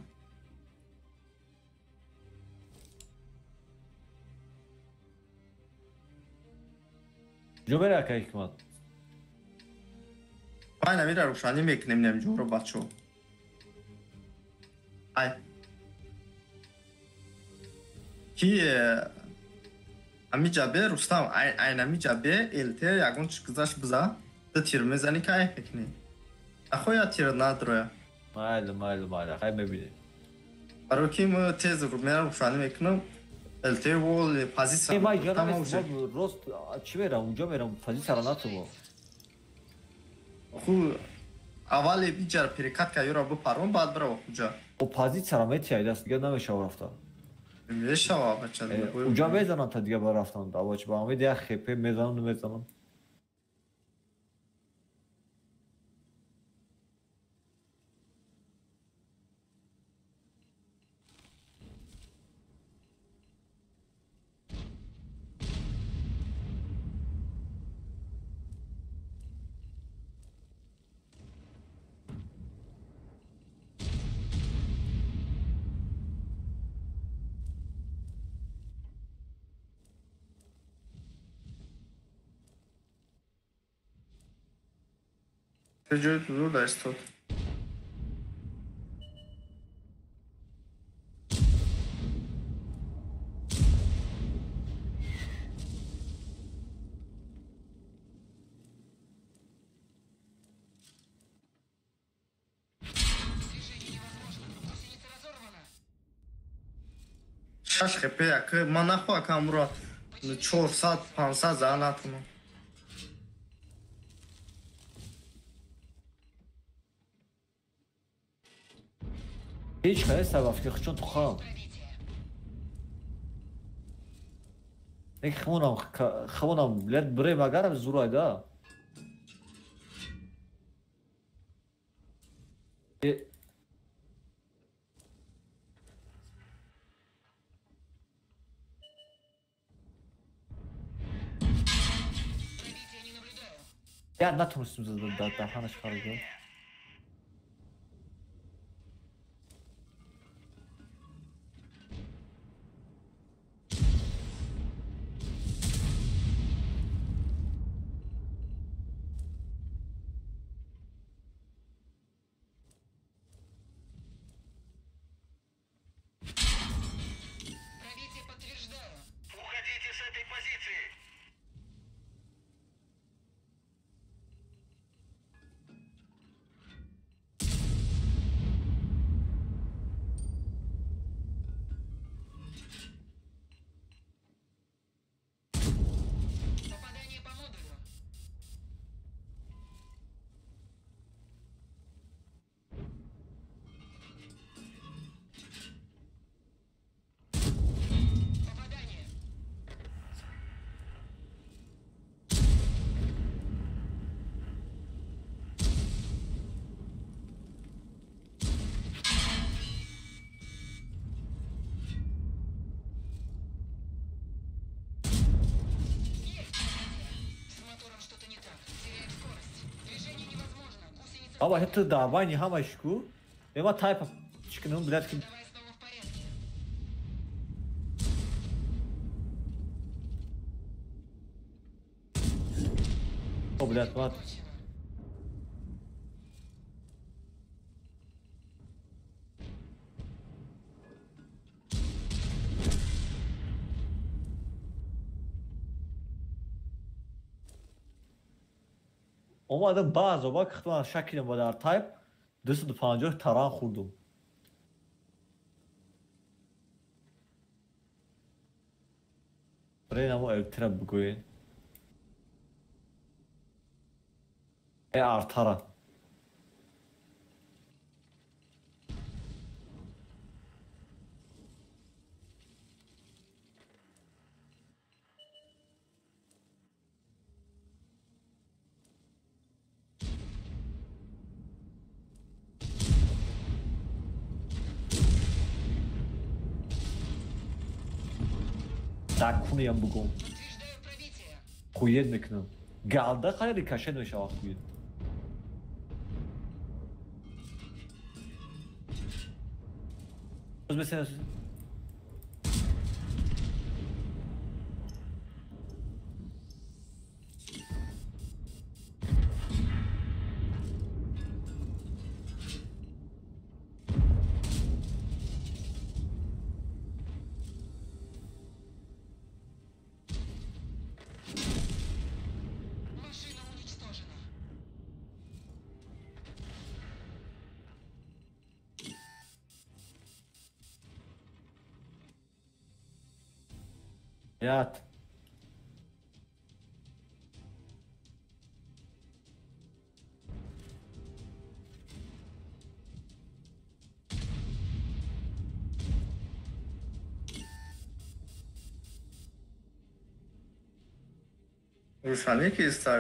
Ҷо мере ака ҳикмат? Ман амира рӯшанӣ мекунем немҷоро бачо. Ай. Ки ами ҷабе Рустам, айн ами ҷабе ЛТ ягон чиз гузашт биза, ту тир мезанӣ ки ай мекунӣ. Ахоя тир надроя. Майли, майли, майли, хай мебинем. Барои ки мо тез мерам рӯшанӣ мекунам, ЛТ вол позитсия. Ман иҷо наместам, рост чӣ мерам, унҷо мерам, позитсияро натубо. Ху аввале биҷар перекат ка ёро бипарон, баъд бирав хуҷа. О позитсияро метиҳай даст, дига намешава рафтан. Мешава бача. Уҷа мезанам та дига ба рафтан, давоч ба умед як хп мезанам, намезанам. Ҷои зур дар истод. Шаш хп як ман нахоҳам камро 400 500 зан натунам. Ҳеҷ кас сабаб ки чун тухам. Ек хмонам хмонам блядь бре магарам зурай да. Я натунистам даҳанаш харҷ. Баба, это дар байни ҳамаш ку. Ма тайпа чӣ кунам, блядь, ки О, блядь, мат. Омадам баъзо ба кихтман шакилам ба дар тайп 250 таран хӯрдум. Бренамо электра бугӯен. Э артара. Дакуням бугум. Хуед мекунам. Галда хайр рикошет мешавад хуед. Ят. Рӯшанӣ ки иста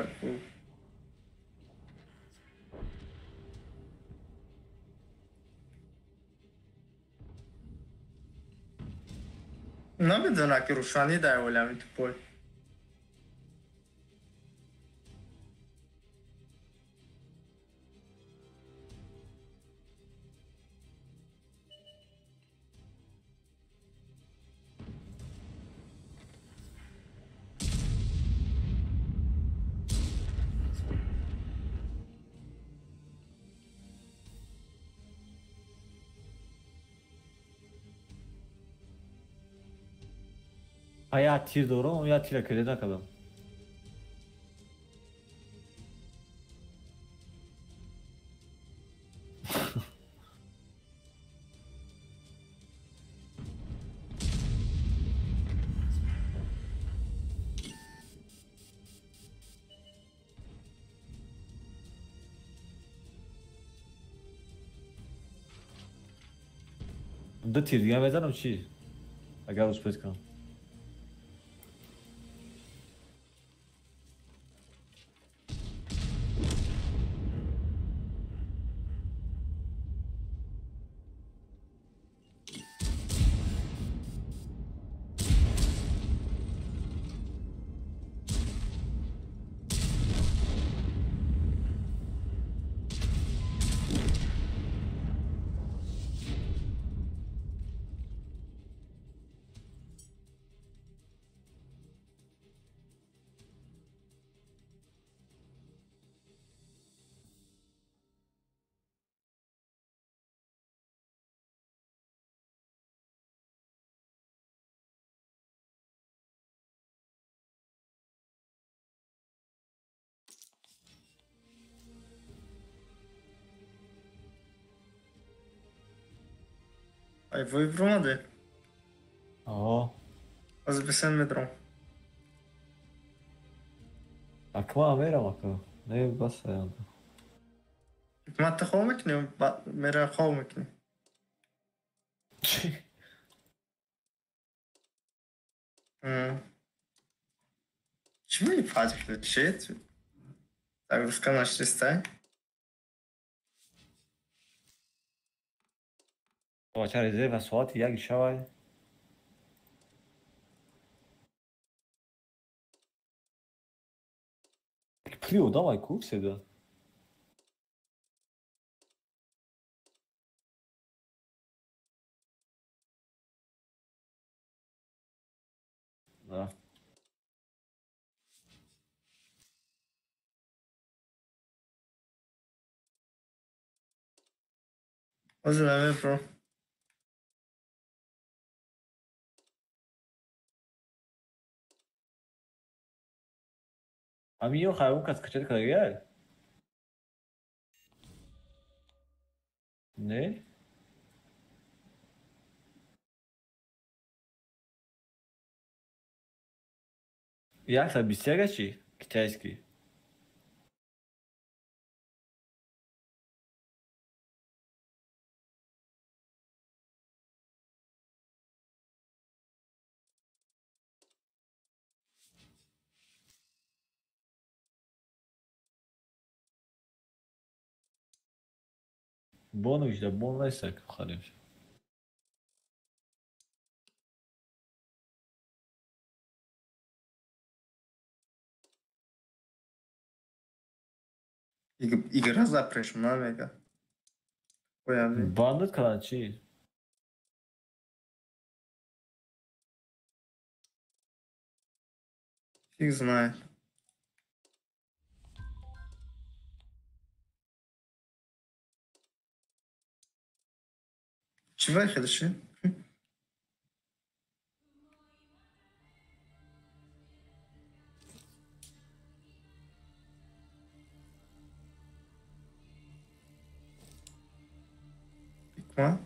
намедона ки рӯшанӣ дар олами тупой. Я тир дорам, я тира кида накардам. Ду тир дига мезанам чӣ? Агар успеть кунам. Ай вой бромаде? О. Аз бесен метром. Акма мерам ака. Не бас аянда. Ма та хов мекунӣ, мера хов мекунӣ. Чӣ мепазихли? Чӣ? Загрузка нашистай. Бача резерва соати як шавай. Пли одамай ку седа. Озира, бро. Ами ё хайвон кас качат кардагиай? Не? 121 чӣ? Китайский. Бонус да бон неста харим. Игра запрещена, мега. Бандит карданд чӣ? Фиг знает. Чӣ вайхелши? Икма?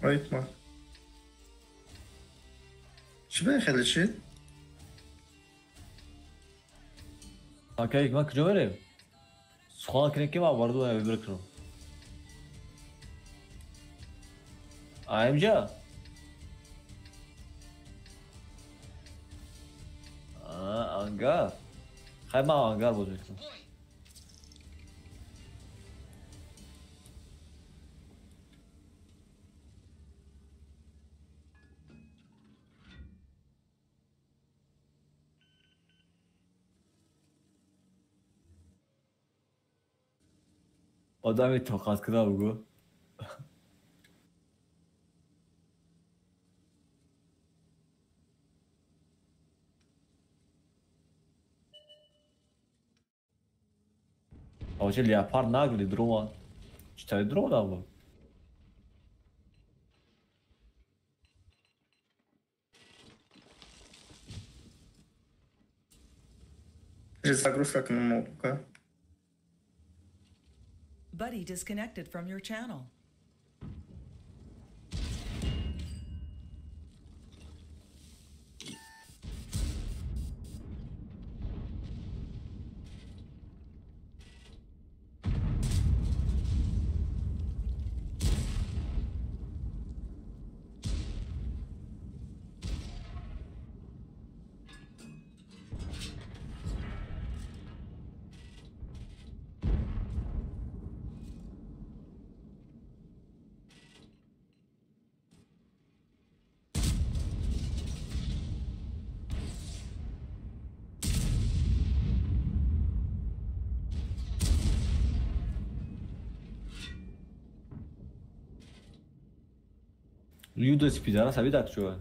Икма. Чӣ вайхелши? Ака Икма куҷо мерем? Сухан кунем ки ман варду вибр кунам. Аимҷа? Ангар. Хай ман ангар боз мекунам. Одами тоқат кунам бугӯ. Очи леопард нагли дромад. Чӣ тари дромадам буд? Перезагрузка к ноутбука. Buddy disconnected from your channel. Юдас пидорас, а видак чё?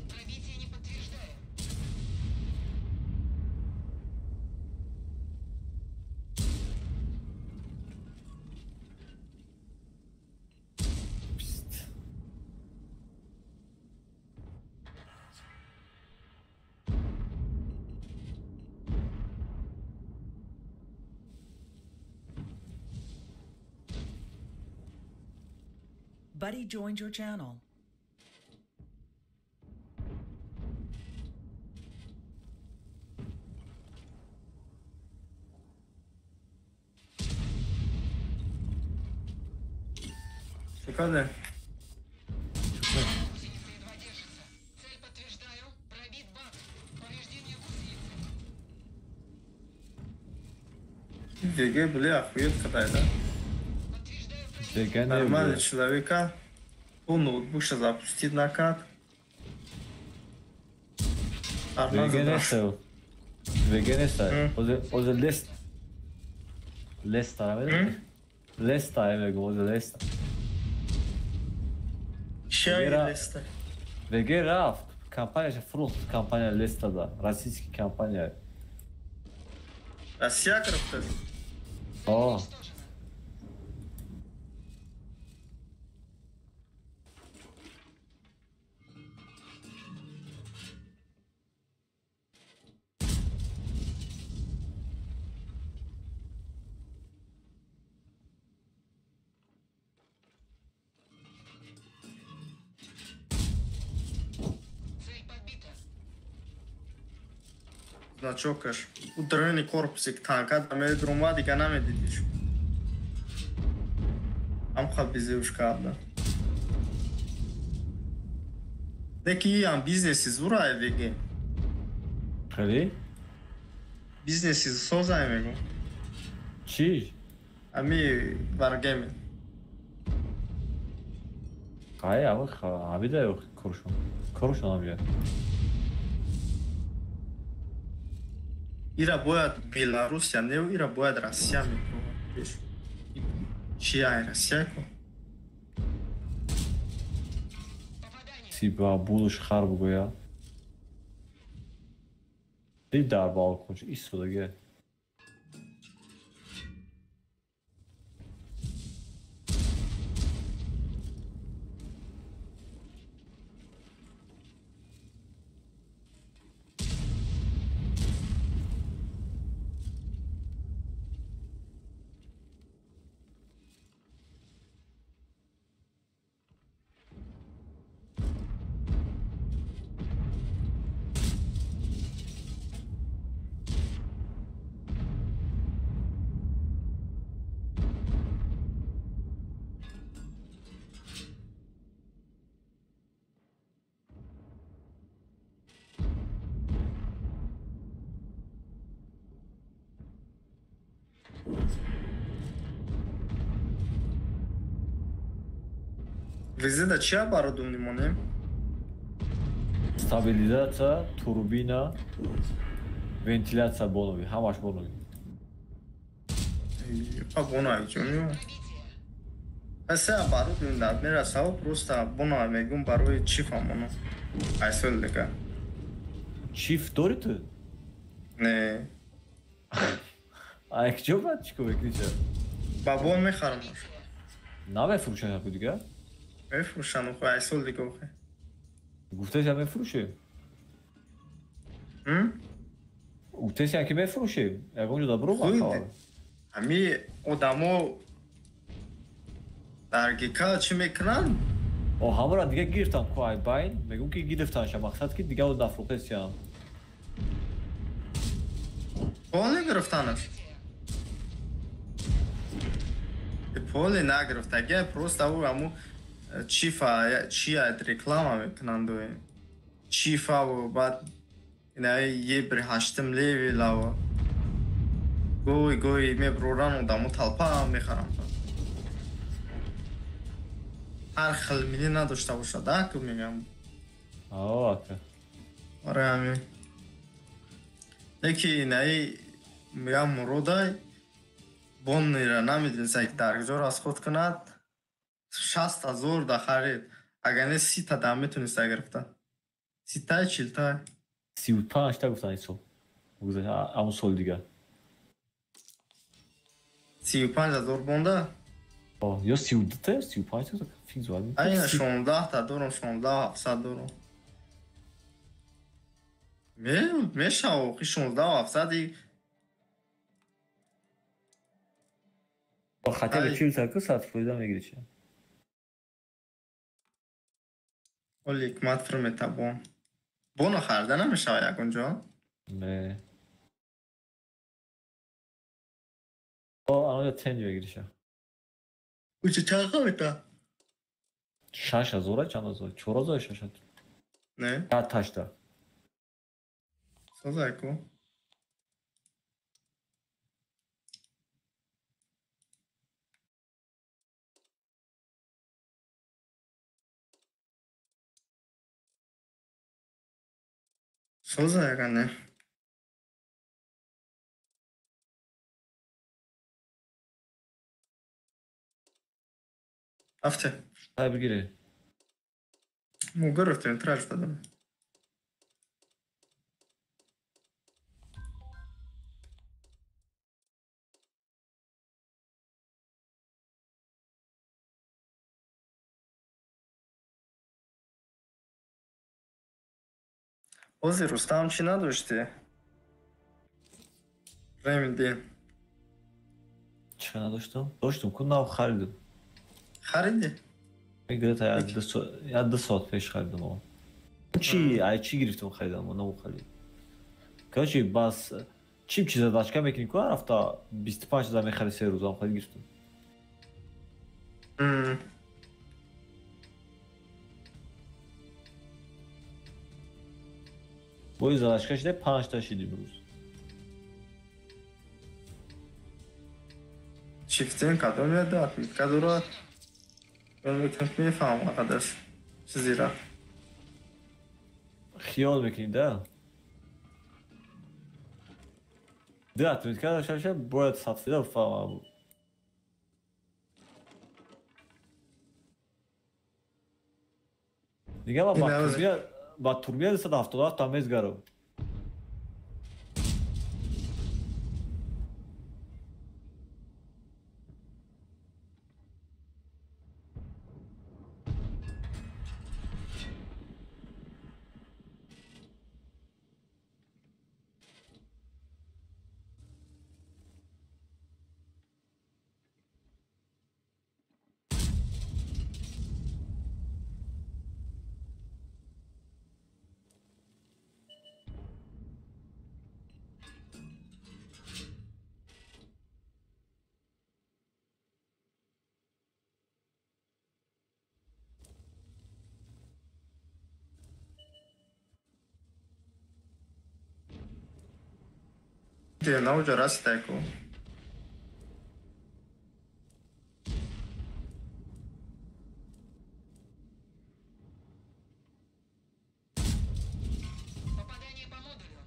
Пробитие не подтверждаю. Пист. Buddy joined your channel. Шикарно. Гусеница едва держится. Цель подтверждаю. Пробит бак. Повреждение гусеницы. ГГ, бля, охуеть какая, да? Нормально человека, он ноутбук сейчас запустит накат. ВГ неста. Озе лест. Леста, леста, я мегу, озе леста. Чия Леста? ВГ рафт. Компанияша фурӯхт, компания Леста да. Российский компания. Россия гирифтааст? О. Значокаш. Ударени корпуси танка да медрума дига намедидиш. Амха бизевш карда. Неки ам бизнеси зурай веге. Хели? Бизнеси созай мегу. Чи? Ами варгеме. Ай, ама абида коршон. Коршон абида. Ира бояд Беларусия, не ира бояд Россия мекунад. Чия Россия ко? Сиба булуш хар бугоя. Дид дар балкон истодаге. Визита чи оборудование монем? Стабилизация, турбина, вентиляция бонови, ҳамаш бонови. Па бонови ҷоню. Се оборудование дар мерасав, просто бонови мегум барои чиф амоно. Айсол дека. Чиф дори ту? Не. А кҷо бад чико мекунӣ ча? Ба бон мехарам. Намефурӯшанд яку дига? Мефурӯшанд, охо айсол дига охе. Гуфтаси мефурӯшем? Гуфтаси ки мефурӯшем? Ягон ҷо дабро махавад. Ҳами одамо дар ГК чӣ мекунанд? О, ҳамора дига гирифтам ку ай байн, мегӯм ки гирифтанша, мақсад ки дига нафурӯхтесиям. Поле гирифтанаш? Поле нагирифтага, просто ӯ ҳаму чифа чия реклама мекунанд чифаву баъд инаи ебри ҳаштум левелава гой гой меброран одамо толпа мехаранд. Ҳар хел милӣ надошта бошад, а ку мегӯям. Ака. Оре ҳамин. Леки инаи мегӯям муродай боннира намедониста ки дар куҷо расход кунад. 60 ҳазор да харид. Агар не 30 да метониста гирифта. 30 40. 35 та гуфтан ин сол. Ҳамон соли дигар. 35 ҳазор бонда? Ё 32 та, 35 та фикс вад. Айна 16 та дорам, 16 700 дорам. Мешава, охи 16 700 и хотя бы 40 та ку 100 фоида мегири чи. Оли ҳикмат фирмета бон. Боно харида намешава ягон ҷо? Не. О, аноҷа тенҷ мегириша. Уча чанд мета? 6000 чанд ҳазор? 4000 6 Не? 8 та. Созайку. Созайка не. Афте. Ай бигире. Мо гирифтем, траш дадам. Ҳозир Рустам чӣ надоштӣ? Ремидин. Чӣ надоштам? Доштам, ку нав харидам. Харидӣ? Где-то я 2 соат пеш харидам. Чи, ай чӣ гирифтам харидам, нав харидам. Короче, бас чим чиза дачка мекунӣ ку ҳар ҳафта 25 ҳазар мехари 3 рӯзам харид гирифтам. Бои задачка шида панҷта шид имрӯз. Чифтин кадом яда отметка дорад? Мефаҳмам қадаш чизира. Хиёл мекунӣ да? Ду отметка дошта боша, бояд садфоиза бифаҳмам. Дига ман ба турбия 277 та мезгарам. Навҷа растеку. Попадание по модулю.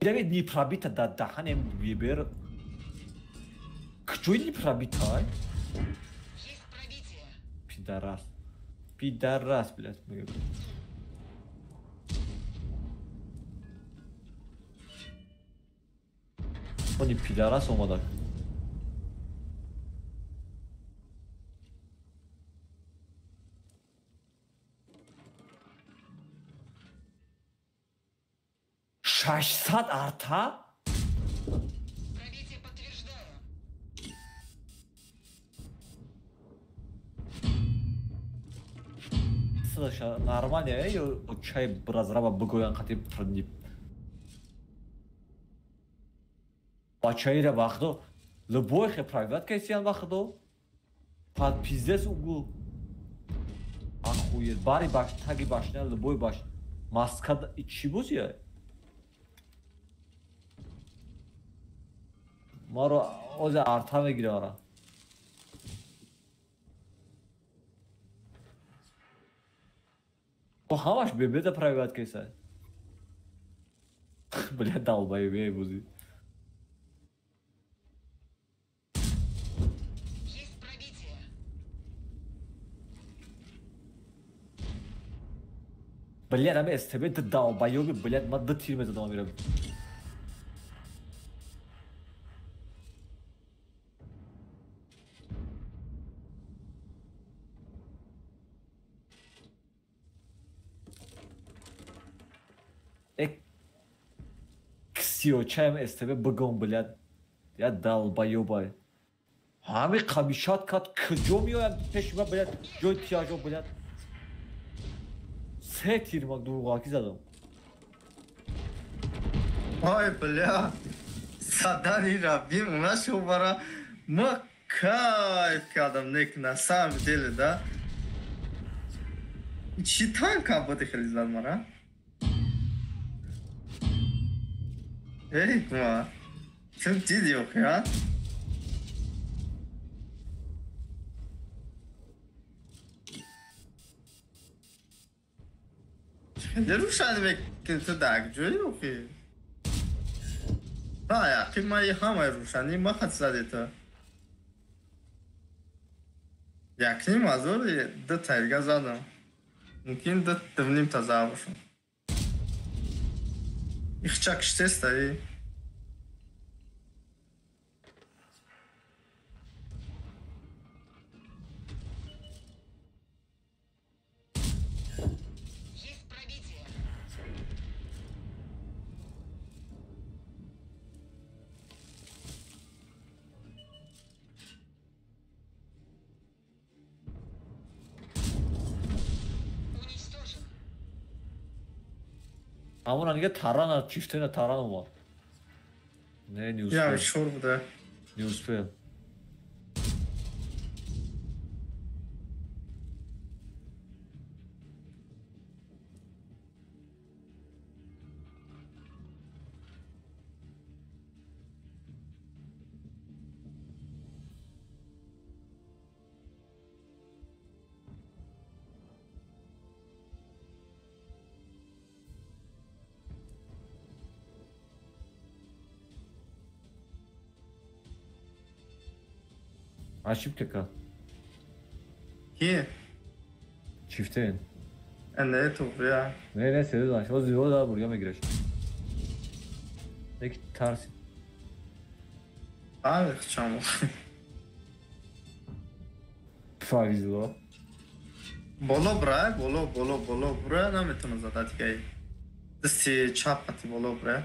Давид не пробита да даҳанем бибер. Куҷои не пробита? Есть пробитие. Пидарас. Пидарас, блядь, мегӯям. Они пидарас омадак. 600 арта? Пробитие подтверждаю. Слушай, нормально, ё чай разраба бигӯян қати бачаира вақто любой хе правят кесиян вақто под пиздец угу охуеть, бари баш таги башня любой баш маска чӣ бозия маро озе арта мегира ара. Бо ҳамаш бебеда правят кеса, бля, долбоебе бозӣ. Есть пробитие. Блядь, ами СТБ ды долбоёби, блядь, ман ды тир мезадам амира. Э ксиочаем СТБ бигом, блядь. Я долбоёбай. Ҳами қабишат кад куҷо меоям пеши ман, блядь, ҷои тиражо, блядь. Се тир ман дурӯғакӣ задам. Ой, бля. Задани рабим нашо бара. Ма кайф кардам, нек на самом деле, да? Чӣ танка буди хеле зад мара? Эй, ма. Ту дидӣ охи, а? Хеле рӯшан мекунӣ ту дар ҷои охи? Ҳа, яқин ма ҳамаи рӯшанӣ ма хат зади ту. Якним ҳазор ду тайга задам. Мумкин ду дувним та зада бошам. Ихча киштеста. Ҳамона дига тарана чифтена таран омад. Не, не успел. Я шор буда. Не успел. Ошибка ка. Ки? Чифтен. Не, туғрия. Не, не, серьезно, шо зиёд да бурга мегиреш. Яки тарси. А, чамо. Повезло. Боло бра, боло, боло, боло бра, наметавонам задать гай. Дасти чапати боло бра.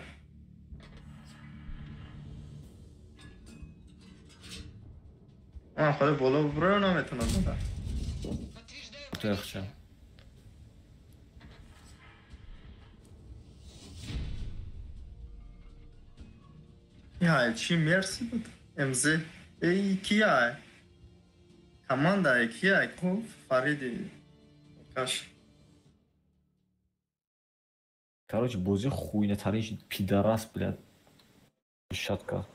Худ боло бра наметавонам задать. Тахча. Я, чи мерси буд? МЗ. Эй, кия? Команда кия? Ку Фариди. Каш. Короче, бозӣ хуйнатарин пидорас, блядь. Шатка.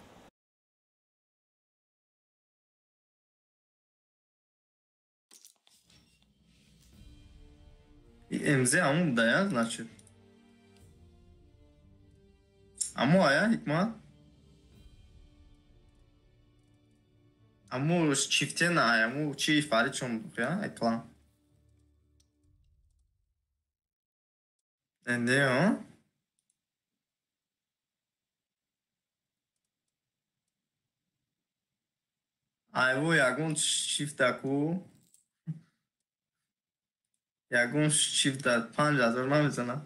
МЗ аму да, значит. Аму ая, Ҳикмат? Аму чифтена ай, аму чи Фарид чон буд, я, ай клан. Не, а? Айво ягон чифтаку. Ягон чифта 5000 намезанад.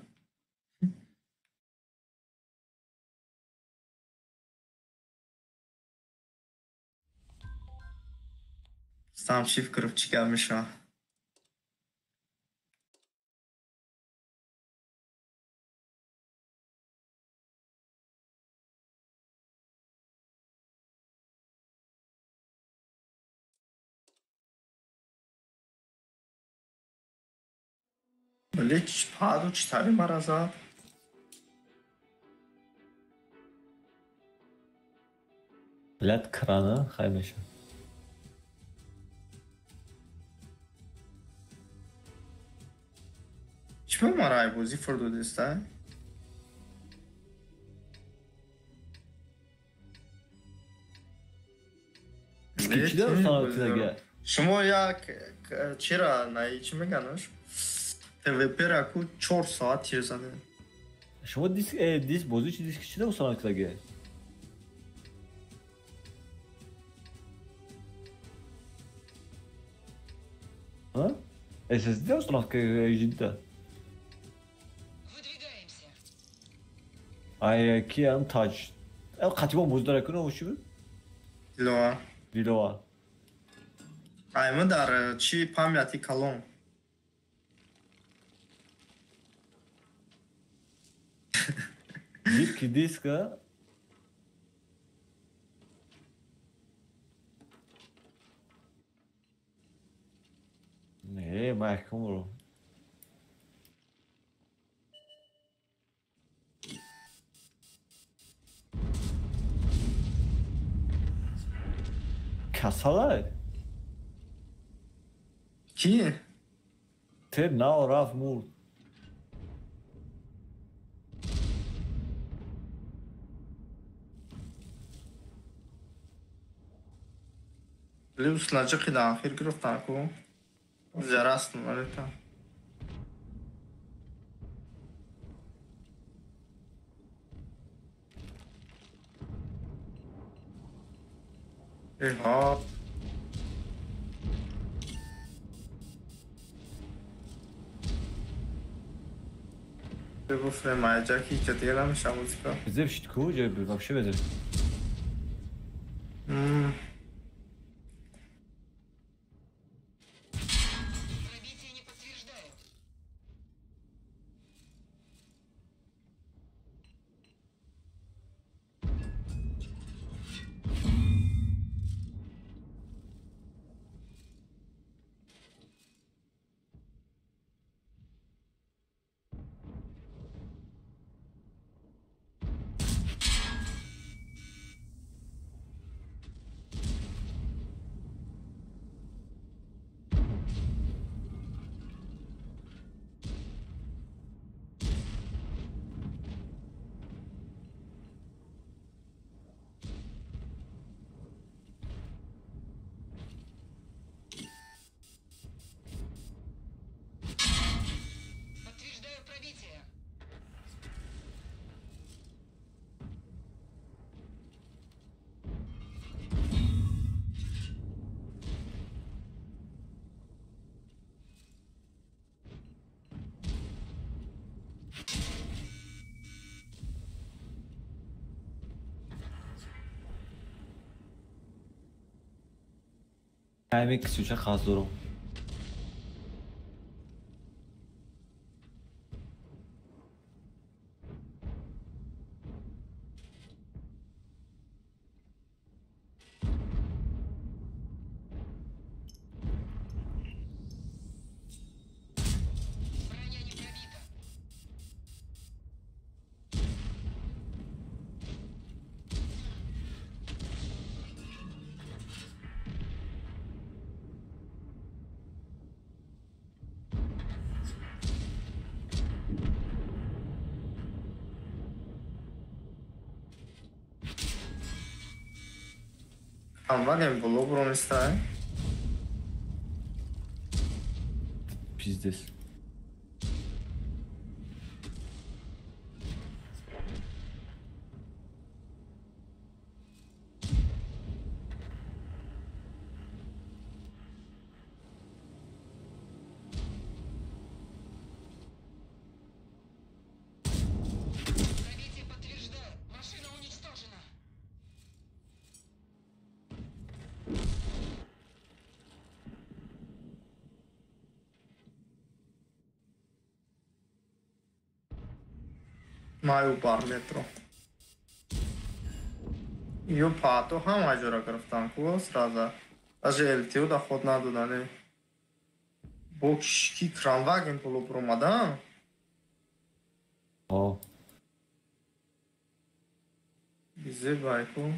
Сам шифт гирифт чӣ гап мешавад? Вале паду чӣ тари мара зад? Блядь, крана хай мешавад. Чӣ ба мара ай бозӣ фур додеста? Шумо як чира наи чӣ меганаш? ТВП-ра ку 4 соат тир задем. Шумо диск диск бозӣ чи диск чида установка кардагӣ? А? SSD установка HD. Ай ки ам таҷ. Қатибон бозӣ дора кунам чӣ буд? Дилова. Дилова. Ай ма дар чи памяти калон. Диски диска. Не, маҳкум. Касалай? Ки? Те нао рафт мурд. Плюс наҷиқида ахир гирифтан ку. Зараст налета. Эҳо. Бигуфре маҷаки ҷадила меша музика. Безеб шид ку, ҷой вообще безеб. Пробитие не подтверждаю. Подтверждаю пробитие. Ҳамин кисюча хас дорам. Броня не пробита. Вагем боло бронистай. Пиздец. Пробитие подтверждаю. Машина уничтожена. Маю бар метро. Ё пато ҳама ҷора гирифтан ку сразу. Даже ЛТО да ход надодане. Бо ки кранваген боло буромада? О. Безебай ку.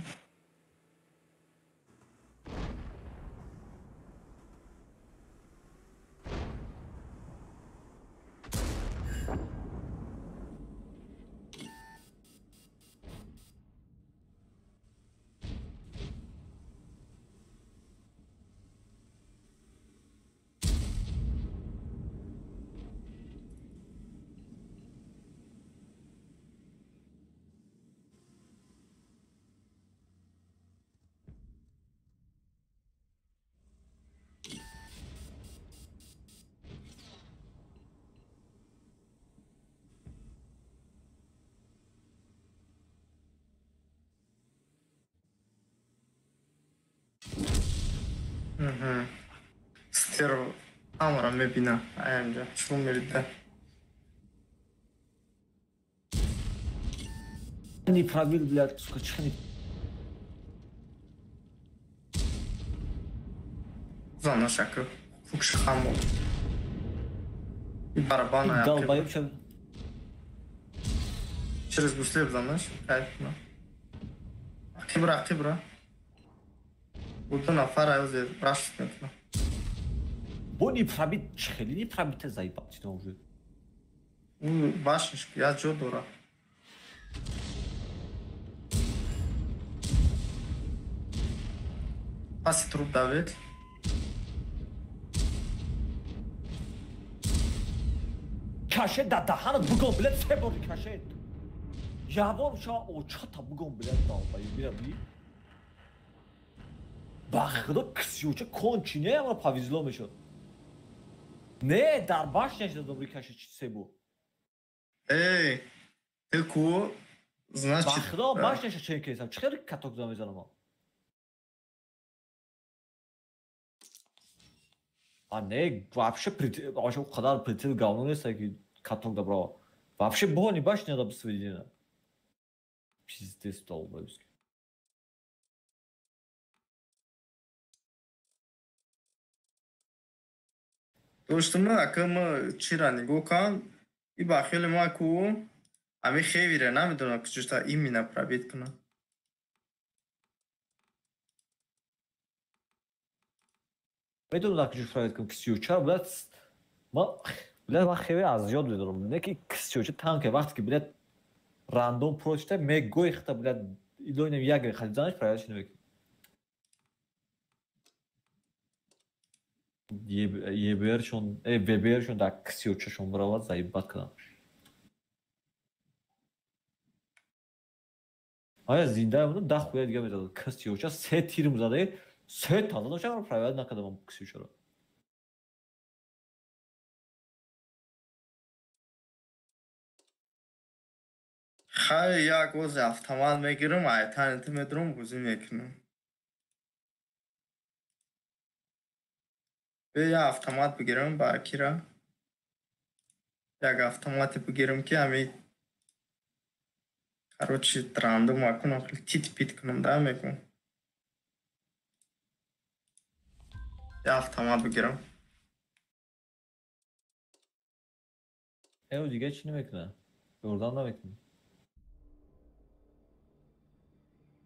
Стерв ҳамаро мебина аянҷа чун мерида. Не пробил, блядь, сука, чихни. Зана шака. Фукш хамол. И барабана. Долбоёб ща. Через гусле бзанаш, кайф, на. Ақибра, ақибра. Ду нафар аюзе рашт мекунам. Бо не пробит, хеле не пробита заебал, что уже. У башниш, я ҷо дора. Паси труп давид. Каше да даҳанат бугон, блядь, се бор каше. Ябор ша очата бугон, блядь, долбоёб, бира би. Ба худо ксюча кончине ама повезло мешуд. Не, дар башня шуда добри каше се бор. Эй, ты ку, значит... Ба худо башня ша чен кесам, чӣ хеле каток зада мезанам? А не, вообще вообще қадар прицел говно нест, ки каток добро. Вообще бони башня да сведена. Пиздец долбоёбский. Дошто ма ака ма чира нигоҳ кан, и ба хеле ма ку ами хевире намедонам куҷота именно пробит кунам. Медонам дар куҷо пробит кунам ксюча, блядь, ма блядь ман хеле аз ёд медорам, не ки ксюча танке вақте ки блядь рандом прочита мегӯи хата блядь илоинам як хати занаш пробиташ намекунад. ЕБРшон, ВБРшон дар ксючашон биравад заебат кунам. Ая зинда будам да хуя дига мезадад. Ксюча се тир мезадаи, се та задашам пробит накардам ксючаро. Хай як ози автомат мегирам, айтани ту медурам бозӣ мекунам. Бе як автомат бигирам ба Акира. Як автомате бигирам ки ами короче рандом акунам хеле тит пит кунам да мегӯм. Як автомат бигирам. Э, дига чӣ намекунад? Ёрдам намекунад.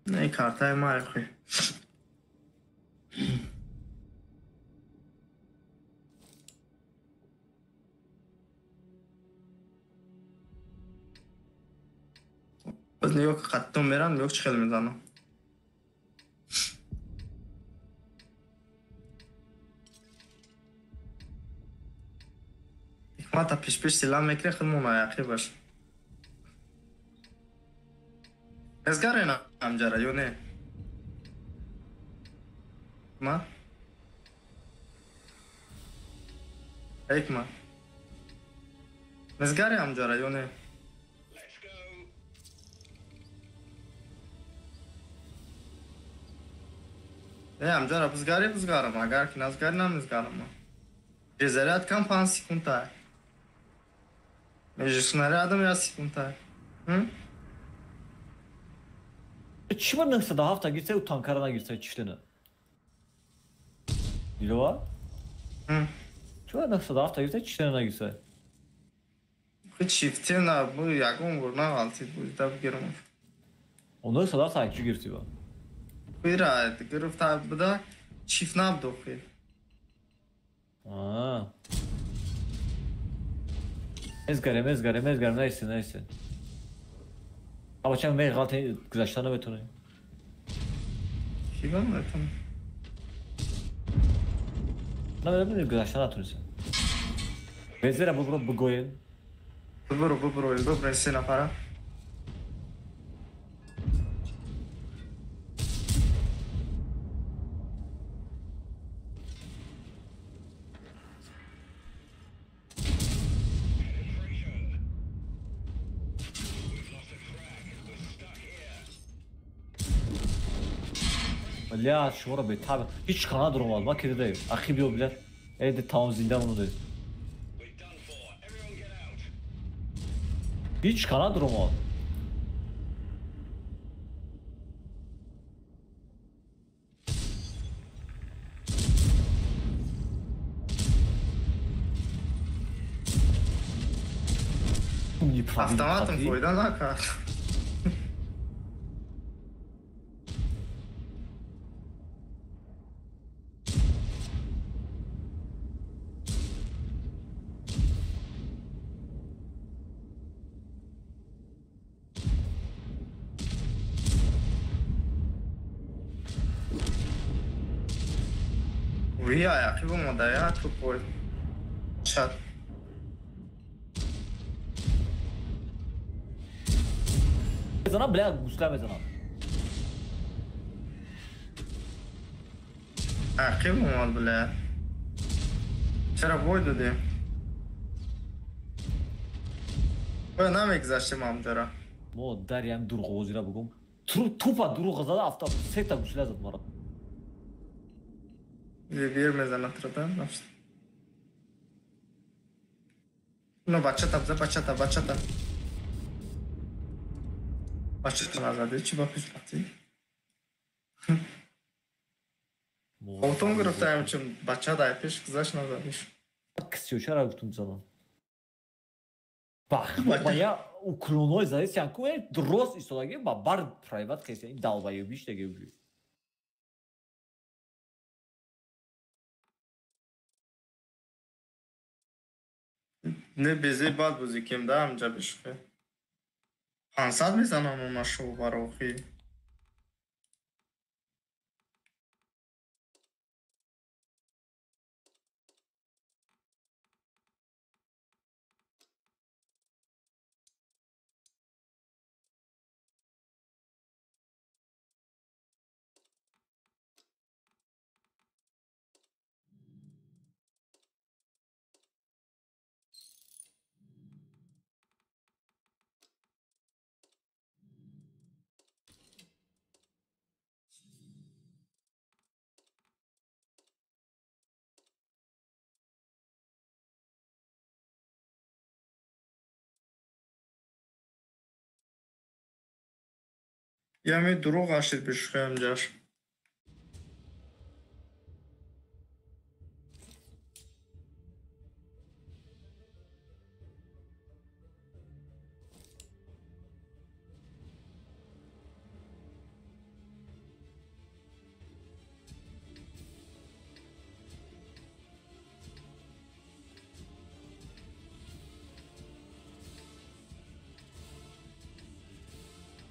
Не, картаи ма хӯй. Боз нигоҳ ки қаттон мерам, нигоҳ чӣ хел мезанам. Ҳикмата пешпеш сила мекунӣ, худмон аяқӣ баш. Эзгаре намҷара ё не? Ма? Ҳикмат. Мезгаре амҷара ё не? Не, амҷара бизгари бизгарам, агар ки назгари намизгарам. Перезаряд кам 5 секунда. Между снарядом 1 секунда. Чӣ ба 907 гирса ӯ танкара нагирса чиштена? Дилова? Чӣ ба 907 гирса чиштена нагирса? Хи чифтена бу ягон бор нағалтид бу да бигирам. О 907 акчи гирти ба? Хуйра гирифта буда чифт набуд хуй. Аа. Мезгарем, мезгарем, мезгарем, найси, найси. Абачам меғалти гузашта наметонем. Кӣ ба метонем? Намедонам гузашта натонистем. Безера бубро бугоем. Бубро, бубро, бубро се нафара. Бля, шуморо бетаб. Ҳеҷ кана надорам, ман ки дидаем. Ахи биё, бля. Э, тамом зинда мондаем. Ҳеҷ кана надорам. Автоматом фоида накард. Шӯҳи аяқиб омада я тупой. Чат. Мезанам, бля, гусла мезанам. Аяқиб омад, бля. Чаро бой додем? Бо намегзаштем ҳамҷара. Мо дариам дурғовозира бугум. Тупа дурӯғ зада авто сета гусла зад мара. Вер мезанад трата. Ну бачата, за бачата, бачата. Бачата назади, чи ба пеш рафти? Отон гирифтаем, чун бача дай пеш гузашт назадиш. Ксючара гуфтум занам. Бах, ма я уклоной задисян ку рост истодаги ба бар прайват хесия ин далбаёбиш деге уже. Не безе бад бозӣ кем да ҳамҷа бишухе. 500 мезанам ома шоу барохи. Ями дурӯғ ашид бишухе ҳамҷаш.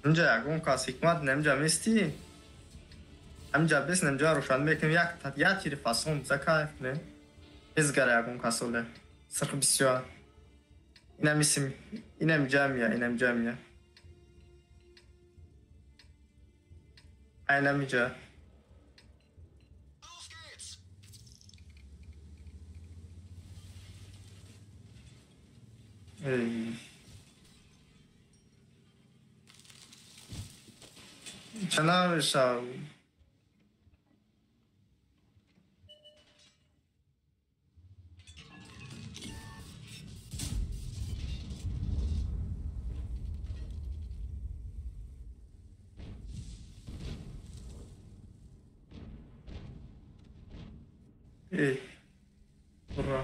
Инҷа ягон кас ҳикмат немҷа мести? Ҳамҷа бес немҷа рӯшан мекунем як тири фасон за кайф не? Безгара ягон кас оле. Сирх бисёр. Инам исм, инам ҷамия, инам ҷамия. Айнам иҷа. Эй. Ча намешав? Эй, ура.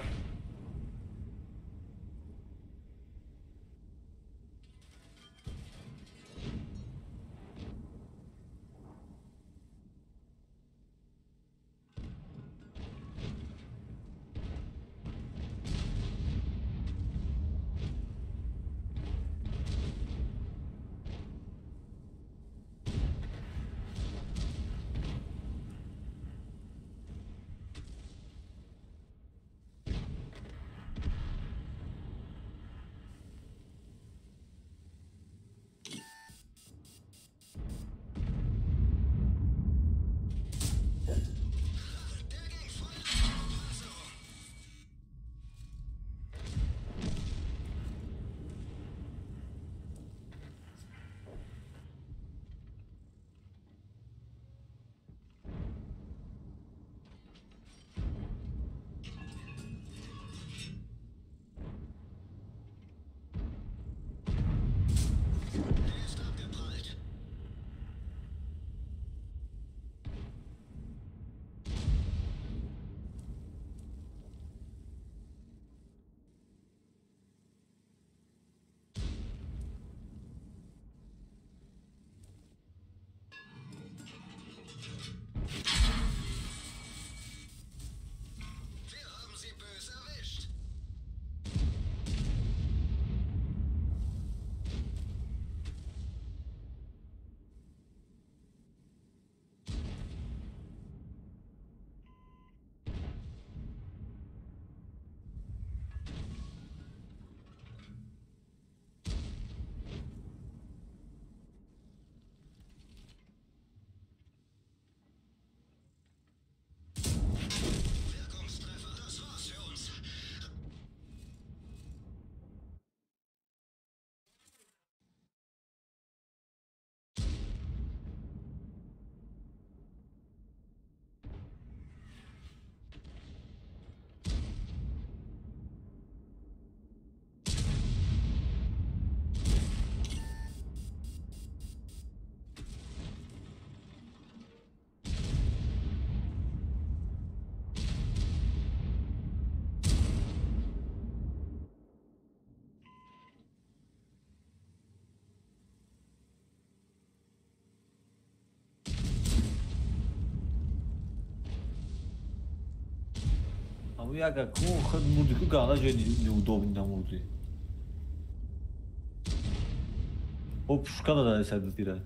Ҳамун яга ку худ мурди ку ганда ҷои неудобный намурди. О пушка дада сад дира.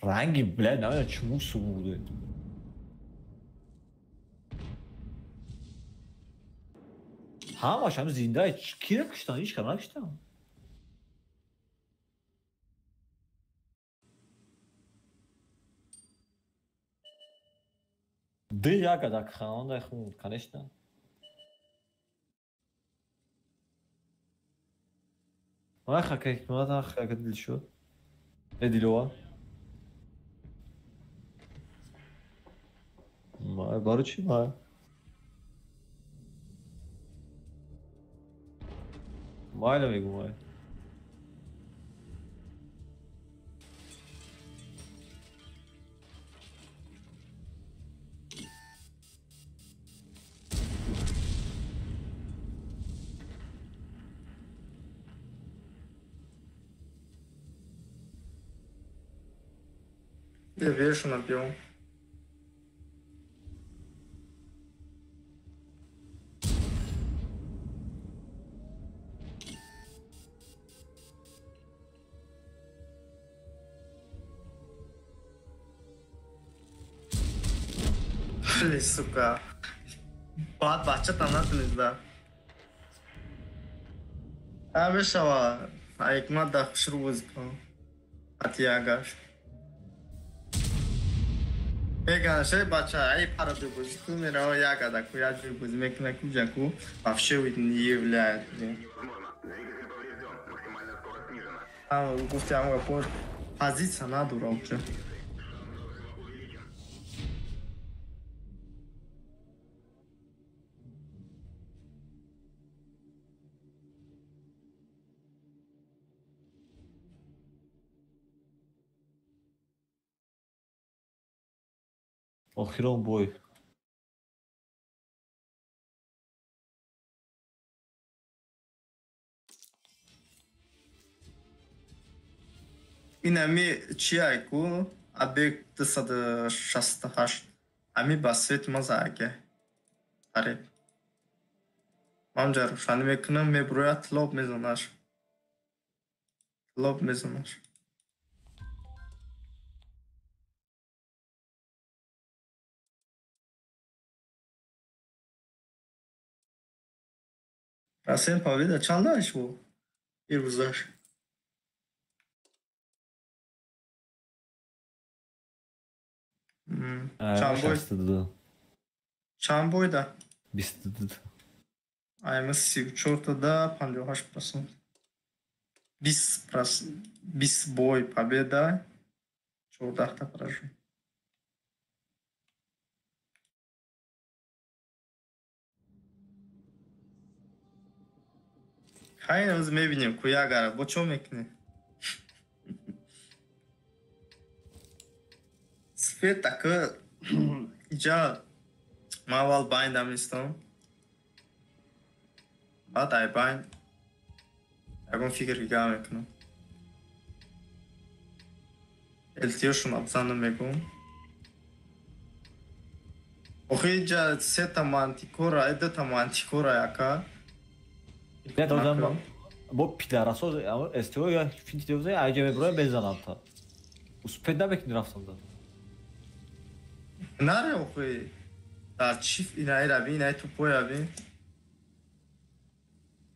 Ранги, блядь, наверное, чему сумуды? Ҳамаш ҳам зинда кира киштан, ҳеч кара накиштан. Ды як адак ханонда хун, конечно. Ман хака ҳикмат хака дил шуд. Э дилова. Май барои чӣ май? Майла мегӯ май. Я вешу набил. Сука. Баъд бачата натунист да. А мешава. Ҳикмат да хушрӯ бозӣ кун. Атиягаш. Меган ше бача ай пара бозӣ кун мерава як адаку як ҷой бозӣ мекуна ку ҷаку вообще не являет. А гуфти ама пор позиция надора уже. Охирон бой. Инами чиай ку объект 268. Ами ба свет ма зааге. Хариб. Ман ҷа рӯшанӣ мекунам, мебурояд, лоб мезанаш. Лоб мезанаш. Расен победа чанд дашт бу? Ирӯзаш. Чанд бой? Чанд бой да? 22. Ай, 34 да 58%. 20 бой победа, 14 поражение. Хай, имрӯз мебинем ку ягара бо чо мекунем. Свет така иҷа ман аввал байндам истам. Баъд ай байн ягон фикр дига мекунам. Элтиёшон абзан мегӯм. Охи иҷа сета мантикора, дута мантикора яка. Не додам бо пидарасо СТО я финти девзе айҷа мебуроя безанам та. Успеть намекунӣ рафтанда. Наре охи. Дар чи инаи раби, инаи тупой раби.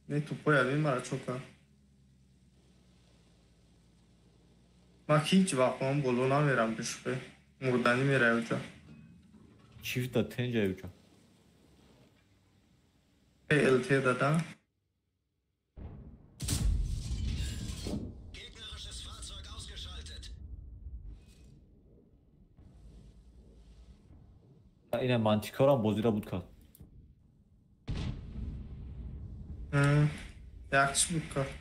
Не тупой раби мара чока. Ман ҳеҷ вақт он боло намерам бишӯхӣ. Мурданӣ мерай уҷа. Чифт да тенҷай уҷа. ПЛТ дада. Ина мантикорам бозиро буд кард. Якчи буд кард.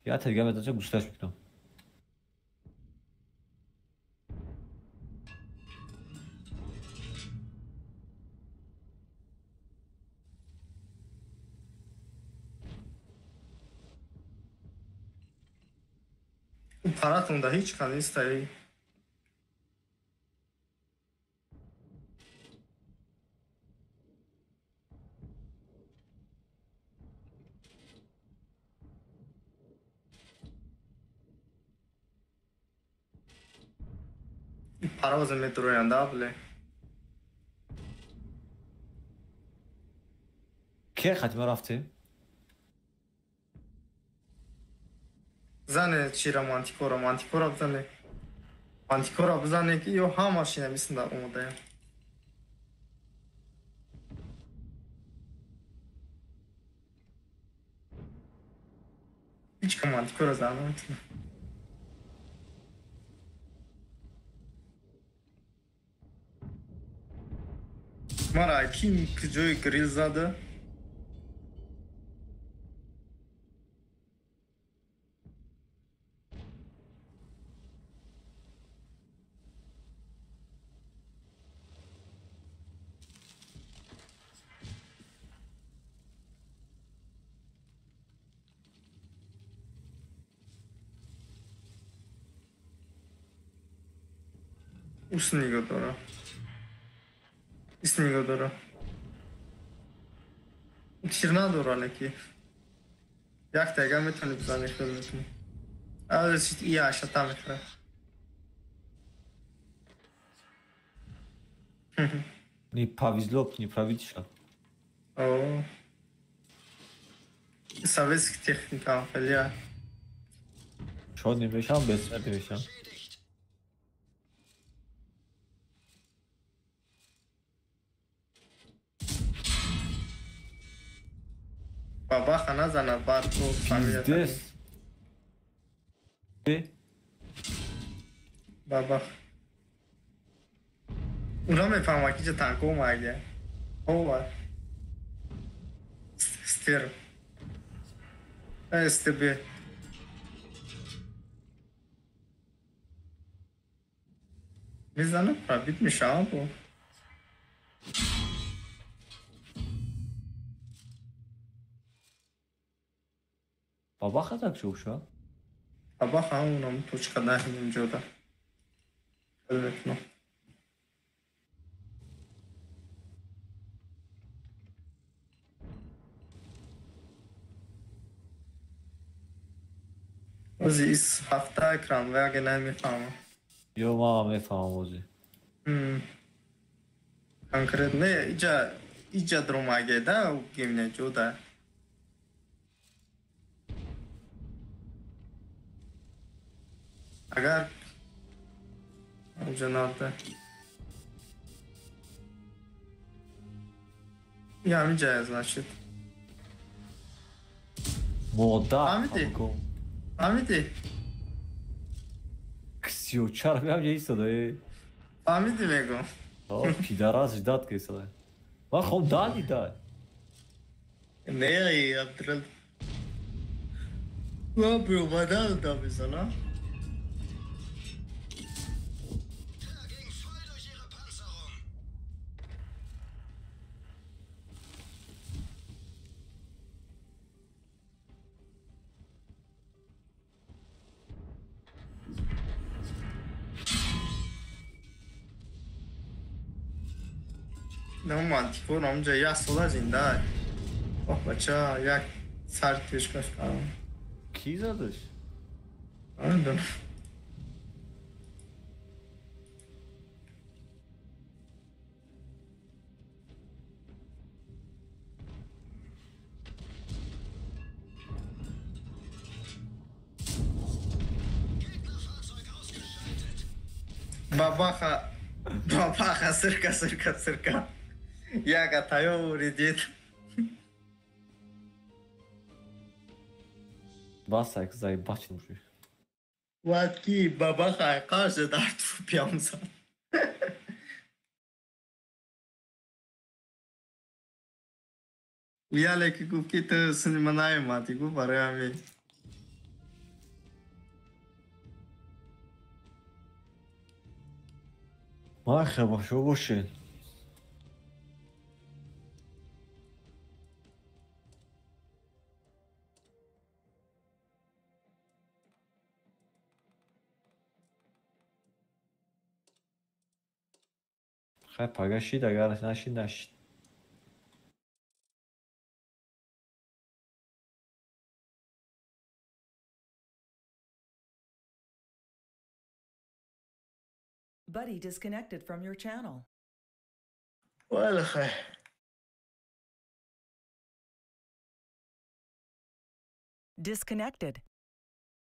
Я телеграм метача густаш мекунам. Паратонда ҳеҷ кас нестаи. Паровозе метроянда, бле. Ке хатима рафтем? Зане чира мантикора, мантикора бизане. Мантикора бизане ки ё ҳамаш ина мисында омодаям. Ҳеҷ ка мантикора зан наметавонад. Мара ким куҷои грил зада? Ус нигоҳ дора. Ис нигоҳ дора. Тир надора леки. Якта яган метавонӣ бизанӣ, хел метавонӣ. И ашата мехӯра. Не повезло, не провидишь. О. Советский техника, филия. Шод намешам, бессмертӣ мешам. Бабаха назанад, баъд Пиздец. Бабах. Уна мефаҳмад ки ча танко омадия. Ова. Стер. СТБ. Мезанад, пробит мешавам бо. Бабаха так шуша? Бабаха ҳамонам точка даҳим ҷода. Хел мекунам. Ози ис ҳафта кранваге намефаҳмам. Ё ман мефаҳмам ози. Конкрет не, иҷа иҷа дромаге да гимне ҷода. Агар уҷа набда. И ҳамиҷая значит. Модар. Фаҳмидӣ? Фаҳмидӣ? Ксиочар меам истода. Фаҳмидӣ мегӯм. Пидарас ждат ка истода. Ман хом дани да. Не, Абдурал. Ва биомадан да мезана. На мантикор онҷа як сола зинда. Ох, бача, як сар пешкаш кардам. Кӣ задаш? Намедонам. Бабаха, бабаха, сырка, сырка, сырка. Яга таё редит. Бас як заебать мужик. Ватки, бабаха, каждый дар трупьямса. Яле ки гуфт ки ту сини наёмадӣ, гуфт барои ҳамин. Маха, бошо бошед. Хай пага шид, агар нашид, нашид. Buddy disconnected from your channel. Вале хай. Disconnected.